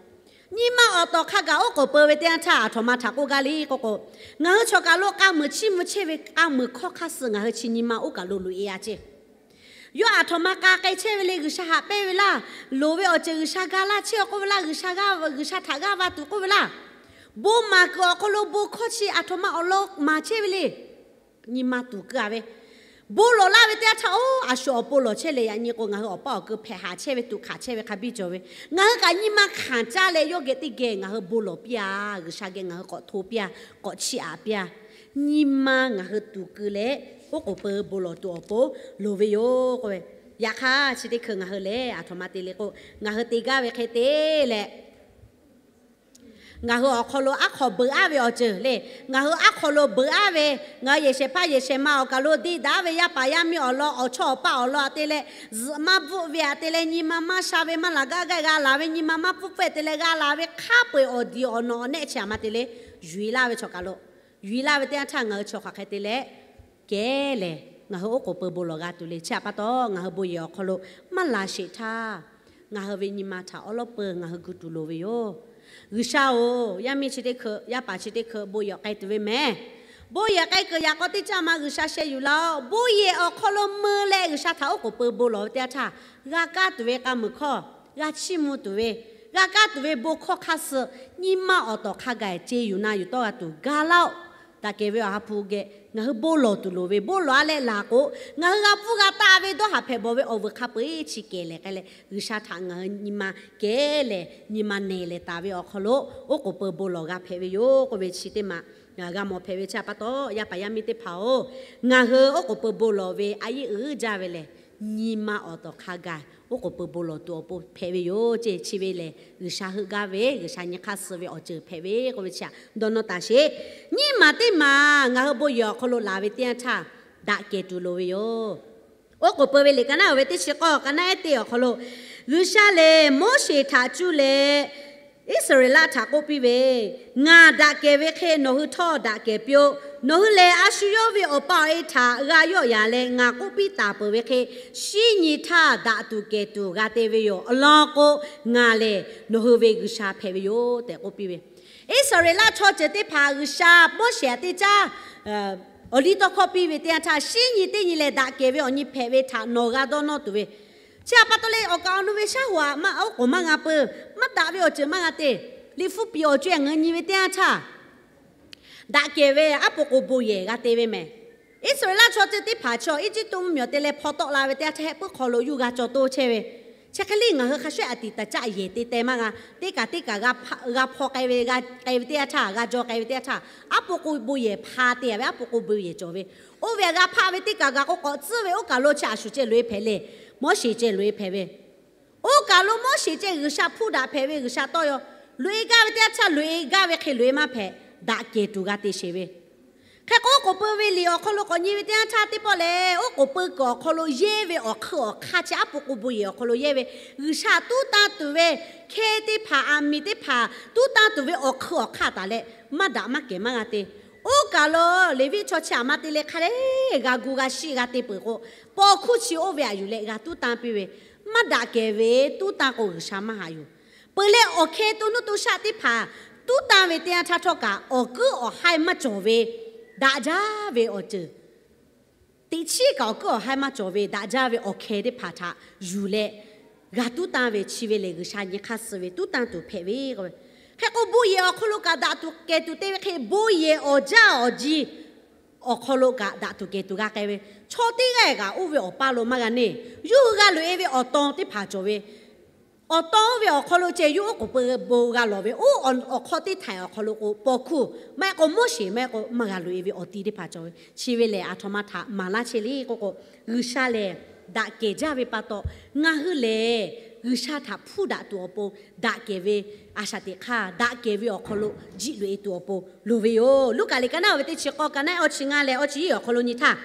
Nyi ma awˬ tawˍ hk'a gaˬ oˉ k'oˍ peuˬ ve teˇ yanˇ htaˇ, aˬ htoꞈ ma htaꞈ k'oˆ gaˇ le k'oˆ k'o, ngaˬ hui chaw kaˬ lo k'a muiˬ chiˇ mvuh chehˇ ve k'a muiˬ hkawˇ hk'aˇ suh ngaˬ hui chi nyi ma oˉ kaˬ lo loꞈ e a ceˇ. Yawˇ aˬ htoꞈ ma k'a k'ai chehˇ ve le, G'uiˬsha haꞈ pehnˇ ve laˇ, loˍ ve awˬ ceuˬ G'uiˬsha ga laˇ chehˇ k'oˆ ve laˇ, G'uiˬsha g'a, G'uiˬsha htaꞈ g'aˇ va tuˬ k'oˆ ve laˇ. Bon maˍ kuiˬ awˬ hk'aw lo bon hkawˇ chi aˬ htoꞈ ma awˬ lawn maˍ chehˇ ve le. Nyi ma tuˍ keu a ve, bon lawˬ laˇ ve teˇ yanˇ htaˇ, oˇ, a shu awˬ pon lawˬ chehˇ leh yaꞈ nyi k'o, ngaˬ hui awˬ paˇ awˬ keu hpehꞈ haˍ chehˇ ve tuꞈ hkanˍ chehˇ ve hk'a biˇ cawˬ ve, ngaˬ hui kaꞈ nyi ma hkanˍ caˇ leh yawˇ geh teˇ geh ngaˬ hui bon lawˬ piˇ a, G'uiˬsha geh ngaˬ hui k'awꞈ hto piˇ a, k'awꞈ chiˇ aꞈ piˇ a. Nyi ma ngaˬ hui tuˍ keu leh, oˉ k'oˍ peuˬ bon lawˬ tuˬ awˬ pon loˍ ve yoˬ k'oˆ ve. Yaꞈ hk'aˇ chi teˇ hkui ngaˬ hui lehˬ aˬ htoꞈ ma te le k'o, ngaˬ hui te gaˇ ve hk'e te leh, ngaˬ hui awˬ hk'aw lo aˉ hk'aw beuꞈ aˉ ve awˬ ceuˬ le, ngaˬ hui aˉ hk'aw lo beuꞈ aˉ ve, ngaˬ hui yehˬ shehˍ hpaˇ yehˬ shehˍ ma awˬ kaˬ lo deˇ daꞈ ve yaˇ paˍ yaˇ miˇ awˬ lawn awˬ chawˇ awˬ paˆ awˬ lawn a te leh, zuhꞈ maˇ bvuhˆ ve a te leh, nyi ma maˇ sha ve maˇ laˬ gaˇ gaˇ g'a laˬ ve, nyi ma maˇ pfuhˇ pfuhˇ te leh g'a laˬ ve hk'a peu-eˬ awˬ diˬ awˬ nawꞈ awˬ nehˆ chi aˬ ma te le, yuˬ e laˇ ve chaw kaˬ lo, yuˬ e laˇ ve teˇ yanˇ htaˇ ngaˬ hui chaw hk'aˬ hk'e te leh kehˉ lehˬ, ngaˬ hui oˉ k'oˍ peuˬ bon lawˬ g'a tuˬ le. Chi htaꞈ pa taw, ngaˬ hui bon yehˬ awˬ hk'aw lo maˇ la sheˍ htaˇ, ngaˬ hui ve nyi ma htaꞈ awˉ lawˉ peuˬ ngaˬ hui gu tuˬ loˍ ve yoˬ. G'uiˬsha-oˬ, yaˇ miˇ chi teˇ hkui, yaˇ paˍ chi teˇ hkui bon yehˬ k'ai tuˬ ve mehˬ. Bon yehˬ k'ai kuiˬ yaꞈ k'aw teˇ caˇ ma G'uiˬsha sheh yuˬ laˇ-oˆ. Bon yehˬ awˬ hk'aw lo mui leh G'uiˬsha htaꞈ oˉ k'oˍ peuˬ bon lawˬ ve teˇ yanˇ htaˇ, g'a kaˇ tuˬ ve k'a muiˬ hkawˇ, g'a chiˇ mvuh tuˬ ve, g'a kaˇ tuˬ ve bon hkawˇ hk'aˇ suh, nyi ma awˬ tawˍ hk'a gaˬ ce yuˬ na yuˬ tawˇ g'a tuˬ ga laˇ-oˆ. Daꞈ kehˬ ve awˬ ha hpu geh ngaˬ hui bon lawˬ tuˬ loˍ ve, bon lawˬ a leh laˬ k'o, ngaˬ hui g'a pfuhˇ g'a taˆ ve dawˇ haˍ hpehꞈ bawˬ ve awˬ vuiˬ hk'a peu-eˬ chi kehˬ lehˬ k'ai leh, G'uiˬsha htaꞈ ngaˬ hui nyi ma kehˉ lehˬ, nyi ma nehˬ lehˬ taˍ ve awˬ hk'aw lo oˉ k'oˍ peuˬ bon lawˬ g'a hpehꞈ ve yoˬ k'oˆ ve chi teˇ maˬ g'a mawˬ hpehꞈ ve chi htaꞈ pa taw, yaˇ paˍ yaˇ miˇ teˇ hpaˍ-oˬ, ngaˬ hui oˉ k'oˍ peuˬ bon lawˬ ve a yeˇ uiˍ jaˇ ve lehˬ, nyi ma awˬ tawˍ hk'a gaˬ oˉ k'oˍ peuˬ bon lawˬ tuˬ awˬ pon hpehꞈ ve yoˬ ceˇ. Chi ve lehˬ, G'uiˬsha heuˆ gaˇ ve, G'uiˬsha nyi hk'aˇ suh ve awˬ ceuˬ hpehꞈ ve k'oˆ ve chi htaꞈ dawˇ nawˇ taˍ sheˍ. Nyiˇ maˬ teˇ maˬ ngaˬ hui bon yehˬ awˬ hk'aw lo laˬ ve teˇ yanˇ htaˇ, daꞈ kehˬ tuˬ loˍ ve yoˬ. Oˉ k'oˍ peuˬ ve liꞈ ka naˉ oˬ ve teˇ chi k'awˇ ka naˉ ehˉ teˇ awˬ hk'aw lo, G'uiˬsha lehˬ Moˉseˍ htaꞈ cuˇ leh Iˉsaˍreˍlaˆ htaꞈ k'oˆ piˇ ve, Ngaˬ daꞈ kehˬ ve hk'e nawˬ hui htawˇ daꞈ kehˬ piˇ-oˆ. Nawˬ hui lehˬ a shu yawˇ ve awˬ pa awˬ e htaꞈ g'a yawˆ yan leh ngaˬ k'oˆ piˇ taˍ peuˬ ve hk'e, shinˉ nyi htaˇ daꞈ tuˬ kehˬ tuˬ g'a te ve yoˬ. Awˬ lawn k'o, ngaˬ lehˬ nawˬ hui ve G'uiˬsha hpehꞈ ve yoˬ tehꞈ k'oˆ piˇ ve, Iˉsaˍreˍlaˆ chaw ceuˬ teˇ hpaˍ G'uiˬsha Moˉseˍ htaꞈ teˇ caˇ awˬ liˇ tawˇ hkawˇ piˇ ve teˇ yanˇ htaˇ, shinˉ nyi teˇ nyi leh daꞈ kehˬ ve awˬ nyi hpehꞈ ve htaꞈ nawˬ g'a dawˇ nawˇ tuˬ ve, chi htaꞈ pa taw leh awˬ kaˍ awˬ nu ve shaˉ hoꞈ aꞈ maˇ oˉ k'oˍ maˇ g'a peuˬ, maˇ daꞈ ve awˬ ceuˬ maˇ g'a te. Liꞈ hpu piˍ awˬ co-e ngaˬ hui nyi ve teˇ yanˇ htaˇ, daꞈ kehˬ ve aˉ po k'o bon yehˬ g'a te ve mehˬ. Iˉsaˍreˍlaˆ chaw ceuˬ teˇ hpaˍ chaw Eˇjiˇtuꞈ mvuhˇmiˬ awˬ te leh hpaw tawˆ la ve teˇ yanˇ htaˇ, heh puiˉ hk'aw lo yuˇ g'a caw toˇ chehˇ ve, chi hk'e le ngaˬ hui hk'a shuˉ a tiꞈ taˍ caˆ yehˬ te teh maˇ g'a, teˇ kaꞈ teˇ kaꞈ g'a hpaw k'ai ve, g'a k'ai ve teˇ yanˇ htaˇ, g'a jaw k'ai ve teˇ yanˇ htaˇ, aˉ po k'o bon yehˬ hpa te a ve, aˉ po k'o bon yehˬ cawˬ ve, oˇ ve g'a hpaˆ ve teˇ kaꞈ g'a k'o k'awꞈ tcuhˉ ve, oˇ kaˬ lo chi a shu ceh loꞈ e hpehꞈ le, Moˉseˍ ceh loꞈ e hpehꞈ ve, oˇ kaˬ lo Moˉseˍ ceh G'uiˬsha hpuˇ daꞈ hpehꞈ ve, G'uiˬsha tawˇ yaw loꞈ e gaˇ ve teˇ yanˇ htaˇ, loꞈ e gaˇ ve hk'e loꞈ e maˇ hpehꞈ, daꞈ kehˬ tuˬ g'a te sheˍ ve. Hk'e k'o, oˉ k'oˍ peuˬ ve liꞈ awˬ hk'aw lo k'awꞈ nyi ve teˇ yanˇ htaˇ teˇ pawˆ lehˬ, oˉ k'oˍ peuˬ kuiˬ awˬ hk'aw lo yehˇ ve awˬ hk'eun awˬ hk'aˇ chi aˉ po k'o bon yehˬ awˬ hk'aw lo yehˇ ve, G'uiˬsha tuˉ tanˇ tuˬ ve hkeh teˇ hpaˍ, aˬ miˍ teˇ hpaˍ tuˉ tanˇ tuˬ ve awˬ hk'eun awˬ hk'aˇ taˍ leh, maˇ daꞈ maˇ kehˬ maˇ g'a te. Oˇ kaˬ lo Leˍviˆ chaw chi aꞈ ma te leh hk'a dehꞈ g'a gu g'a shiˆ g'a te peuˬ k'o, paw hkuˇ chi oˇ ve aꞈ yuˬ leh g'a tuˉ tanˇ piˇ ve, maˇ daꞈ kehˬ ve tuˉ tanˇ k'o G'uiˬsha maˇ haꞈ yuˬ. Peuˬ leh awˬ hkeh to nuˇ to shaˆ teˇ hpaˍ tuˉ tanˇ ve teˇ yanˇ htaˇ htawˇ kaꞈ awˬ kuiˉ awˬ haiˇ maˇ cawˬ ve, daꞈ jaˇ ve awˬ ceuˬ, teꞈ chiˉ kaꞈ awˬ kuiˉ awˬ haiˇ maˇ cawˬ ve daꞈ jaˇ ve awˬ hkeh teˇ hpaˍ htaꞈ yuˬ leh g'a tuˉ tanˇ ve, chi ve lehˬ G'uiˬsha nyi hk'aˇ suh ve tuˉ tanˇ tuˬ hpehꞈ ve k'o, hk'e k'o bon yehˬ awˬ hk'aw lo kaꞈ daꞈ tuˬ kehˬ tuˬ te ve hk'e, bon yehˬ awˬ jaˇ awˬ ji awˬ hk'aw lo kaꞈ daꞈ tuˬ kehˬ tuˬ g'a k'ai ve, chaw teˇ g'aˇ kaꞈ oˇ ve awˬ paˇ lo maˇ g'a neˇ, yawˇ hui g'a loꞈ e ve awˬ tawn teˇ hpaˍ cawˬ ve, awˬ tawn oˇ ve awˬ hk'aw lo ceh yawˇ oˉ k'oˍ peuˬ bon g'a lawˬ ve, oˇ awˬ hk'aw teˇ htaiˍ awˬ hk'aw lo k'o, paw hkuˇ maˇ heˆ k'o Moˉseˍ maˇ heˆ k'o maˇ g'a loꞈ e ve awˬ ti teˇ hpaˍ cawˬ ve, chi ve lehˬ aˬ htoꞈ ma htaꞈ maˍ laˇ chehˇ le k'oˆ k'o, G'uiˬsha lehˬ daꞈ kehˬ jaˇ ve pa taw, ngaˬ hui lehˬ G'uiˬsha htaꞈ hpuˇ daꞈ tuˬ awˬ pon daꞈ kehˬ ve a shaꞈ teꞈ hk'aˇ, daꞈ kehˬ ve awˬ hk'aw lo jiˆ loꞈ e tuˬ awˬ pon loˍ ve yoˬ. Luˉkaꞈ liꞈ ka naˉ oˇ ve teˇ chi k'awˇ ka naˉ ehˉ awˇ chi ngaˇ leh awˇ chi iˉ awˬ hk'aw lo nyi htaˇ,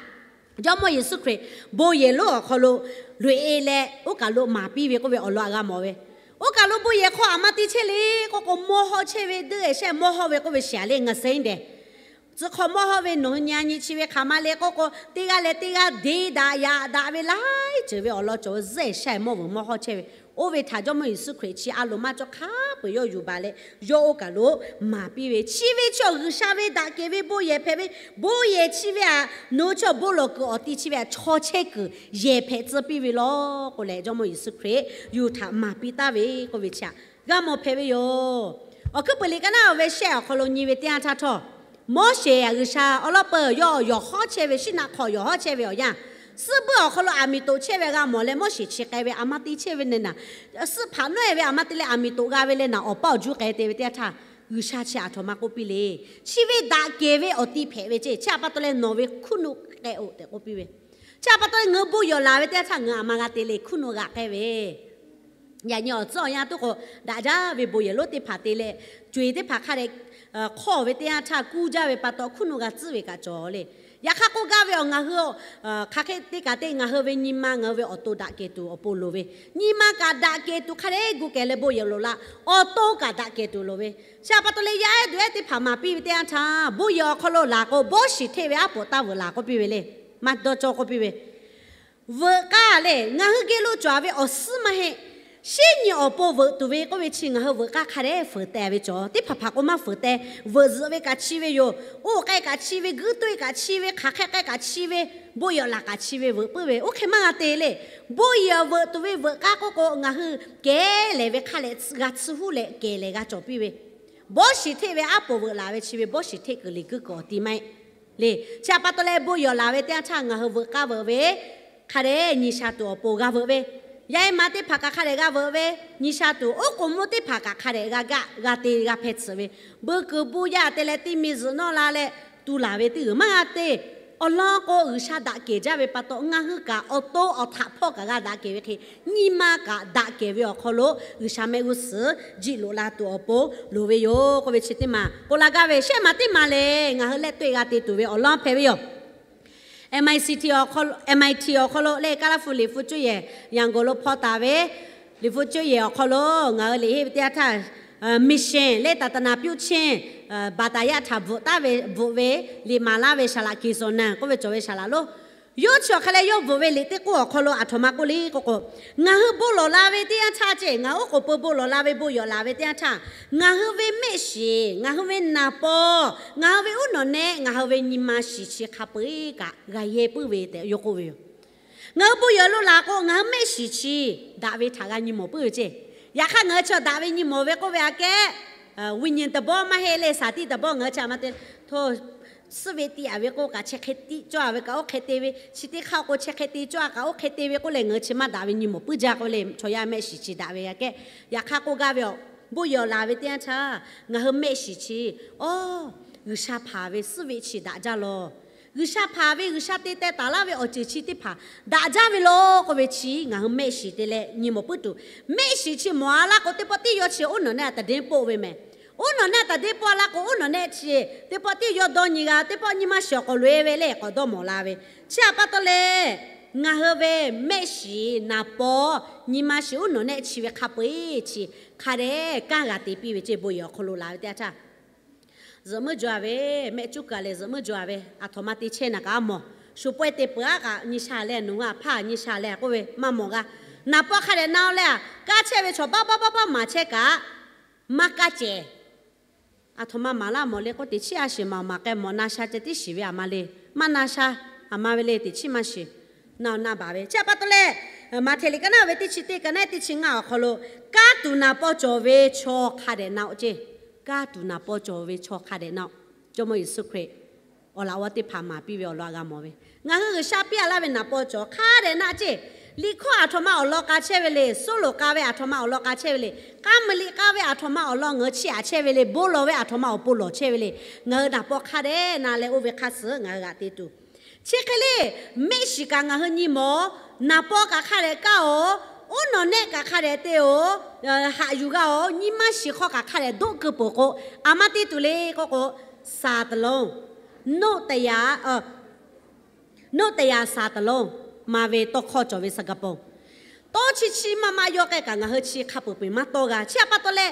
Jawˇmawˇ Yeˍsuˆ Hkriꞈ bon yehˬ lonˉ awˬ hk'aw lo loꞈ e leh oˇ kaˬ lo maˍ piˇ ve k'oˆ ve awˬ lawn aꞈ g'a mawˬ ve. Oˇ kaˬ lo bon yehˬ hk'aw aˬ ma te chehˇ le k'oˆ k'o, mawˇ hawˇ chehˇ ve, deˇ g'ehˬ shehˆ mawˇ hawˇ ve k'oˆ ve shiˍ a le ngaˬ sehˉ dehˬ tcuh hk'aw mawˇ hawˇ ve nawˬ hui nyi a nyi chi ve hk'aˬ ma le k'oˆ k'o, teˇ g'aˇ leh teˇ g'aˇ deˇ daꞈ yaꞈ daꞈ ve laiˉ ceuˬ ve awˬ lawn cawˬ ve zeˇ shaiˍ mawˇ vuiˬ mawˇ hawˇ chehˇ ve. Oˇ ve htaꞈ Jawˇmawˇ Yeˍsuˆ Hkriꞈ chi a loˍ maˇ cawˇ hk'a peu-eˬ yawˇ yuˬ baˬ leh, yawˇ oˇ kaˬ lo maˍ piˇ ve, chi ve chaw G'uiˬsha ve daꞈ kehˬ ve bon yehˬ hpehꞈ ve, bon yehˬ chi ve aꞈ nawˬ hui chaw bon lawˬ kuiˬ awˬ ti chi ve aꞈ chaw chehˇ kuiˬ yehˬ hpehꞈ tcuh piˇ ve law k'oˆ leh, Jawˇmawˇ Yeˍsuˆ Hkriꞈ yuˬ htaꞈ maˍ piˇ taˍ ve k'oˆ ve chi htaꞈ g'a mawˬ hpehꞈ ve yoˬ. Awˬ hkuiˉ peuˬ liꞈ ka naˉ oˇ ve shehˆ awˬ hk'aw lo nyi ve teˇ yanˇ htaˇ htawˇ, Moˉseˍ aꞈ G'uiˬsha awˬ lawn peuˬ yawˇ yawˬ hawˉ chehˇ ve, shiˉ naˆ hk'aw yawˬ hawˉ chehˇ ve awˬ yanˇ, suhˉ buiˇ awˬ hk'aw lo aˬ miˍ toꞈ chehˇ ve g'a mawˬ leh, Moˉseˍ chi k'ai ve aˬ ma te chehˇ ve ne naˍ, suhˉ hpaꞈ nawˉ-e ve aˬ ma te leh aˬ miˍ toꞈ g'a ve leh naˍ, awˬ paˇ awˬ juˇ k'ai te ve teˇ yanˇ htaˇ, G'uiˬsha chi aˬ htoꞈ ma k'oˆ piˇ le. Chi ve daꞈ kehˬ ve awˬ ti hpehꞈ ve ceˇ. Chi aꞈ pa taw leh nawˬ ve hkuiˉ nuˆ k'ai-oˬ tehꞈ k'oˆ piˇ ve. Chi aꞈ pa taw leh ngaˬ hui bon yawˬ laˬ ve teˇ yanˇ htaˇ ngaˬ hui aˬ ma g'a te le, hkuiˉ nuˆ g'a k'ai ve. Yaꞈ nyi awˬ tcuhˉ awˬ yanˇ tuˉ k'o, daꞈ jaˇ ve bon yehˬ lonˉ teˇ hpaˍ te leh, co-e teˇ hpaˍ hk'a dehꞈ hk'awˇ ve teˇ yanˇ htaˇ kuˇ jaˇ ve pa taw hkuiˉ nuˆ g'a tcuhˉ ve kaꞈ cawˬ le. Yaꞈ hk'aˇ k'oˆ gaˇ ve awˬ ngaˬ hui hk'aˬ hk'e te kaꞈ te, ngaˬ hui ve nyi ma ngaˬ hui ve awˬ to daꞈ kehˬ tuˬ awˬ pon loˍ ve, nyi ma kaꞈ daꞈ kehˬ tuˬ hk'a dehꞈ gu kehˬ leh bon yehˬ loˍ la, awˬ to kaꞈ daꞈ kehˬ tuˬ loˍ ve. Chi aꞈ pa taw leh yaˇ ehˉ duˬ ehˉ teˇ hpaˍ maˍ piˇ ve teˇ yanˇ htaˇ, bon yehˬ awˬ hk'aw lo laˬ k'o, bawˇ shiˍ hteˆ ve aˉ poꞈ taˇ veuꞈ laˬ k'oˆ piˇ ve le. Maˇ dawˇ cawˇ k'oˆ piˇ ve, veuꞈ k'aˇ le, ngaˬ hui geh lo cawˬ ve awˬ suhˉ maˇ heˆ. Shinˉ nyi awˬ pon veuꞈ tuˬ ve k'oˆ ve chi ngaˬ hui veuꞈ k'aˇ hk'a dehꞈ feuˍ teh ve cawˬ. Teˇ hpaˍ hpaˍ k'o maˇ feuˍ teh. Veuꞈ zuhꞈ ve kaꞈ chi ve yoˬ. Oˇ k'ai kaꞈ chi ve, guiˇ toˇ-e kaꞈ chi ve, hk'aˬ hk'e k'ai kaꞈ chi ve, bon yehˬ laˬ kaꞈ chi ve veuꞈ puiˉ ve, oˇ hk'e maˇ g'a te le. Bon yehˬ veuꞈ tuˬ ve veuꞈ k'aˇ k'oˆ k'o, ngaˬ hui kehˬ lehˬ ve hk'a leh g'a tsuhˇ huˉ leh kehˬ lehˬ g'a cawˬ piˇ ve, bawˇ shiˍ hteˆ ve aˉ poꞈ veuꞈ laˬ ve chi ve bawˇ shiˍ hteˆ kuiˬ liꞈ guiˇ kuiˬ awˬ ti maˇ heˆ le. Chi aꞈ pa taw leh bon yehˬ laˬ ve teˇ yanˇ htaˇ ngaˬ hui veuꞈ k'aˇ veuꞈ ve hk'a dehꞈ nyi sha tuˬ awˬ pon g'a veuꞈ ve, yaˇ ehˉ ma teˇ hpaˍ kaꞈ hk'a dehꞈ g'a veuꞈ ve, nyi sha tuˬ oˉ k'oˍ mvuhˇ teˇ hpaˍ kaꞈ hk'a dehꞈ g'a gaˆ g'a te g'a hpeh tsuhꞈ ve, bon kuiˬ bon yaˇ te leh teˇ mi zuhꞈ nawˇ la leh tu laˬ ve teˇ g'uiˬ maˇ g'a te. Awˬ lawn k'o, G'uiˬsha daꞈ kehˬ jaˇ ve pa taw, ngaˬ hui kaꞈ awˬ to awˬ htaꞈ hpawˇ kaꞈ g'a daꞈ kehˬ ve hk'e, nyi ma kaꞈ daꞈ kehˬ ve awˬ hk'aw lo G'uiˬsha mehˆ g'uˇ suhˍ jiˆ loꞈ la tuˬ awˬ pon loˍ ve yoˬ k'oˆ ve chi teˇ maˬ k'oˆ la gaˇ ve, shehˆ maˬ teˇ maˬ lehˬ ngaˬ hui lehˆ toˆ-e g'a te tuˬ ve awˬ lawn hpehꞈ ve yoˬ. M I T awˬ hk'aw lo lehˬ, Kaˇlaˇ hpu liꞈ hpu cuˇ yehˬ Yangon lo hpaw taˍ ve liꞈ hpu cuˇ yehˬ awˬ hk'aw lo ngaˬ hui liꞈ henˇ ve teˇ yanˇ htaˇ, mission leh ศาสนပြုခြင်း baˬ taˍ yaˇ htaꞈ bvuhꞈ taˍ ve, bvuhꞈ ve liꞈ maˍ laˇ ve saˍ laꞈ Keˍ suhˍ naˬ k'oˆ ve cawˬ ve saˍ laꞈ lonˉ, yawˇ chi awˬ hk'a leh yawˇ bvuhꞈ ve liꞈ teˇ k'oˆ awˬ hk'aw lo aˬ htoꞈ ma k'oˆ le k'oˆ k'o, ngaˬ hui bon lawˬ la ve teˇ yanˇ htaˇ ceˇ, ngaˬ hui oˉ k'oˍ pui bon lawˬ la ve bon yehˬ laˬ ve teˇ yanˇ htaˇ, ngaˬ hui ve mehˆ shiˍ, ngaˬ hui ve naˍ paw, ngaˬ hui ve uˉ nawꞈ nehˆ, ngaˬ hui ve nyi ma shiˍ chi hk'a peu-eˬ kaꞈ g'a yehˇ puiˉ ve tehꞈ yawˇ k'oˆ ve yoˬ. Ngaˬ hui bon yehˬ lo laˬ k'o, ngaˬ hui mehˆ shiˍ chi daꞈ ve htaꞈ g'a nyi mawˬ puiˉ ve ceˇ. Yaꞈ hk'aˇ ngaˬ hui chaw daꞈ ve nyi mawˬ ve k'oˆ ve aꞈ kehˉ, วิญญาณ teˇ bawˆ maˇ heˆ le, shaˍ tiˆ teˇ bawˆ ngaˬ hui chi aꞈ ma te, htawˇ, suhˉ ve tiꞈ-a ve k'o kaꞈ chi hk'e tiꞈ cawˇ-a ve kaꞈ oˇ hk'e te ve, chi teˇ hk'aˇ k'o chi hk'e te cawˇ-a kaꞈ oˇ hk'e te ve k'oˆ leh ngaˬ hui chi maˇ daꞈ ve nyi mawˬ puiˉ jaˇ k'oˆ ve le. Chaw yaˇ mehˆ shiˍ chi daꞈ ve aꞈ kehˉ. Yaꞈ hk'aˇ k'oˆ gaˇ ve, awˬ bon yehˬ laˬ ve teˇ yanˇ htaˇ ngaˬ hui mehˆ shiˍ chi, awˬ, G'uiˬsha hpanˍ ve suhˉ ve chi daꞈ jaˇ lawˬ. G'uiˬsha hpanˍ ve, G'uiˬsha te teh taˍ laˇ ve awˬ ceuˬ chi teˇ hpaˍ daꞈ jaˇ ve lawˬ k'oˆ ve chi ngaˬ hui mehˆ shiˍ te leh nyi mawˬ puiˉ tuˬ. Mehˆ shiˍ chi mawˬ-a laˇ k'o, teˇ pawˆ tiˉ yawˇ chi oˉ nawꞈ nehˆ taˍ deˇ poˆ ve mehˍ. Oˉ nawꞈ nehˆ taˍ deˇ poˆ-a laˇ k'o, oˉ nawꞈ nehˆ chi teˇ pawˆ tiˉ yawˇ dawˇ nyi g'a, teˇ pawˆ nyi ma shiˍ awˬ k'awꞈ loꞈ-e ve le k'awꞈ dawˇ mawˬ la ve. Chi aꞈ pa taw leh, ngaˬ hui ve mehˆ shiˍ, naˍ paw, nyi ma shiˍ, oˉ nawꞈ nehˆ chi ve hk'a peu-eˬ chi hk'a dehꞈ kanˇ g'a te piˇ ve ceˇ. Bon yehˬ awˬ hk'aw lo laˬ ve teˇ yanˇ htaˇ zuhꞈ muiˉ jaw-a ve, mehˆ cuˉ kaꞈ leh zuhꞈ muiˉ jaw-a ve, aˬ htoꞈ ma te chehˇ naˍ kaꞈ a mawˬ. Shu pawehˇ te peuˬ-aˉ kaꞈ nyi sha leh, nawˬ hui aꞈ hpaˇ nyi sha leh k'oˆ ve maˇ mawˬ g'a. Naˍ paw hk'a dehꞈ na-o leh, a, kaˇ chehˇ ve chaw baˆ baˆ baˆ baˆ maˍ chehˇ kaꞈ maˇ kaˇ cehˬ. Aˬ htoꞈ ma maˍ laˇ mawˬ le k'oˆ, teꞈ chiˉ a shiˍ maˍ-oˬ, maˍ k'ai mawˬ na sha ceh tiˉ shiˍ ve aˬ ma le. Maˇ na sha, aˬ ma ve le, teꞈ chiˉ maˇ shiˍ. Na-oˬ na baˬ ve. Chi aꞈ pa taw leh, Maꞈhtehˍ liꞈ ka naˉ ve teˇ chi teˇ, ka naˉ teˇ chi ngaˇ awˬ hk'aw lo, kaˇ tuˬ naˍ paw cawˬ ve chaw hk'a dehꞈ na-oˬ ceˇ. Kaˇ tuˬ naˍ paw cawˬ ve chaw hk'a dehꞈ na-oˬ. Jawˇmawˇ Yeˍsuˆ Hkriꞈ awˬ laꞈ g'awˇ teˇ hpaˍ maˍ piˇ ve awˬ lawn a g'a mawˬ ve, ngaˬ hui G'uiˬsha piˇ-a laˇ ve naˍ paw cawˬ hk'a dehꞈ na ceˇ. Liꞈ hkawˇ aˬ htoꞈ ma awˬ lawn k'a chehˇ ve le. Soˉ loˍ k'a ve aˬ htoꞈ ma awˬ lawn k'a chehˇ ve le. K'a muiˬ liꞈ k'a ve aˬ htoꞈ ma awˬ lawn ngaˬ hui chiˇ aꞈ chehˇ ve le. Bon lawˬ ve aˬ htoꞈ ma awˬ pon lawˬ chehˇ ve le. Ngaˬ hui naˍ paw hk'a dehꞈ na leh oˇ ve hk'a suhˍ ngaˬ hui g'aꞈ te tuˬ. Chi hk'e le, mehˆ shiˍ kaꞈ ngaˬ hui nyi mawˬ, naˍ paw kaꞈ hk'a dehꞈ kaˇ-oˬ, oˉ nawꞈ nehˆ kaꞈ hk'a dehꞈ te-oˬ, haꞈ yuˬ g'a-oˬ, nyi ma shiˍ hk'aw kaꞈ hk'a dehꞈ doˆ keu peuˬ k'o, aˬ ma te tuˬ le k'oˆ k'o, ศาสตร์โลก, โนตยา, โนตยาศาสตร์โลก maˇ ve tawˇ hkawˇ cawˬ ve สกปรก. Tawˇ chi chi maˇ maˇ yawˇ k'ai kaꞈ ngaˬ hui chi hk'a peu-eˬ maˇ tawˇ g'a. Chi aꞈ pa taw leh,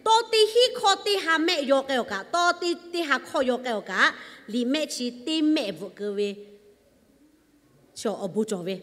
tawˇ teˇ hinˉ hkawˇ teˇ ha mehˆ yawˇ k'ai-oˬ kaꞈ, tawˇ teˇ teˇ ha hkawˇ yawˇ k'ai-oˬ kaꞈ, liꞈ mehˆ chi teˇ mehˆ bvuhꞈ keu ve chaw awˬ bon cawˬ ve,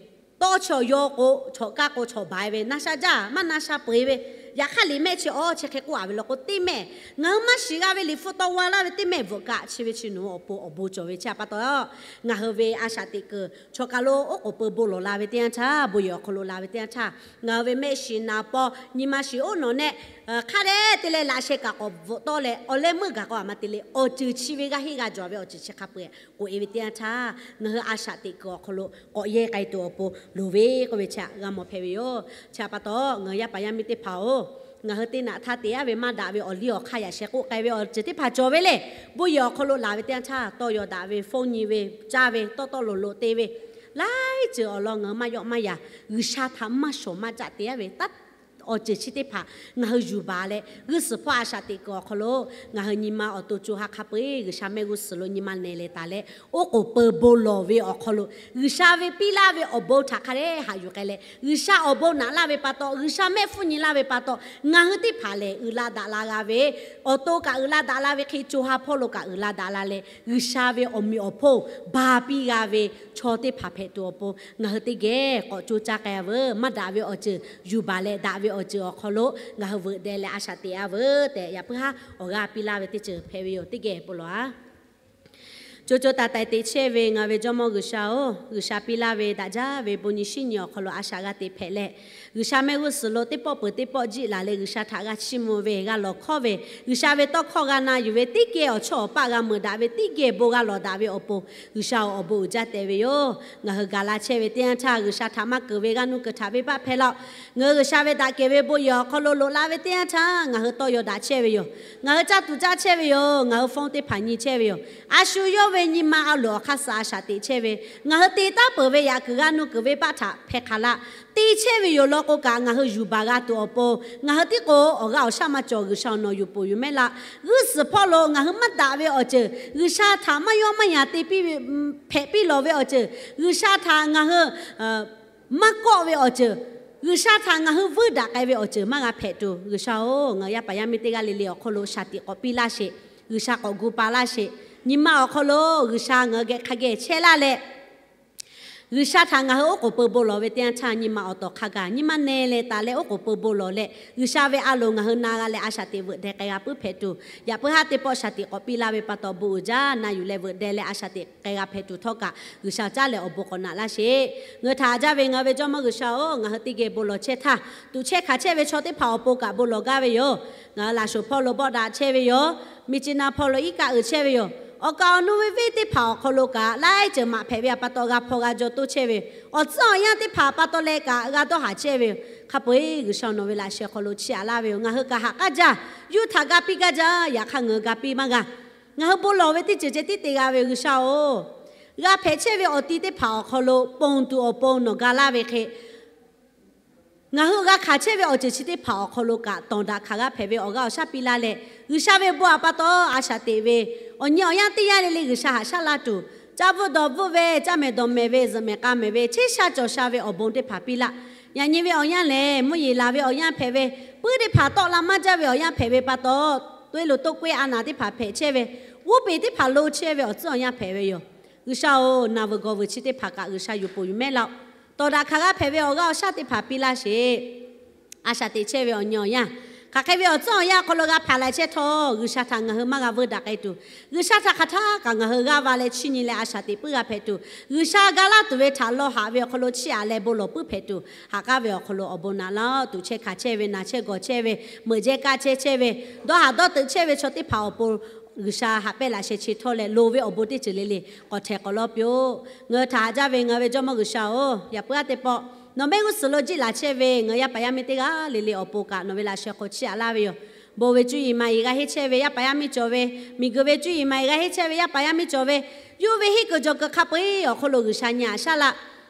tawˇ chi awˬ yaw k'o, chawꞈ kaˇ k'o chawꞈ baˬ e ve, na sha jaˇ maˇ na sha peu e ve, yaꞈ hk'aˇ liꞈ mehˆ chi awˬ chi hk'e k'oˆ a ve law k'o, teˇ mehˆ ngaˬ hui maˇ shiˍ g'a ve liꞈ hpu taw g'a laˇ ve teˇ mehˆ bvuhꞈ kaꞈ chi ve chi nawˬ hui awˬ pon awˬ bon cawˬ ve chi htaꞈ pa taw, ngaˬ hui ve a shaꞈ teꞈ kuiˬ chaw kaˬ lo oˉ k'oˍ pui bon lawˬ la ve teˇ yanˇ htaˇ, bon yehˬ awˬ hk'aw lo la ve teˇ yanˇ htaˇ, ngaˬ hui ve mehˆ shiˍ naˍ paw nyi ma shiˍ oˉ nawˬ nehˆ hk'a dehꞈ te leh laꞈ sheh kaꞈ k'awꞈ bvuhꞈ tawˆ leh, awˬ leh meuˇ gaˬ k'o a ma te le, awˬ ceuˬ chi ve g'aˇ heˆ g'a jawˬ ve awˬ ceuˬ chi hk'a peu-eˬ k'oꞈ e ve teˇ yanˇ htaˇ, ngaˬ hui a shaꞈ teꞈ kuiˬ awˬ hk'aw lo k'awꞈ yehˇ k'ai tuˬ awˬ pon loˍ ve k'oˆ ve chi htaꞈ g'a mawˬ hpehꞈ ve yoˬ. Chi htaꞈ pa taw, ngaˬ hui yaˇ paˍ yaˇ miˇ teˇ hpaˍ-oˬ, ngaˬ hui teˇ naꞈ htaˇ te yaˇ ve maˇ daꞈ ve awˬ liˇ awˬ hk'aˇ yaꞈ sheh k'oˆ k'ai ve awˬ ceuˬ teˇ hpaˍ cawˬ ve le. Bon yehˬ awˬ hk'aw lo laˬ ve teˇ yanˇ htaˇ, tawˇ yaw daꞈ ve, phone nyi ve, caˇ ve, tawˇ tawˆ loꞈ loꞈ te ve, laiˉ ceuˬ awˬ lawn ngaˬ hui maˇ yawˆ maˇ yaꞈ, G'uiˬsha htaꞈ maˇ shawˍ maˇ caˆ te yaˇ ve taˇ awˬ ceuˬ chi teˇ hpaˍ ngaˬ hui yuˬ baˬ leh, g'uˇ suhˍ hpawˇ a shaꞈ teꞈ kuiˬ awˬ hk'aw lo ngaˬ hui nyi ma awˬ to co ha hk'a peu-eˬ G'uiˬsha mehˆ g'uˇ suhˍ lo nyi ma nehˬ leh taˍ leh, oˉ k'oˍ pui bon lawˬ ve awˬ hk'aw lo, G'uiˬsha ve piˇ laˇ ve awˬ bon htaꞈ hk'a dehꞈ haꞈ yuˬ k'ai leh, G'uiˬsha awˬ bon naꞈ laˇ ve pa taw, G'uiˬsha mehˆ hpfuhˇ nyi laˇ ve pa taw, ngaˬ hui teˇ hpaˍ lehˬ uiˍ la daꞈ la g'a ve, awˬ to kaꞈ uiˍ la daꞈ la ve hk'e, co ha hpawˇ lo kaꞈ uiˍ la daꞈ la leh, G'uiˬsha ve awˬ meꞈ awˬ hponˇ ba piˇ g'a ve chaw teˇ hpaˍ hpehꞈ tuˬ awˬ pon ngaˬ hui teˇ geh k'awꞈ co caˇ k'ai-a veuˬ. Maˇ daꞈ ve awˬ ceuˬ yuˬ baˬ leh, daꞈ ve awˬ ceuˬ awˬ hk'aw lo ngaˬ hui veuꞈ deh leh a shaꞈ teꞈ-a veuˬ tehꞈ, yaꞈ puiˉ haˉ awˬ g'aˇ piˇ laˇ ve teˇ ceuˬ hpehꞈ ve yoˬ. Teˇ geh bon lawˬ-a. Co co taiˍ taiˍ teꞈ chehˇ ve ngaˬ ve Jawˇmawˇ G'uiˬsha-oˬ, G'uiˬsha piˇ laˇ ve daꞈ jaˇ ve bon nyi shiˉ nyi awˬ hk'aw lo a shaꞈ g'a teꞈ hpehꞈ leh, G'uiˬsha mehˆ g'uˇ suhˍ lo teˇ pawˆ peuˬ teˇ pawˆ jiˆ laˬ leh, G'uiˬsha htaꞈ g'a chiˇ mvuh ve, g'a lawˬ hkawˇ ve, G'uiˬsha ve tawˇ hkawˇ g'a na yuˬ ve, teˇ geh awˬ chawˇ awˬ paˆ g'a meuꞈ daꞈ ve, teˇ geh bon g'a lawˬ daꞈ ve awˬ pon, G'uiˬsha-oˬ, awˬ bon uiˍ jaˇ tehꞈ ve yoˬ. Ngaˬ hui gaˬ la chehˇ ve teˇ yanˇ htaˇ, G'uiˬsha htaꞈ maˇ keunˍ ve g'aˇ nuˇ kuiˬ htaꞈ venˇbaˆ hpehˇ laˇ-oˆ. Ngaˬ hui G'uiˬsha ve daꞈ kehˬ ve bon yehˬ awˬ hk'aw lo loꞈ la ve teˇ yanˇ htaˇ, ngaˬ hui tawˇ yaw daꞈ chehˇ ve yoˬ. Ngaˬ hui caˇ tuˬ caˇ chehˇ ve yoˬ. Ngaˬ hui phone teˇ hpaˍ nyi chehˇ ve yoˬ. A shu yawˇ ve nyi ma a loˍ awˬ hk'aˇ suh a shaꞈ teꞈ chehˇ ve, ngaˬ hui te taˉ peuˬ ve yaꞈ kuiˬ g'aˇ nuˇ kuiˬ venˇbaˆ htaꞈ hpehˇ hk'a laˇ. Te chehˇ ve yoˬ law k'o kaꞈ, ngaˬ hui yuˬ baˬ g'a tuˬ awˬ pon, ngaˬ hui tiˉ k'o awˬ g'aˇ awˬ shaˉ maˇ cawˬ. G'uiˬsha-oˬ, nawˬ yuˬ poˬ yuˬ mehˆ laˇ. G'uˇ suhˍ hpawˇ lo ngaˬ hui maˇ daꞈ ve awˬ ceuˬ, G'uiˬsha htaꞈ maˇ yawˇ maˇ yaꞈ te piˇ ve, hpehꞈ piˇ lawˬ ve awˬ ceuˬ, G'uiˬsha htaꞈ ngaˬ hui maˇ kawˆ ve awˬ ceuˬ, G'uiˬsha htaꞈ ngaˬ hui vuiˇ daꞈ k'ai ve awˬ ceuˬ maˇ g'a hpehꞈ tuˬ, G'uiˬsha-oˬ, ngaˬ hui yaˇ paˍ yaˇ miˇ teˇ g'aˇ le le awˬ hk'aw lo shaˍ tiꞈ k'awꞈ piˇ laˇ sheˍ. G'uiˬsha k'awꞈ gu pa laˇ sheˍ. Nyi ma awˬ hk'aw lo G'uiˬsha ngaˬ hui geh hk'a geh chehˇ laˇ leh, G'uiˬsha htaꞈ ngaˬ hui oˉ k'oˍ pui bon lawˬ ve teˇ yanˇ htaˇ, nyi ma awˬ tawˍ hk'a gaˬ nyi ma nehˬ leh taˍ leh oˉ k'oˍ pui bon lawˬ leh, G'uiˬsha ve a loˍ ngaˬ hui na g'a leh a shaꞈ teꞈ veuꞈ deh k'ai g'a puiˉ hpehꞈ tuˬ, yaꞈ puiˉ haˉ teˇ pawˆ shaˍ tiꞈ k'awꞈ piˇ laˇ ve pa taw bon uiˍ jaˇ na yuˬ leh veuꞈ deh leh a shaꞈ teꞈ k'ai g'a hpehꞈ tuˬ htawˇ kaꞈ, G'uiˬsha caˉ leh awˬ bon k'awꞈ naꞈ laˇ sheˍ. Ngaˬ hui htaꞈ haꞈ jaˇ ve ngaˬ hui ve Jawˇmawˇ G'uiˬsha-oˬ, ngaˬ hui teˇ geh bon lawˬ chehˇ htaˇ, tuꞈ chehˇ hkanˍ chehˇ ve chaw teˇ hpaˍ awˬ pon kaꞈ bon lawˬ gaˇ ve yoˬ. Ngaˬ hui laꞈ shoˍ hpawˇ lo bawˆ daꞈ chehˇ ve yoˬ. Miˬ chi na hpawˇ lo iˉ kaˆ uiˍ chehˇ ve yoˬ. Awˬ kaˍ awˬ nu ve venˇ teˇ hpaˍ awˬ hk'aw lo kaꞈ laiˉ ceuˬ maꞈ hpehꞈ ve pa taw g'a hpaw g'a jaw toˇ chehˇ ve, awˬ tcuhˉ awˬ yanˇ teˇ hpaˍ pa taw leh kaꞈ g'a dawˇ haˍ chehˇ ve yoˬ. Hk'a peu-eˬ G'uiˬsha nawˬ ve laꞈ sheh hk'aw lo chiˇ aꞈ laˇ ve yoˬ. Ngaˬ hui kaꞈ haꞈ k'aˇ jaˇ. Yawˇ htaꞈ ga piˇ gaˇ jaˇ. Yaꞈ hk'aˇ ngaˬ hui ga piˇ maˇ g'a. Ngaˬ hui bon lawˬ ve teˇ ceuˬ ceh tiˉ te g'a ve G'uiˬsha-oˬ, g'a hpehꞈ chehˇ ve awˬ ti teˇ hpaˍ awˬ hk'aw lo ponˬ tuˬ awˬ pon nawˬ ga laˇ ve hk'e, ngaˬ hui g'a hkanˍ chehˇ ve awˬ ceuˬ chi teˇ hpaˍ awˬ hk'aw lo kaꞈ tawˍ daꞈ hkanˍ g'a hpehꞈ ve awˬ g'aˇ awˬ shaˉ piˇ laˇ leh, G'uiˬsha ve bon htaꞈ pa taw a shaꞈ teꞈ ve awˬ nyi awˬ yanˇ teˇ yanˇ le le G'uiˬsha haꞈ shaˉ laˇ tuˬ, caˇ bvuhˆ dawˬ bvuhˆ ve, caˇ mehˍ dawˬ mehˍ ve, zuhꞈ mehˍ k'a mehˍ ve, chehˇ sha cawˬ sha ve awˬ bon teˇ hpaˍ piˇ laˇ. Yaꞈ nyi ve awˬ yanˇ lehˬ, mvuhˇ yeˬ laˬ ve awˬ yanˇ hpehꞈ ve, puiˉ teˇ hpaˍ tawˆ la maˇ jaˇ ve awˬ yanˇ hpehꞈ ve pa taw, toˇ e loˬ toˇ k'oˆ e a naˍ teˇ hpaˍ hpehꞈ chehˇ ve, g'oˇ peˍ teˇ hpaˍ lo chehˇ ve awˬ tcuhˉ awˬ yanˇ hpehꞈ ve yoˬ. G'uiˬsha-oˬ, naˬ veuˬ gawˬ veuˬ chi teˇ hpaˍ kaꞈ G'uiˬsha yuˬ poˬ yuˬ mehˆ laˇ-oˆ. Tawˍ daꞈ hkanˍ g'a hpehꞈ ve awˬ g'aˇ awˬ shaˉ teˇ hpaˍ piˇ laˇ sheˍ. A shaꞈ teꞈ chehˇ ve awˬ nyi awˬ yanˇ, hk'aˬ hk'e ve awˬ tcuhˉ awˬ yanˇ awˬ hk'aw lo g'a hpanˍ la chehˇ htawˇ, G'uiˬsha htaꞈ ngaˬ hui maˇ g'a veuˇ daꞈ k'ai tuˬ, G'uiˬsha htaꞈ hk'aˬ htaˇ kaꞈ ngaˬ hui g'aˇ va leh chiˇ nyi leh a shaꞈ teꞈ puiˉ g'a hpehꞈ tuˬ, G'uiˬsha ga laˇ tuˬ ve htaꞈ lawˇ haꞈ ve awˬ hk'aw lo chiˇ aꞈ leh bon lawˬ puiˉ hpehꞈ tuˬ, ha k'aˉ ve awˬ hk'aw lo awˬ bon naꞈ laˇ-oˆ. Tuꞈ chehˇ hkanˍ chehˇ ve, naˬ chehˇ gawˬ chehˇ ve, meuꞈ jehˇ kaˇ chehˇ chehˇ ve, dawˇ haꞈ dawˇ teuꞈ chehˇ ve chaw teˇ hpaˍ awˬ pon G'uiˬsha haꞈ pehnˇ laꞈ sheh chi htawˇ leh loˍ ve awˬ bon teˇ ceuˬ le le k'awꞈ htehꞈ k'awꞈ lawˇ piˇ-oˆ. Ngaˬ hui htaꞈ haꞈ jaˇ ve ngaˬ hui ve Jawˇmawˇ G'uiˬsha-oˬ, yaꞈ puiˉ aˉ teˇ pawˆ nawˬ mehˆ g'uˇ suhˍ lo jiˆ laˬ chehˇ ve ngaˬ hui yaˇ paˍ yaˇ miˇ teˇ g'aˇ le le awˬ pon kaꞈ nawˬ ve laꞈ sheh hk'aw chiˇ aꞈ laˇ ve yoˬ. Bon ve cuˇ yiˍ maˍ yiˍ g'a henˇ chehˇ ve yaˇ paˍ yaˇ miˇ cawˬ ve, miˬguiˬ ve cuˇ yiˍ maˍ yiˍ g'a henˇ chehˇ ve yaˇ paˍ yaˇ miˇ cawˬ ve, yawˇ ve henˇ kuiˬ jawˬ kuiˬ hk'a peu-eˬ awˬ hk'aw lo G'uiˬsha nyi aꞈ shaˉ laˇ.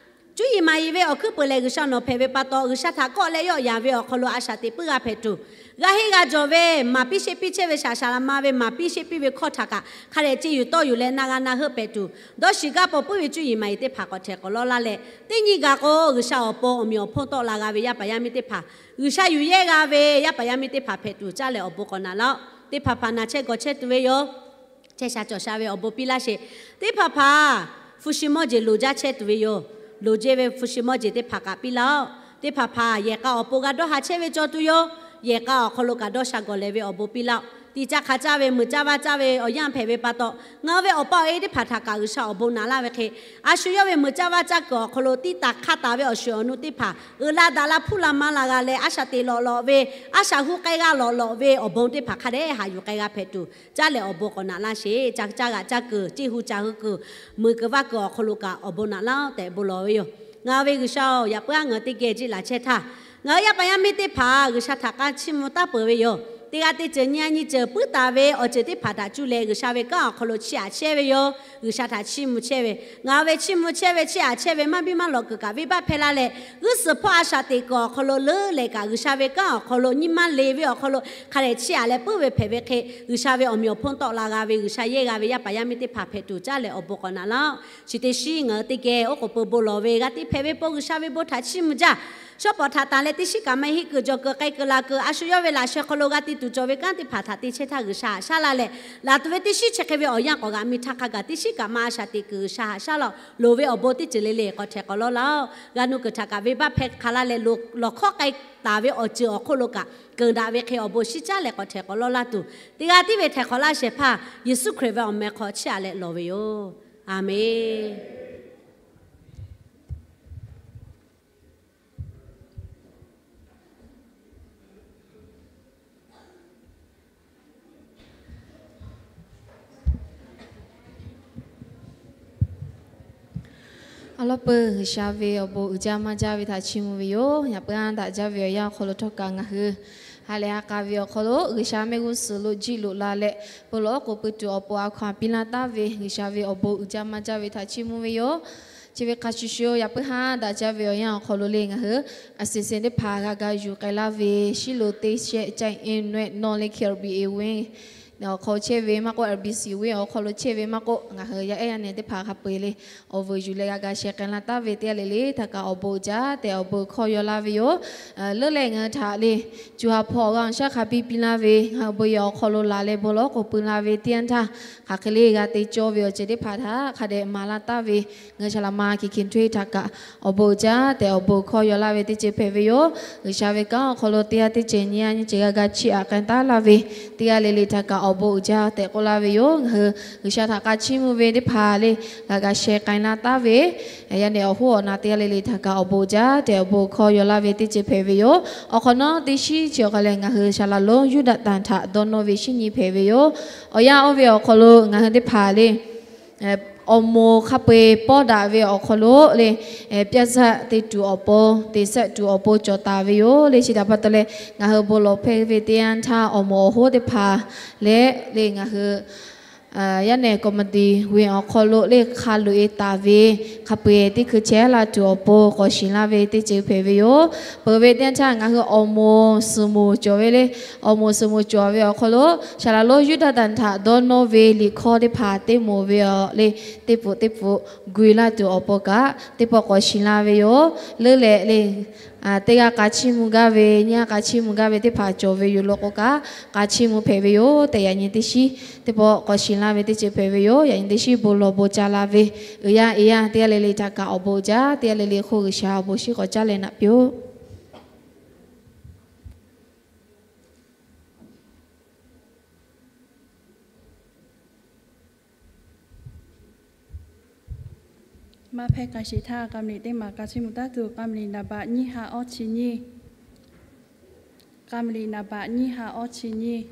Cuˇ yiˍ maˍ yiˍ ve awˬ hkuiˉ peuˬ lehˬ, G'uiˬsha nawˬ hpehꞈ ve pa taw, G'uiˬsha htaꞈ kawˆ leh yawˆ yanˍ ve awˬ hk'aw lo a shaꞈ teꞈ puiˉ g'a hpehꞈ tuˬ, g'a henˇ g'a jawˬ ve maˍ piˇ sheˆ piˇ chehˇ ve shaˍ shaˍ laꞈ ma ve maˍ piˇ sheˆ piˇ ve hkawˇ htaꞈ kaꞈ hk'a dehꞈ ce yuˬ tawˇ yuˬ leh na g'a na heuˆ hpehꞈ tuˬ, dawˇ shiˍ gaˇ paw puiˉ ve cuˇ yiˍ maˍ yiˍ teˇ hpaˍ k'awꞈ htehꞈ k'awꞈ lawˇ laˇ leh, teˇ nyi gaˬ k'o G'uiˬsha awˬ pon awˬ meꞈ awˬ hponˇ tawˆ la g'a ve yaˇ paˍ yaˇ miˇ teˇ hpaˍ, G'uiˬsha yuˬ yehˇ g'a ve yaˇ paˍ yaˇ miˇ teˇ hpaˍ hpehꞈ tuˬ caˇ leh awˬ bon k'awꞈ naꞈ laˇ-oˆ. Teˇ hpaˍ hpaˍ naˬ chehˇ gawˬ chehˇ tuˬ ve yoˬ. Chehˇ sha cawˬ sha ve awˬ bon piˇ laˇ sheˍ. Teˇ hpaˍ hpaˍ hpu shi mawˇ jeˬ loˍ jaˇ chehˇ tuˬ ve yoˬ. loˍ jehˇ ve hpu shi mawˇ jeˬ teˇ hpaˍ kaꞈ piˇ laˇ-oˆ. Teˇ hpaˍ hpaˍ yehˬ k'a awˬ pon g'a dawˇ ha chehˇ ve cawˬ tuˬ yoˬ. Yehˬ k'a awˬ hk'aw lo kaꞈ dawˇ sha gawˬ lehˬ ve awˬ bon piˇ laˇ-oˆ. Tiꞈ caˇ hk'a caˇ ve, muiˬ caˇ vaˇ caˇ ve awˬ yanˇ hpehꞈ ve pa taw, ngaˬ hui ve awˬ pa awˬ e teˇ hpaˍ htaꞈ kaꞈ G'uiˬsha awˬ bon naꞈ laˇ ve hk'e, a shu yawˇ ve muiˬ caˇ vaˇ caˇ kuiˬ awˬ hk'aw lo tiˇ taˍ hk'aˇ taˍ ve awˬ shuˍ awˬ nu teˇ hpaˍ uiˍ la daꞈ la hpuˇ la maˇ la g'a leh, a shaꞈ teꞈ lawꞈ lawꞈ ve, a shaꞈ hu k'ai g'a lawꞈ lawꞈ ve awˬ bon teˇ hpaˍ hk'a dehꞈ haꞈ yuˬ k'ai g'a hpehꞈ tuˬ, caˇ lehˬ awˬ bon k'awꞈ naꞈ laˇ sheˍ. Caˇ caˇ g'aꞈ caˇ kuiˬ, ceˇ hu caˬ hui kuiˬ, muiˬ kuiˬ vaˇ kuiˬ awˬ hk'aw lo kaꞈ awˬ bon naꞈ laˇ-oˆ tehꞈ bon lawˬ ve yoˬ. Ngaˬ hui ve G'uiˬsha-oˬ, yaꞈ puiˉ aˉ ngaˬ hui teˇ geh jiˆ laˬ chehˇ htaˇ, ngaˬ hui yaˇ paˍ yaˇ miˇ teˇ hpaˍ G'uiˬsha htaꞈ k'aˇ chiˇ mvuh taˉ peuˬ ve yoˬ. Teˇ g'aˇ teˇ ceuˬ nyi a nyi ceuˬ puiˉ taˍ ve awˬ ceuˬ teˇ hpaˍ htaꞈ cuˇ leh G'uiˬsha ve kanˉ awˬ hk'aw lo chiˇ aꞈ chehˇ ve yoˬ. G'uiˬsha htaꞈ chiˇ mvuh chehˇ ve, ngaˬ hui ve chiˇ mvuh chehˇ ve, chiˇ aꞈ chehˇ ve maˇ biˇ maˇ lawꞈ kuiˬ kaꞈ venˇbaˆ hpehˇ laˇ leh, g'uˇ suhˍ hpawˇ a shaꞈ teꞈ kuiˬ awˬ hk'aw lo leuˉ leh kaꞈ G'uiˬsha ve kanˉ awˬ hk'aw lo nyi ma leˬ ve awˬ hk'aw lo hk'a dehꞈ chiˇ aꞈ leh puiˉ ve hpehꞈ ve hk'e, G'uiˬsha ve awˬ meꞈ awˬ hponˇ tawˆ la g'a ve, G'uiˬsha yehˇ g'a ve yaˇ paˍ yaˇ miˇ teˇ hpaˍ hpehꞈ tuˬ caˇ lehˬ awˬ bon k'awꞈ naꞈ laˇ-oˆ. Chi teˇ shiˉ ngaˬ hui teˇ geh oˉ k'oˍ pui bon lawˬ ve g'a te hpehꞈ ve pon G'uiˬsha ve bon htaꞈ chiˇ mvuh jaˇ. Shawˉ pawˍ htaꞈ tanˬ leh teˇ shiˉ kaꞈ maˇ heˆ, kuiˬ jawˬ kuiˬ k'ai kuiˬ la kuiˬ, a shu yawˇ ve laꞈ sheh hk'aw lo g'a te tuˬ cawˬ ve kanˉ teˇ hpaˍ htaꞈ te chehˇ htaˇ G'uiˬsha haꞈ shaˉ laˇ leh, laˬ tuˬ ve teˇ shiˉ chi hk'e ve awˬ yanˇ k'awꞈ g'aꞈ mi htaˇ hk'a gaˬ teˇ shiˉ kaꞈ maˇ a shaꞈ teꞈ kuiˬ G'uiˬsha haꞈ shaˉ laˇ-oˆ. Loˍ ve awˬ bon teˇ ceuˬ le le k'awꞈ htehꞈ k'awꞈ lawˇ laˇ-oˆ. G'a nu kuiˬ htaꞈ kaꞈ venˇbaˆ hpehˇ hk'a laˇ leh, lawˬ hkawˉ k'ai taˍ ve awˬ ceuˬ awˬ hk'oˆ lo kaꞈ keunˍ daꞈ ve hk'e awˬ bon shiˉ caˉ leh k'awꞈ htehꞈ k'awꞈ lawˇ laˇ tuˬ, teˇ g'aˇ tiˉ ve htehꞈ k'awꞈ laˇ shehˍ hpaˇ Yeˍsuˆ Hkriꞈ ve awˬ meh hk'aw chiˇ aꞈ leh lawˬ ve yoˬ. Aˬmenˍ. Awˬ lawn peuˬ G'uiˬsha ve awˬ bon uiˍ jaˇ maˇ jaˇ ve htaꞈ chiˇ mvuh ve yoˬ. Yaꞈ puiˉ aˉ daꞈ jaˇ ve awˬ yanˇ awˬ hk'aw lo htawˇ kaꞈ ngaˬ hui ha lehˬ ha k'a ve awˬ hk'aw lo G'uiˬsha mehˆ g'uˇ suhˍ lo jiˆ loꞈ la leh, bon lawˬ oˉ k'oˍ pui tuˬ awˬ pon a hkaw anˬ piˇ laˇ taˍ ve G'uiˬsha ve awˬ bon uiˍ jaˇ maˇ jaˇ ve htaꞈ chiˇ mvuh ve yoˬ. Chi ve hk'a shuˍ shuˍ yaꞈ puiˉ aˉ daꞈ jaˇ ve awˬ yanˇ awˬ hk'aw lo le ngaˬ hui a sehˍ sehˍ teˇ hpaˍ g'a ga yuˬ k'ai laˇ ve, Shiˉloꞈ teˇ shehˆ caˇ e nwe nawˇ leh K R B A wing awˬ hk'aw chehˇ ve maˇ k'oˆ, R B C wing awˬ hk'aw lo chehˇ ve maˇ k'oˆ, ngaˬ hui yaˇ ehˉ yaˇ nehˬ teˇ hpaˍ hk'a peu-eˬ le awˬ vuiˬ yuˬ leh g'a ga sheh k'ai laˇ taˍ ve teˇ g'aˇ le le htaꞈ kaꞈ awˬ bon uiˍ jaˇ tehꞈ awˬ bon hkawˇ yaw laˇ ve yoˬ. Leuˉ leh ngaˬ hui htaꞈ le co ha hpawˇ awˬ g'aˇ awˬ shaˉ hk'a biˇ piˇ laˇ ve, ngaˬ hui bon yehˬ awˬ hk'aw lo laˬ leh bon lawˬ oˉ k'oˍ pui la ve teˇ yanˇ htaˇ, hk'aˬ hk'e le g'a te cawˇ ve awˬ ceuˬ teˇ hpaˍ htaꞈ hk'a dehꞈ maˍ laˇ taˍ ve ngaˬ hui shaˍ laꞈ ma Hkiˬ Hkiˬ Htuˇ-eˬ htaꞈ kaꞈ awˬ bon uiˍ jaˇ tehꞈ awˬ bon hkawˇ yaw laˇ ve teˇ ceuˬ hpehꞈ ve yoˬ. G'uiˬsha ve kanˉ awˬ hk'aw lo teˇ g'aˇ teˇ ceuˬ nyi a nyi ceuˬ g'a ga chiˇ aꞈ k'ai taˉ laˇ ve teˇ g'aˇ le le htaꞈ kaꞈ awˬ bon uiˍ jaˇ tehꞈ k'oˆ laˇ ve yoˬ. Ngaˬ hui G'uiˬsha htaꞈ k'a chiˇ mvuh ve teˇ hpaˍ le g'a ga sheh k'ai laˇ taˍ ve yaˇ nehˬ awˬ hoˉ awˬ na teˇ g'aˇ le le htaꞈ kaꞈ awˬ bon uiˍ jaˇ tehꞈ awˬ bon hkawˇ yaw laˇ ve teˇ ceuˬ hpehꞈ ve yoˬ. Awˬ hk'awꞈ nawˉ teˇ shiˉ chi awˬ hk'aw lehˬ ngaˬ hui shaˍ laꞈ lonˉ Yuˇdaꞈ tanˬ htaꞈ dawˇ nawˇ ve shinˉ nyi hpehꞈ ve yoˬ. Awˬ yanˇ oˇ ve awˬ hk'aw lo ngaˬ hui teˇ hpaˍ le awˬ moˍ hk'a peu-eˬ pawˇ daꞈ ve awˬ hk'aw lo le, pyaˇ zaˆ te tuˬ awˬ pon, te saˆ tuˬ awˬ pon cawˬ taˍ ve yoˬ le. Chi htaꞈ pa taw leh ngaˬ hui bon lawˬ hpehˇ ve teˇ yanˇ htaˇ awˬ moˍ awˬ hoˉ teˇ hpaˍ leh le ngaˬ hui yaˇ nehˬ committee ve awˬ hk'aw lo le hk'a loꞈ-e taˍ ve hk'a peu-eˬ teˇ hkui chehˇ la tuˬ awˬ pon k'awꞈ shiˍ laˇ ve teˇ ceuˬ hpehꞈ ve yoˬ. Peuˬ ve teˇ yanˇ htaˇ ngaˬ hui awˬ moˍ suhˍ moˍ cawˬ ve le, awˬ moˍ suhˍ moˍ cawˬ ve awˬ hk'aw lo shaˍ laꞈ lonˉ Yuˇdaꞈ tanˬ htaꞈ dawˇ nawˇ ve liꞈ hkawˇ teˇ hpaˍ teˇ moˍ ve le, teˇ pfuhꞈ teˇ pfuhꞈ gu-e laˇ tuˬ awˬ pon kaꞈ teˇ pawˆ k'awꞈ shiˍ laˇ ve yoˬ. Leuˉ leh le teˇ g'aˇ k'a chiˇ mvuh gaˇ ve, nyiˇ g'aˇ k'a chiˇ mvuh gaˇ ve teˇ hpaˍ cawˬ ve yoˬ law k'o kaꞈ k'a chiˇ mvuh hpehꞈ ve yoˬ tehꞈ yaꞈ nyi teˇ shiˉ teˇ pawˆ k'awꞈ shiˍ laˇ ve teˇ ceuˬ hpehꞈ ve yoˬ. Yaꞈ nyi teˇ shiˉ bon lawˬ bon ca la ve uiˍ yaˇ eˬ yaˇ teˇ g'aˇ le le htaꞈ kaꞈ awˬ bon uiˍ jaˇ, teˇ g'aˇ le le hk'oˆ G'uiˬsha awˬ bon shinˉ k'awꞈ caˉ leh naꞈ piˇ-oˆ. Maˇ hpehˇ k'a sheˍ htaˇ กำหนด teˇ maˬ k'a chiˇ mvuh taˉ tuˬ กำหนด naˍ baꞈ nyiˇ ha awˇ chi nyiˇ, กำหนด naˍ baꞈ nyiˇ ha awˇ chi nyiˇ.